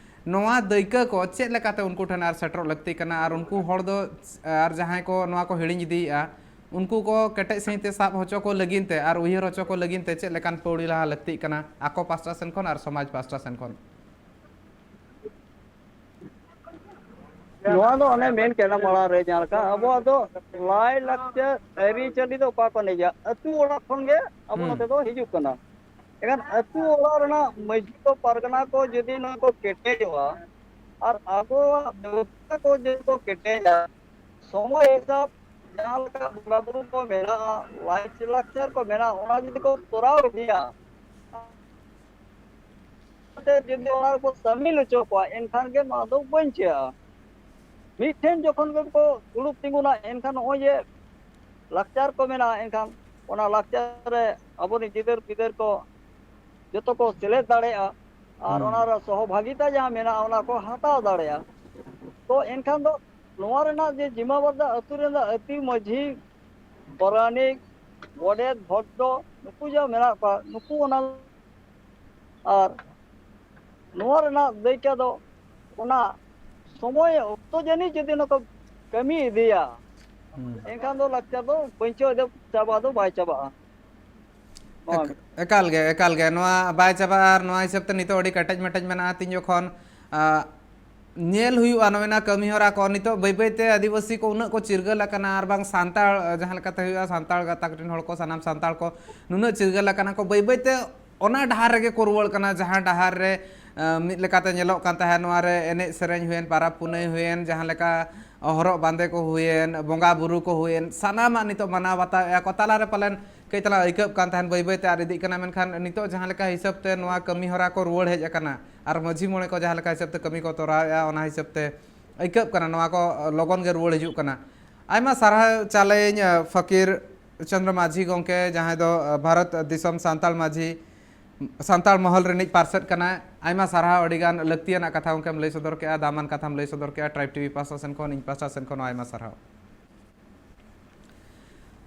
ᱱᱚᱣᱟ ᱫᱟᱹᱭᱠᱟᱹ ᱠᱚ ᱪᱮᱫ ᱞᱮᱠᱟᱛᱮ ᱩᱱᱠᱩ ᱴᱷᱮᱱ ᱟᱨ ᱥᱮᱴᱮᱨᱚᱜ ᱞᱟᱹᱠᱛᱤ ᱠᱟᱱᱟ, ᱟᱨ ᱩᱱᱠᱩ ᱦᱚᱲ ᱫᱚ, ᱟᱨ ᱡᱟᱦᱟᱸᱭ ᱠᱚ ᱱᱚᱣᱟ ᱠᱚ ᱦᱤᱲᱤᱧ ᱤᱫᱤᱭᱮᱫᱼᱟ, ᱩᱱᱠᱩ ᱠᱚ ᱠᱮᱴᱮᱡ ᱥᱟᱺᱦᱤᱡ ᱛᱮ ᱥᱟᱵ ᱦᱚᱪᱚ ᱠᱚ ᱞᱟᱹᱜᱤᱫ ᱛᱮ ᱟᱨ ᱩᱭᱦᱟᱹᱨ ᱦᱚᱪᱚ ᱠᱚ ᱞᱟᱹᱜᱤᱫ ᱛᱮ ᱪᱮᱫ ᱞᱮᱠᱟᱱ ᱯᱟᱹᱣᱲᱤ ᱞᱟᱦᱟ ᱞᱟᱹᱠᱛᱤᱜ ᱠᱟᱱᱟ, ᱟᱠᱚ ᱯᱟᱥᱴᱟ ᱥᱮᱱ ᱠᱷᱚᱱ ᱟᱨ ᱥᱚᱢᱟᱡᱽ ᱯᱟᱥᱴᱟ ᱥᱮᱱ ᱠᱷᱚᱱ? ᱱᱚᱣᱟ ᱫᱚ ᱚᱱᱮ ᱢᱮᱱ ᱠᱮᱫᱟ ᱢᱟᱲᱟᱝ ᱨᱮ, ᱡᱟᱦᱟᱸ ᱞᱮᱠᱟ ᱟᱵᱚᱣᱟᱜ ᱫᱚ ᱞᱟᱭ ᱞᱟᱠᱪᱟᱨ ᱟᱹᱨᱤᱪᱟᱹᱞᱤ ᱫᱚ ᱚᱠᱟ ᱠᱚ ᱮᱱᱮᱡᱟ, ᱟᱹᱛᱩ ᱚᱲᱟᱜ ᱠᱷᱚᱱ ᱜᱮ ᱟᱵᱚ ᱦᱩᱸ᱾ ᱱᱚᱛᱮ ᱫᱚ ᱦᱤᱡᱩᱜ ᱠᱟᱱᱟ᱾ ᱮᱱᱠᱷᱟᱱ ᱟᱹᱛᱩ ᱚᱲᱟᱜ ᱨᱮᱱᱟᱜ ᱢᱟᱹᱡᱷᱤ ᱠᱚ ᱯᱟᱨᱜᱟᱱᱟ ᱠᱚ ᱡᱩᱫᱤ ᱱᱚᱣᱟ ᱠᱚ ᱠᱮᱴᱮᱡᱚᱜᱼᱟ, ᱟᱨ ᱟᱵᱚᱣᱟᱜ ᱵᱮᱵᱚᱥᱛᱷᱟ ᱠᱚ ᱡᱩᱫᱤ ᱠᱚ ᱠᱮᱴᱮᱡᱟ, ᱥᱚᱢᱚᱭ ᱦᱤᱥᱟᱹᱵ ᱡᱟᱦᱟᱸ ᱞᱮᱠᱟ ᱵᱚᱸᱜᱟ ᱵᱩᱨᱩ ᱠᱚ ᱢᱮᱱᱟᱜᱼᱟ, ᱞᱟᱭ ᱞᱟᱠᱪᱟᱨ ᱠᱚ ᱢᱮᱱᱟᱜᱼᱟ, ᱚᱱᱟ ᱡᱩᱫᱤ ᱠᱚ ᱠᱚᱨᱟᱣ ᱤᱫᱤᱭᱟ, ᱛᱮ ᱡᱩᱫᱤ ᱚᱱᱟ ᱨᱮᱠᱚ ᱥᱟᱹᱢᱤᱞ ᱦᱚᱪᱚ ᱠᱚᱣᱟ, ᱮᱱᱠᱷᱟᱱ ᱜᱮ ᱱᱚᱣᱟ ᱫᱚ ᱵᱟᱧᱪᱟᱜᱼᱟ᱾ ᱢᱤᱫ ᱴᱷᱮᱱ ᱡᱚᱠᱷᱚᱱ ᱜᱮᱠᱚ ᱫᱩᱲᱩᱵ ᱛᱤᱸᱜᱩᱱᱟ, ᱮᱱᱠᱷᱟᱱ ᱱᱚᱜᱼᱚᱭ ᱡᱮ ᱞᱟᱠᱪᱟᱨ ᱠᱚ ᱢᱮᱱᱟᱜᱼᱟ, ᱮᱱᱠᱷᱟᱱ ᱚᱱᱟ ᱞᱟᱠᱪᱟᱨ ᱨᱮ ᱟᱵᱚᱨᱮᱱ ᱜᱤᱫᱟᱹᱨ ᱯᱤᱫᱟᱹᱨ ᱠᱚ ᱡᱚᱛᱚ ᱠᱚ ᱥᱮᱞᱮᱫ ᱫᱟᱲᱮᱭᱟᱜᱼᱟ ᱟᱨ ᱦᱩᱸ᱾ ᱚᱱᱟ ᱨᱮ ᱥᱚᱦᱚᱵᱷᱟᱜᱤᱛᱟ ᱡᱟᱦᱟᱸ ᱢᱮᱱᱟᱜᱼᱟ, ᱚᱱᱟ ᱠᱚ ᱦᱟᱛᱟᱣ ᱫᱟᱲᱮᱭᱟᱜᱼᱟ᱾ ᱛᱚ ᱮᱱᱠᱷᱟᱱ ᱫᱚ ᱱᱚᱣᱟ ᱨᱮᱱᱟᱜ ᱡᱮ ᱡᱤᱢᱟᱵᱟᱨ ᱫᱚ ᱟᱹᱛᱩ ᱨᱮᱱ ᱫᱚ ᱟᱹᱛᱩ ᱢᱟᱹᱡᱷᱤ, ᱯᱟᱨᱟᱱᱤᱠ, ᱜᱚᱰᱮᱛ, ᱵᱷᱚᱫᱽᱫᱚ, ᱱᱩᱠᱩ ᱡᱟᱦᱟᱸ ᱢᱮᱱᱟᱜ ᱠᱚᱣᱟ, ᱱᱩᱠᱩ ᱚᱱᱟ ᱟᱨ ᱱᱚᱣᱟ ᱨᱮᱱᱟᱜ ᱫᱟᱹᱭᱠᱟᱹ ᱫᱚ ᱚᱱᱟ ᱥᱚᱢᱚᱭ ᱚᱠᱛᱚ ᱡᱟᱹᱱᱤᱡ ᱡᱩᱫᱤ ᱱᱩᱠᱩ ᱠᱟᱹᱢᱤ ᱤᱫᱤᱭᱟ, ᱦᱩᱸ᱾ ᱮᱱᱠᱷᱟᱱ ᱫᱚ ᱞᱟᱠᱪᱟᱨ ᱫᱚ ᱵᱟᱧᱪᱟᱣ ᱫᱚ ᱪᱟᱵᱟ ᱫᱚ ᱵᱟᱭ ᱪᱟᱵᱟᱜᱼᱟ᱾ ᱱᱚᱣᱟ ᱮᱠ-, ᱮᱠᱟᱞ ᱜᱮ, ᱮᱠᱟᱞ ᱜᱮ᱾ ᱱᱚᱣᱟ ᱵᱟᱭ ᱪᱟᱵᱟᱜᱼᱟ ᱟᱨ ᱱᱚᱣᱟ ᱦᱤᱥᱟᱹᱵ ᱛᱮ ᱱᱤᱛᱚᱜ ᱟᱹᱰᱤ ᱠᱮᱴᱮᱡ ᱢᱮᱴᱮᱡ ᱢᱮᱱᱟᱜᱼᱟ᱾ ᱛᱤᱱ ᱡᱚᱠᱷᱚᱱ, ᱟᱸ, ᱧᱮᱞ ᱦᱩᱭᱩᱜᱼᱟ ᱱᱚᱜᱼᱚᱭ ᱱᱟ ᱠᱟᱹᱢᱤ ᱦᱚᱨᱟ ᱠᱚ, ᱱᱤᱛᱚᱜ ᱵᱟᱹᱭ ᱵᱟᱹᱭ ᱛᱮ ᱟᱹᱫᱤᱵᱟᱹᱥᱤ ᱠᱚ ᱩᱱᱟᱹᱜ ᱠᱚ ᱪᱤᱨᱜᱟᱹᱞ ᱟᱠᱟᱱᱟ, ᱟᱨ ᱵᱟᱝ ᱥᱟᱱᱛᱟᱲ, ᱟᱸ, ᱡᱟᱦᱟᱸ ᱞᱮᱠᱟᱛᱮ ᱦᱩᱭᱩᱜᱼᱟ, ᱥᱟᱱᱛᱟᱲ ᱜᱟᱛᱟᱠ ᱨᱮᱱ ᱦᱚᱲ ᱠᱚ, ᱥᱟᱱᱟᱢ ᱥᱟᱱᱛᱟᱲ ᱠᱚ ᱱᱩᱱᱟᱹᱜ ᱪᱤᱨᱜᱟᱹᱞ ᱟᱠᱟᱱᱟ ᱠᱚ, ᱵᱟᱹᱭ ᱵᱟᱹᱭ ᱛᱮ ᱚᱱᱟ ᱰᱟᱦᱟᱨ ᱨᱮᱜᱮ ᱠᱚ ᱨᱩᱣᱟᱹᱲ ᱠᱟᱱᱟ, ᱡᱟᱦᱟᱸ ᱰᱟᱦᱟᱨ ᱨᱮ, ᱟᱸ, ᱢᱤᱫ ᱞᱮᱠᱟᱛᱮ ᱧᱮᱞᱚᱜ ᱠᱟᱱ ᱛᱟᱦᱮᱸᱫ, ᱱᱚᱣᱟ ᱨᱮ ᱮᱱᱮᱡ ᱥᱮᱨᱮᱧ ᱦᱩᱭᱮᱱ, ᱯᱟᱨᱟᱵᱽ ᱯᱩᱱᱟᱹᱭ ᱦᱩᱭᱮᱱ, ᱡᱟᱦᱟᱸ ᱞᱮᱠᱟ ᱦᱚᱨᱚᱜ ᱵᱟᱸᱫᱮ ᱠᱚ ᱦᱩᱭᱮᱱ, ᱵᱚᱸᱜᱟ ᱵᱩᱨᱩ ᱠᱚ ᱦᱩᱭᱮᱱ, ᱥᱟᱱᱟᱢᱟᱜ ᱱᱤᱛᱚᱜ ᱢᱟᱱᱟᱣ ᱵᱟᱛᱟᱣᱮᱫᱼᱟ ᱠᱚ᱾ ᱛᱟᱞᱟᱨᱮ ᱯᱟᱞᱮᱱ ᱠᱟᱹᱡ ᱛᱟᱞᱟᱝ ᱟᱹᱭᱠᱟᱹᱜ ᱠᱟᱱ ᱛᱟᱦᱮᱸᱫ, ᱵᱟᱹᱭ ᱵᱟᱹᱭ ᱛᱮ ᱟᱨ ᱤᱫᱤᱜ ᱠᱟᱱᱟ, ᱢᱮᱱᱠᱷᱟᱱ ᱱᱤᱛᱚᱜ ᱡᱟᱦᱟᱸ ᱞᱮᱠᱟ ᱦᱤᱥᱟᱹᱵ ᱛᱮ ᱱᱚᱣᱟ ᱠᱟᱹᱢᱤ ᱦᱚᱨᱟ ᱠᱚ ᱨᱩᱣᱟᱹᱲ ᱦᱮᱡ ᱟᱠᱟᱱᱟ ᱟᱨ ᱢᱟᱹᱡᱷᱤ ᱢᱚᱬᱮ ᱠᱚ ᱡᱟᱦᱟᱸ ᱞᱮᱠᱟ ᱦᱤᱥᱟᱹᱵ ᱛᱮ ᱠᱟᱹᱢᱤ ᱠᱚ ᱛᱚᱨᱟᱣᱮᱫᱼᱟ, ᱚᱱᱟ ᱦᱤᱥᱟᱹᱵ ᱛᱮ ᱟᱹᱭᱠᱟᱹᱜ ᱠᱟᱱᱟ, ᱱᱚᱣᱟ ᱠᱚ ᱞᱚᱜᱚᱱ ᱜᱮ ᱨᱩᱣᱟᱹᱲ ᱦᱤᱡᱩᱜ ᱠᱟᱱᱟ᱾ ᱟᱭᱢᱟ ᱥᱟᱨᱦᱟᱣ ᱪᱟᱞᱮᱧ ᱯᱷᱟᱹᱠᱤᱨ ᱪᱚᱸᱫᱽᱨᱚ ᱢᱟᱹᱡᱷᱤ ᱜᱚᱢᱠᱮ, ᱡᱟᱦᱟᱸᱭ ᱫᱚ ᱵᱷᱟᱨᱚᱛ ᱫᱤᱥᱚᱢ ᱥᱟᱱᱛᱟᱲ ᱢᱟᱹᱡᱷᱤ, ᱥᱟᱱᱛᱟᱲ ᱢᱚᱦᱚᱞ ᱨᱤᱱᱤᱡ ᱯᱟᱨᱥᱮᱫ ᱠᱟᱱᱟᱭ᱾ ᱟᱭᱢᱟ ᱥᱟᱨᱦᱟᱣ, ᱟᱹᱰᱤᱜᱟᱱ ᱞᱟᱹᱠᱛᱤᱭᱟᱱᱟᱜ ᱠᱟᱛᱷᱟ ᱜᱚᱢᱠᱮᱢ ᱞᱟᱹᱭ ᱥᱚᱫᱚᱨ ᱠᱮᱜᱼᱟ, ᱫᱟᱢᱟᱱ ᱠᱟᱛᱷᱟᱢ ᱞᱟᱹᱭ ᱥᱚᱫᱚᱨ ᱠᱮᱜᱼᱟ᱾ ᱴᱨᱟᱭᱤᱵᱽ ᱴᱤᱵᱷᱤ ᱯᱟᱥᱴᱟ ᱥᱮᱱ ᱠᱷᱚᱱ, ᱤᱧ ᱯᱟᱥᱴᱟ ᱥᱮᱱ ᱠᱷᱚᱱ ᱦᱚᱸ ᱟᱭᱢᱟ ᱥᱟᱨᱦᱟᱣ᱾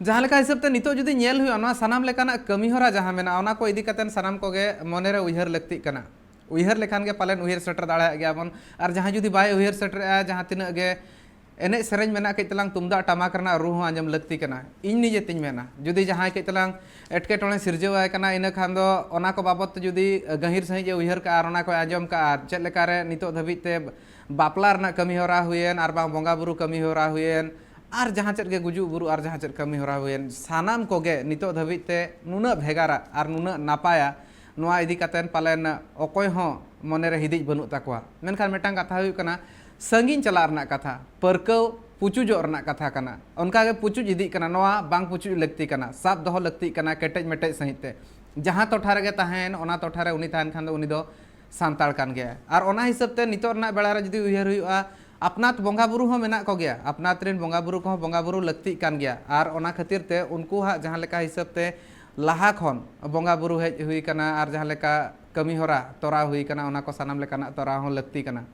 ᱡᱟᱦᱟᱸ ᱞᱮᱠᱟ ᱦᱤᱥᱟᱹᱵ ᱛᱮ ᱱᱤᱛᱚᱜ ᱡᱩᱫᱤ ᱧᱮᱞ ᱦᱩᱭᱩᱜᱼᱟ, ᱱᱚᱣᱟ ᱥᱟᱱᱟᱢ ᱞᱮᱠᱟᱱᱟᱜ ᱠᱟᱹᱢᱤ ᱦᱚᱨᱟ ᱡᱟᱦᱟᱸ ᱢᱮᱱᱟᱜᱼᱟ, ᱚᱱᱟ ᱠᱚ ᱤᱫᱤ ᱠᱟᱛᱮ ᱥᱟᱱᱟᱢ ᱠᱚᱜᱮ ᱢᱚᱱᱮᱨᱮ ᱩᱭᱦᱟᱹᱨ ᱞᱟᱹᱠᱛᱤᱜ ᱠᱟᱱᱟ᱾ ᱩᱭᱦᱟᱹᱨ ᱞᱮᱠᱷᱟᱱ ᱜᱮ ᱯᱟᱞᱮᱱ ᱩᱭᱦᱟᱹᱨ ᱥᱮᱴᱮᱨ ᱫᱟᱲᱮᱭᱟᱜ ᱜᱮᱭᱟ ᱵᱚᱱ᱾ ᱟᱨ ᱡᱟᱦᱟᱸᱭ ᱡᱩᱫᱤ ᱵᱟᱭ ᱩᱭᱦᱟᱹᱨ ᱥᱮᱴᱮᱨᱮᱜᱼᱟ, ᱡᱟᱦᱟᱸ ᱛᱤᱱᱟᱹᱜ ᱜᱮ ᱮᱱᱮᱡ ᱥᱮᱨᱮᱧ ᱢᱮᱱᱟᱜ, ᱠᱟᱹᱡ ᱛᱟᱞᱟᱝ ᱛᱩᱢᱫᱟᱜ ᱴᱟᱢᱟᱠ ᱨᱮᱱᱟᱜ ᱨᱩ ᱦᱚᱸ ᱟᱸᱡᱚᱢ ᱞᱟᱹᱠᱛᱤ ᱠᱟᱱᱟ᱾ ᱤᱧ ᱱᱤᱡᱮ ᱛᱤᱧ ᱢᱮᱱᱟ, ᱡᱩᱫᱤ ᱡᱟᱦᱟᱸᱭ ᱠᱟᱹᱡ ᱛᱟᱞᱟᱝ ᱮᱴᱠᱮᱴᱚᱬᱮ ᱥᱤᱨᱡᱟᱹᱣ ᱟᱭ ᱠᱟᱱᱟ, ᱤᱱᱟᱹ ᱠᱷᱟᱱ ᱫᱚ ᱚᱱᱟ ᱠᱚ ᱵᱟᱵᱚᱫ ᱛᱮ ᱡᱩᱫᱤ ᱜᱟᱹᱦᱤᱨ ᱥᱟᱺᱦᱤᱡ ᱮ ᱩᱭᱦᱟᱹᱨ ᱠᱟᱜᱼᱟ ᱟᱨ ᱚᱱᱟ ᱠᱚᱭ ᱟᱸᱡᱚᱢ ᱠᱟᱜᱼᱟ, ᱟᱨ ᱪᱮᱫ ᱞᱮᱠᱟᱨᱮ ᱱᱤᱛᱚᱜ ᱫᱷᱟᱹᱵᱤᱡ ᱛᱮ ᱵᱟᱯᱞᱟ ᱨᱮᱱᱟᱜ ᱠᱟᱹᱢᱤ ᱦᱚᱨᱟ ᱦᱩᱭᱮᱱ, ᱟᱨ ᱵᱟᱝ ᱵᱚᱸᱜᱟ ᱵᱩᱨᱩ ᱠᱟᱹᱢᱤ ᱦᱚᱨᱟ ᱦᱩᱭᱮᱱ, ᱟᱨ ᱡᱟᱦᱟᱸ ᱪᱮᱫ ᱜᱮ ᱜᱩᱡᱩᱜ ᱵᱩᱨᱩ, ᱟᱨ ᱡᱟᱦᱟᱸ ᱪᱮᱫ ᱠᱟᱹᱢᱤ ᱦᱚᱨᱟ ᱦᱩᱭᱮᱱ, ᱥᱟᱱᱟᱢ ᱠᱚᱜᱮ ᱱᱤᱛᱚᱜ ᱫᱷᱟᱹᱵᱤᱡ ᱛᱮ ᱱᱩᱱᱟᱹᱜ ᱵᱷᱮᱜᱟᱨᱟ ᱟᱨ ᱱᱩᱱᱟᱹᱜ ᱱᱟᱯᱟᱭᱟ, ᱱᱚᱣᱟ ᱤᱫᱤ ᱠᱟᱛᱮᱱ ᱯᱟᱞᱮᱱ ᱚᱠᱚᱭ ᱦᱚᱸ ᱢᱚᱱᱮᱨᱮ ᱦᱤᱫᱤᱡ ᱵᱟᱹᱱᱩᱜ ᱛᱟᱠᱚᱣᱟ᱾ ᱢᱮᱱᱠᱷᱟᱱ ᱢᱤᱫᱴᱟᱝ ᱠᱟᱛᱷᱟ ᱦᱩᱭᱩᱜ ᱠᱟᱱᱟ, ᱥᱟᱺᱜᱤᱧ ᱪᱟᱞᱟᱜ ᱨᱮᱱᱟᱜ ᱠᱟᱛᱷᱟ, ᱯᱟᱹᱨᱠᱟᱹᱣ ᱯᱩᱪᱩᱡᱚᱜ ᱨᱮᱱᱟᱜ ᱠᱟᱛᱷᱟ ᱠᱟᱱᱟ᱾ ᱚᱱᱠᱟᱜᱮ ᱯᱩᱪᱩᱡ ᱤᱫᱤᱜ ᱠᱟᱱᱟ, ᱱᱚᱣᱟ ᱵᱟᱝ ᱯᱩᱪᱩᱡ ᱞᱟᱹᱠᱛᱤ ᱠᱟᱱᱟ, ᱥᱟᱵ ᱫᱚᱦᱚ ᱞᱟᱹᱠᱛᱤᱜ ᱠᱟᱱᱟ ᱠᱮᱴᱮᱡ ᱢᱮᱴᱮᱡ ᱥᱟᱺᱦᱤᱡ ᱛᱮ᱾ ᱡᱟᱦᱟᱸ ᱴᱚᱴᱷᱟ ᱨᱮᱜᱮ ᱛᱟᱦᱮᱸᱭᱮᱱ, ᱚᱱᱟ ᱴᱚᱴᱷᱟ ᱨᱮ ᱩᱱᱤ ᱛᱟᱦᱮᱱ ᱠᱷᱟᱱ ᱫᱚ ᱩᱱᱤ ᱫᱚ ᱥᱟᱱᱛᱟᱲ ᱠᱟᱱ ᱜᱮᱭᱟᱭ᱾ ᱟᱨ ᱚᱱᱟ ᱦᱤᱥᱟᱹᱵ ᱛᱮ ᱱᱤᱛᱚᱜ ᱨᱮᱱᱟᱜ ᱵᱮᱲᱟ ᱨᱮ ᱡᱩᱫᱤ ᱩᱭᱦᱟᱹᱨ ᱦᱩᱭᱩᱜᱼᱟ, ᱟᱯᱱᱟᱛ ᱵᱚᱸᱜᱟ ᱵᱩᱨᱩ ᱦᱚᱸ ᱢᱮᱱᱟᱜ ᱠᱚᱜᱮᱭᱟ, ᱟᱯᱱᱟᱛ ᱨᱮᱱ ᱵᱚᱸᱜᱟ ᱵᱩᱨᱩ ᱠᱚᱦᱚᱸ ᱵᱚᱸᱜᱟ ᱵᱩᱨᱩ ᱞᱟᱹᱠᱛᱤᱜ ᱠᱟᱱ ᱜᱮᱭᱟ᱾ ᱟᱨ ᱚᱱᱟ ᱠᱷᱟᱹᱛᱤᱨ ᱛᱮ ᱩᱱᱠᱩᱣᱟᱜ ᱡᱟᱦᱟᱸ ᱞᱮᱠᱟ ᱦᱤᱥᱟᱹᱵ ᱛᱮ ᱞᱟᱦᱟ ᱠᱷᱚᱱ ᱵᱚᱸᱜᱟ ᱵᱩᱨᱩ ᱦᱮᱡ ᱦᱩᱭ ᱠᱟᱱᱟ ᱟᱨ ᱡᱟᱦᱟᱸ ᱞᱮᱠᱟ ᱠᱟᱹᱢᱤ ᱦᱚᱨᱟ ᱛᱚᱨᱟᱣ ᱦᱩᱭ ᱠᱟᱱᱟ, ᱚᱱᱟ ᱠᱚ ᱥᱟᱱᱟᱢ ᱞᱮᱠᱟᱱᱟᱜ ᱛᱚᱨᱟᱣ ᱦᱚᱸ ᱞᱟᱹᱠᱛᱤ ᱠᱟᱱᱟ᱾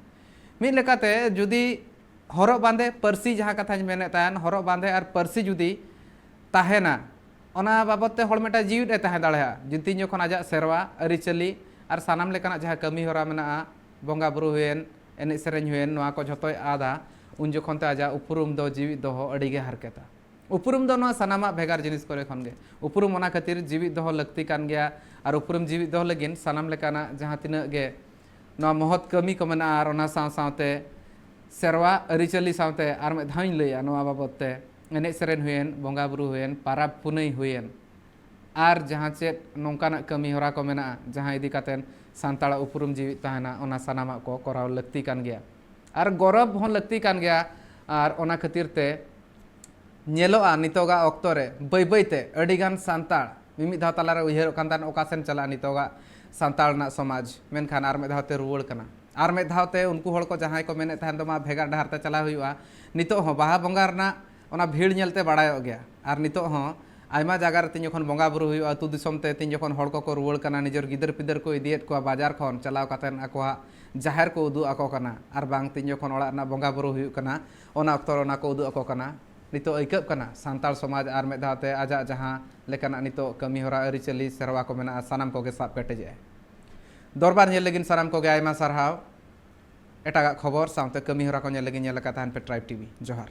ᱢᱤᱫ ᱞᱮᱠᱟᱛᱮ ᱡᱩᱫᱤ ᱦᱚᱨᱚᱜ ᱵᱟᱸᱫᱮ, ᱯᱟᱹᱨᱥᱤ, ᱡᱟᱦᱟᱸ ᱠᱟᱛᱷᱟᱧ ᱢᱮᱱᱮᱫ ᱛᱟᱦᱮᱱ, ᱦᱚᱨᱚᱜ ᱵᱟᱸᱫᱮ ᱟᱨ ᱯᱟᱹᱨᱥᱤ ᱡᱩᱫᱤ ᱛᱟᱦᱮᱱᱟ, ᱚᱱᱟ ᱵᱟᱵᱚᱫ ᱛᱮ ᱦᱚᱲ ᱢᱤᱫᱴᱟᱝ ᱡᱤᱣᱤᱫ ᱮ ᱛᱟᱦᱮᱸ ᱫᱟᱲᱮᱭᱟᱜᱼᱟ᱾ ᱡᱩᱫᱤ ᱡᱚᱠᱷᱚᱱ ᱟᱡᱟᱜ ᱥᱮᱨᱣᱟ ᱟᱹᱨᱤᱪᱟᱹᱞᱤ ᱟᱨ ᱥᱟᱱᱟᱢ ᱞᱮᱠᱟᱱᱟᱜ ᱡᱟᱦᱟᱸ ᱠᱟᱹᱢᱤ ᱦᱚᱨᱟ ᱢᱮᱱᱟᱜᱼᱟ, ᱵᱚᱸᱜᱟ ᱵᱩᱨᱩ ᱦᱩᱭᱮᱱ, ᱮᱱᱮᱡ ᱥᱮᱨᱮᱧ ᱦᱩᱭᱮᱱ, ᱱᱚᱣᱟ ᱠᱚ ᱡᱷᱚᱛᱚᱭ ᱟᱫᱟ, ᱩᱱ ᱡᱚᱠᱷᱚᱱ ᱛᱮ ᱟᱡᱟᱜ ᱩᱯᱨᱩᱢ ᱫᱚ ᱡᱤᱣᱤᱫ ᱫᱚᱦᱚ ᱟᱹᱰᱤ ᱜᱮ ᱦᱟᱨᱠᱮᱛᱟ᱾ ᱩᱯᱨᱩᱢ ᱫᱚ ᱱᱚᱣᱟ ᱥᱟᱱᱟᱢᱟᱜ ᱵᱷᱮᱜᱟᱨ ᱡᱤᱱᱤᱥ ᱠᱚᱨᱮ ᱠᱷᱚᱱ ᱜᱮ᱾ ᱩᱯᱨᱩᱢ ᱚᱱᱟ ᱠᱷᱟᱹᱛᱤᱨ ᱡᱤᱣᱤᱫ ᱫᱚᱦᱚ ᱞᱟᱹᱠᱛᱤ ᱠᱟᱱ ᱜᱮᱭᱟ᱾ ᱟᱨ ᱩᱯᱨᱩᱢ ᱡᱤᱣᱤᱫ ᱫᱚᱦᱚ ᱞᱟᱹᱜᱤᱫ ᱥᱟᱱᱟᱢ ᱞᱮᱠᱟᱱᱟᱜ ᱡᱟᱦᱟᱸ ᱛᱤᱱᱟᱹᱜ ᱜᱮ ᱱᱚᱣᱟ ᱢᱚᱦᱚᱛ ᱠᱟᱹᱢᱤ ᱠᱚ ᱢᱮᱱᱟᱜᱼᱟ, ᱟᱨ ᱚᱱᱟ ᱥᱟᱶ ᱥᱟᱶᱛᱮ ᱥᱮᱨᱣᱟ ᱟᱹᱨᱤᱪᱟᱹᱞᱤ ᱥᱟᱶᱛᱮ ᱟᱨ ᱢᱤᱫ ᱫᱷᱟᱣ ᱤᱧ ᱞᱟᱹᱭᱟ ᱱᱚᱣᱟ ᱵᱟᱵᱚᱫ ᱛᱮ, ᱮᱱᱮᱡ ᱥᱮᱨᱮᱧ ᱦᱩᱭᱮᱱ, ᱵᱚᱸᱜᱟ ᱵᱩᱨᱩ ᱦᱩᱭᱮᱱ, ᱯᱟᱨᱟᱵᱽ ᱯᱩᱱᱟᱹᱭ ᱦᱩᱭᱮᱱ, ᱟᱨ ᱡᱟᱦᱟᱸ ᱪᱮᱫ ᱱᱚᱝᱠᱟᱱᱟᱜ ᱠᱟᱹᱢᱤ ᱦᱚᱨᱟ ᱠᱚ ᱢᱮᱱᱟᱜᱼᱟ, ᱡᱟᱦᱟᱸ ᱤᱫᱤ ᱠᱟᱛᱮᱫ ᱥᱟᱱᱛᱟᱲᱟᱜ ᱩᱯᱨᱩᱢ ᱡᱤᱣᱤᱫ ᱛᱟᱦᱮᱱᱟ, ᱚᱱᱟ ᱥᱟᱱᱟᱢᱟᱜ ᱠᱚ ᱠᱚᱨᱟᱣ ᱞᱟᱹᱠᱛᱤ ᱠᱟᱱ ᱜᱮᱭᱟ᱾ ᱟᱨ ᱜᱚᱨᱚᱵᱽ ᱦᱚᱸ ᱞᱟᱹᱠᱛᱤ ᱠᱟᱱ ᱜᱮᱭᱟ᱾ ᱟᱨ ᱚᱱᱟ ᱠᱷᱟᱹᱛᱤᱨ ᱛᱮ ᱧᱮᱞᱚᱜᱼᱟ, ᱱᱤᱛᱚᱜᱟᱜ ᱚᱠᱛᱚ ᱨᱮ ᱵᱟᱹᱭ ᱵᱟᱹᱭ ᱛᱮ ᱟᱹᱰᱤᱜᱟᱱ ᱥᱟᱱᱛᱟᱲ ᱢᱤᱢᱤᱫ ᱫᱷᱟᱣ ᱛᱟᱞᱟᱨᱮ ᱩᱭᱦᱟᱹᱨᱚᱜ ᱠᱟᱱ ᱛᱟᱦᱮᱸᱫ, ᱚᱠᱟ ᱥᱮᱱ ᱪᱟᱞᱟᱜᱼᱟ ᱱᱤᱛᱚᱜᱟᱜ ᱥᱟᱱᱛᱟᱲ ᱨᱮᱱᱟᱜ ᱥᱚᱢᱟᱡᱽ, ᱢᱮᱱᱠᱷᱟᱱ ᱟᱨ ᱢᱤᱫ ᱫᱷᱟᱣ ᱛᱮ ᱨᱩᱣᱟᱹᱲ ᱠᱟᱱᱟ᱾ ᱟᱨ ᱢᱤᱫ ᱫᱷᱟᱣ ᱛᱮ ᱩᱱᱠᱩ ᱦᱚᱲ ᱠᱚ ᱡᱟᱦᱟᱸᱭ ᱠᱚ ᱢᱮᱱᱮᱫ ᱛᱟᱦᱮᱱ ᱫᱚ ᱢᱟ ᱵᱷᱮᱜᱟᱨ ᱰᱟᱦᱟᱨ ᱛᱮ ᱪᱟᱞᱟᱣ ᱦᱩᱭᱩᱜᱼᱟ, ᱱᱤᱛᱚᱜ ᱦᱚᱸ ᱵᱟᱦᱟ ᱵᱚᱸᱜᱟ ᱨᱮᱱᱟᱜ ᱚᱱᱟ ᱵᱷᱤᱲ ᱧᱮᱞᱛᱮ ᱵᱟᱲᱟᱭᱚᱜ ᱜᱮᱭᱟ᱾ ᱟᱨ ᱱᱤᱛᱚᱜ ᱦᱚᱸ ᱟᱭᱢᱟ ᱡᱟᱭᱜᱟ ᱨᱮ ᱛᱤᱧ ᱡᱚᱠᱷᱚᱱ ᱵᱚᱸᱜᱟ ᱵᱩᱨᱩ ᱦᱩᱭᱩᱜᱼᱟ, ᱟᱹᱛᱩ ᱫᱤᱥᱚᱢ ᱛᱮ ᱛᱤᱧ ᱡᱚᱠᱷᱚᱱ ᱦᱚᱲ ᱠᱚᱠᱚ ᱨᱩᱣᱟᱹᱲ ᱠᱟᱱᱟ, ᱱᱤᱡᱮᱨ ᱜᱤᱫᱟᱹᱨ ᱯᱤᱫᱟᱹᱨ ᱠᱚ ᱤᱫᱤᱭᱮᱫ ᱠᱚᱣᱟ ᱵᱟᱡᱟᱨ ᱠᱷᱚᱱ ᱪᱟᱞᱟᱣ ᱠᱟᱛᱮᱫ ᱟᱠᱚᱣᱟᱜ ᱡᱟᱦᱮᱨ ᱠᱚ ᱩᱫᱩᱜ ᱟᱠᱚ ᱠᱟᱱᱟ, ᱟᱨ ᱵᱟᱝ ᱛᱤᱧ ᱡᱚᱠᱷᱚᱱ ᱚᱲᱟᱜ ᱨᱮᱱᱟᱜ ᱵᱚᱸᱜᱟ ᱵᱩᱨᱩ ᱦᱩᱭᱩᱜ ᱠᱟᱱᱟ, ᱚᱱᱟ ᱚᱠᱛᱚ ᱨᱮ ᱚᱱᱟ ᱠᱚ ᱩᱫᱩᱜ ᱟᱠᱚ ᱠᱟᱱᱟ᱾ ᱱᱤᱛᱚᱜ ᱟᱹᱭᱠᱟᱹᱜ ᱠᱟᱱᱟ ᱥᱟᱱᱛᱟᱲ ᱥᱚᱢᱟᱡᱽ ᱟᱨ ᱢᱤᱫ ᱫᱷᱟᱣ ᱛᱮ ᱟᱡᱟᱜ ᱡᱟᱦᱟᱸ ᱞᱮᱠᱟᱱᱟᱜ ᱱᱤᱛᱚᱜ ᱠᱟᱹᱢᱤ ᱦᱚᱨᱟ, ᱟᱹᱨᱤᱪᱟᱹᱞᱤ, ᱥᱮᱨᱣᱟ ᱠᱚ ᱢᱮᱱᱟᱜᱼᱟ, ᱥᱟᱱᱟᱢ ᱠᱚᱜᱮ ᱥᱟᱵ ᱠᱮᱴᱮᱡᱮᱜᱼᱟᱭ᱾ ᱫᱚᱨᱵᱟᱨ ᱧᱮᱞ ᱞᱟᱹᱜᱤᱫ ᱥᱟᱱᱟᱢ ᱠᱚᱜᱮ ᱟᱭᱢᱟ ᱥᱟᱨᱦᱟᱣ᱾ ᱮᱴᱟᱜᱟᱜ ᱠᱷᱚᱵᱚᱨ ᱥᱟᱶᱛᱮ ᱠᱟᱹᱢᱤ ᱦᱚᱨᱟ ᱠᱚ ᱧᱮᱞ ᱞᱟᱹᱜᱤᱫ ᱧᱮᱞ ᱟᱠᱟᱫ ᱛᱟᱦᱮᱱ ᱯᱮ ᱴᱨᱟᱭᱤᱵᱽ ᱴᱤᱵᱷᱤ᱾ ᱡᱚᱦᱟᱨ᱾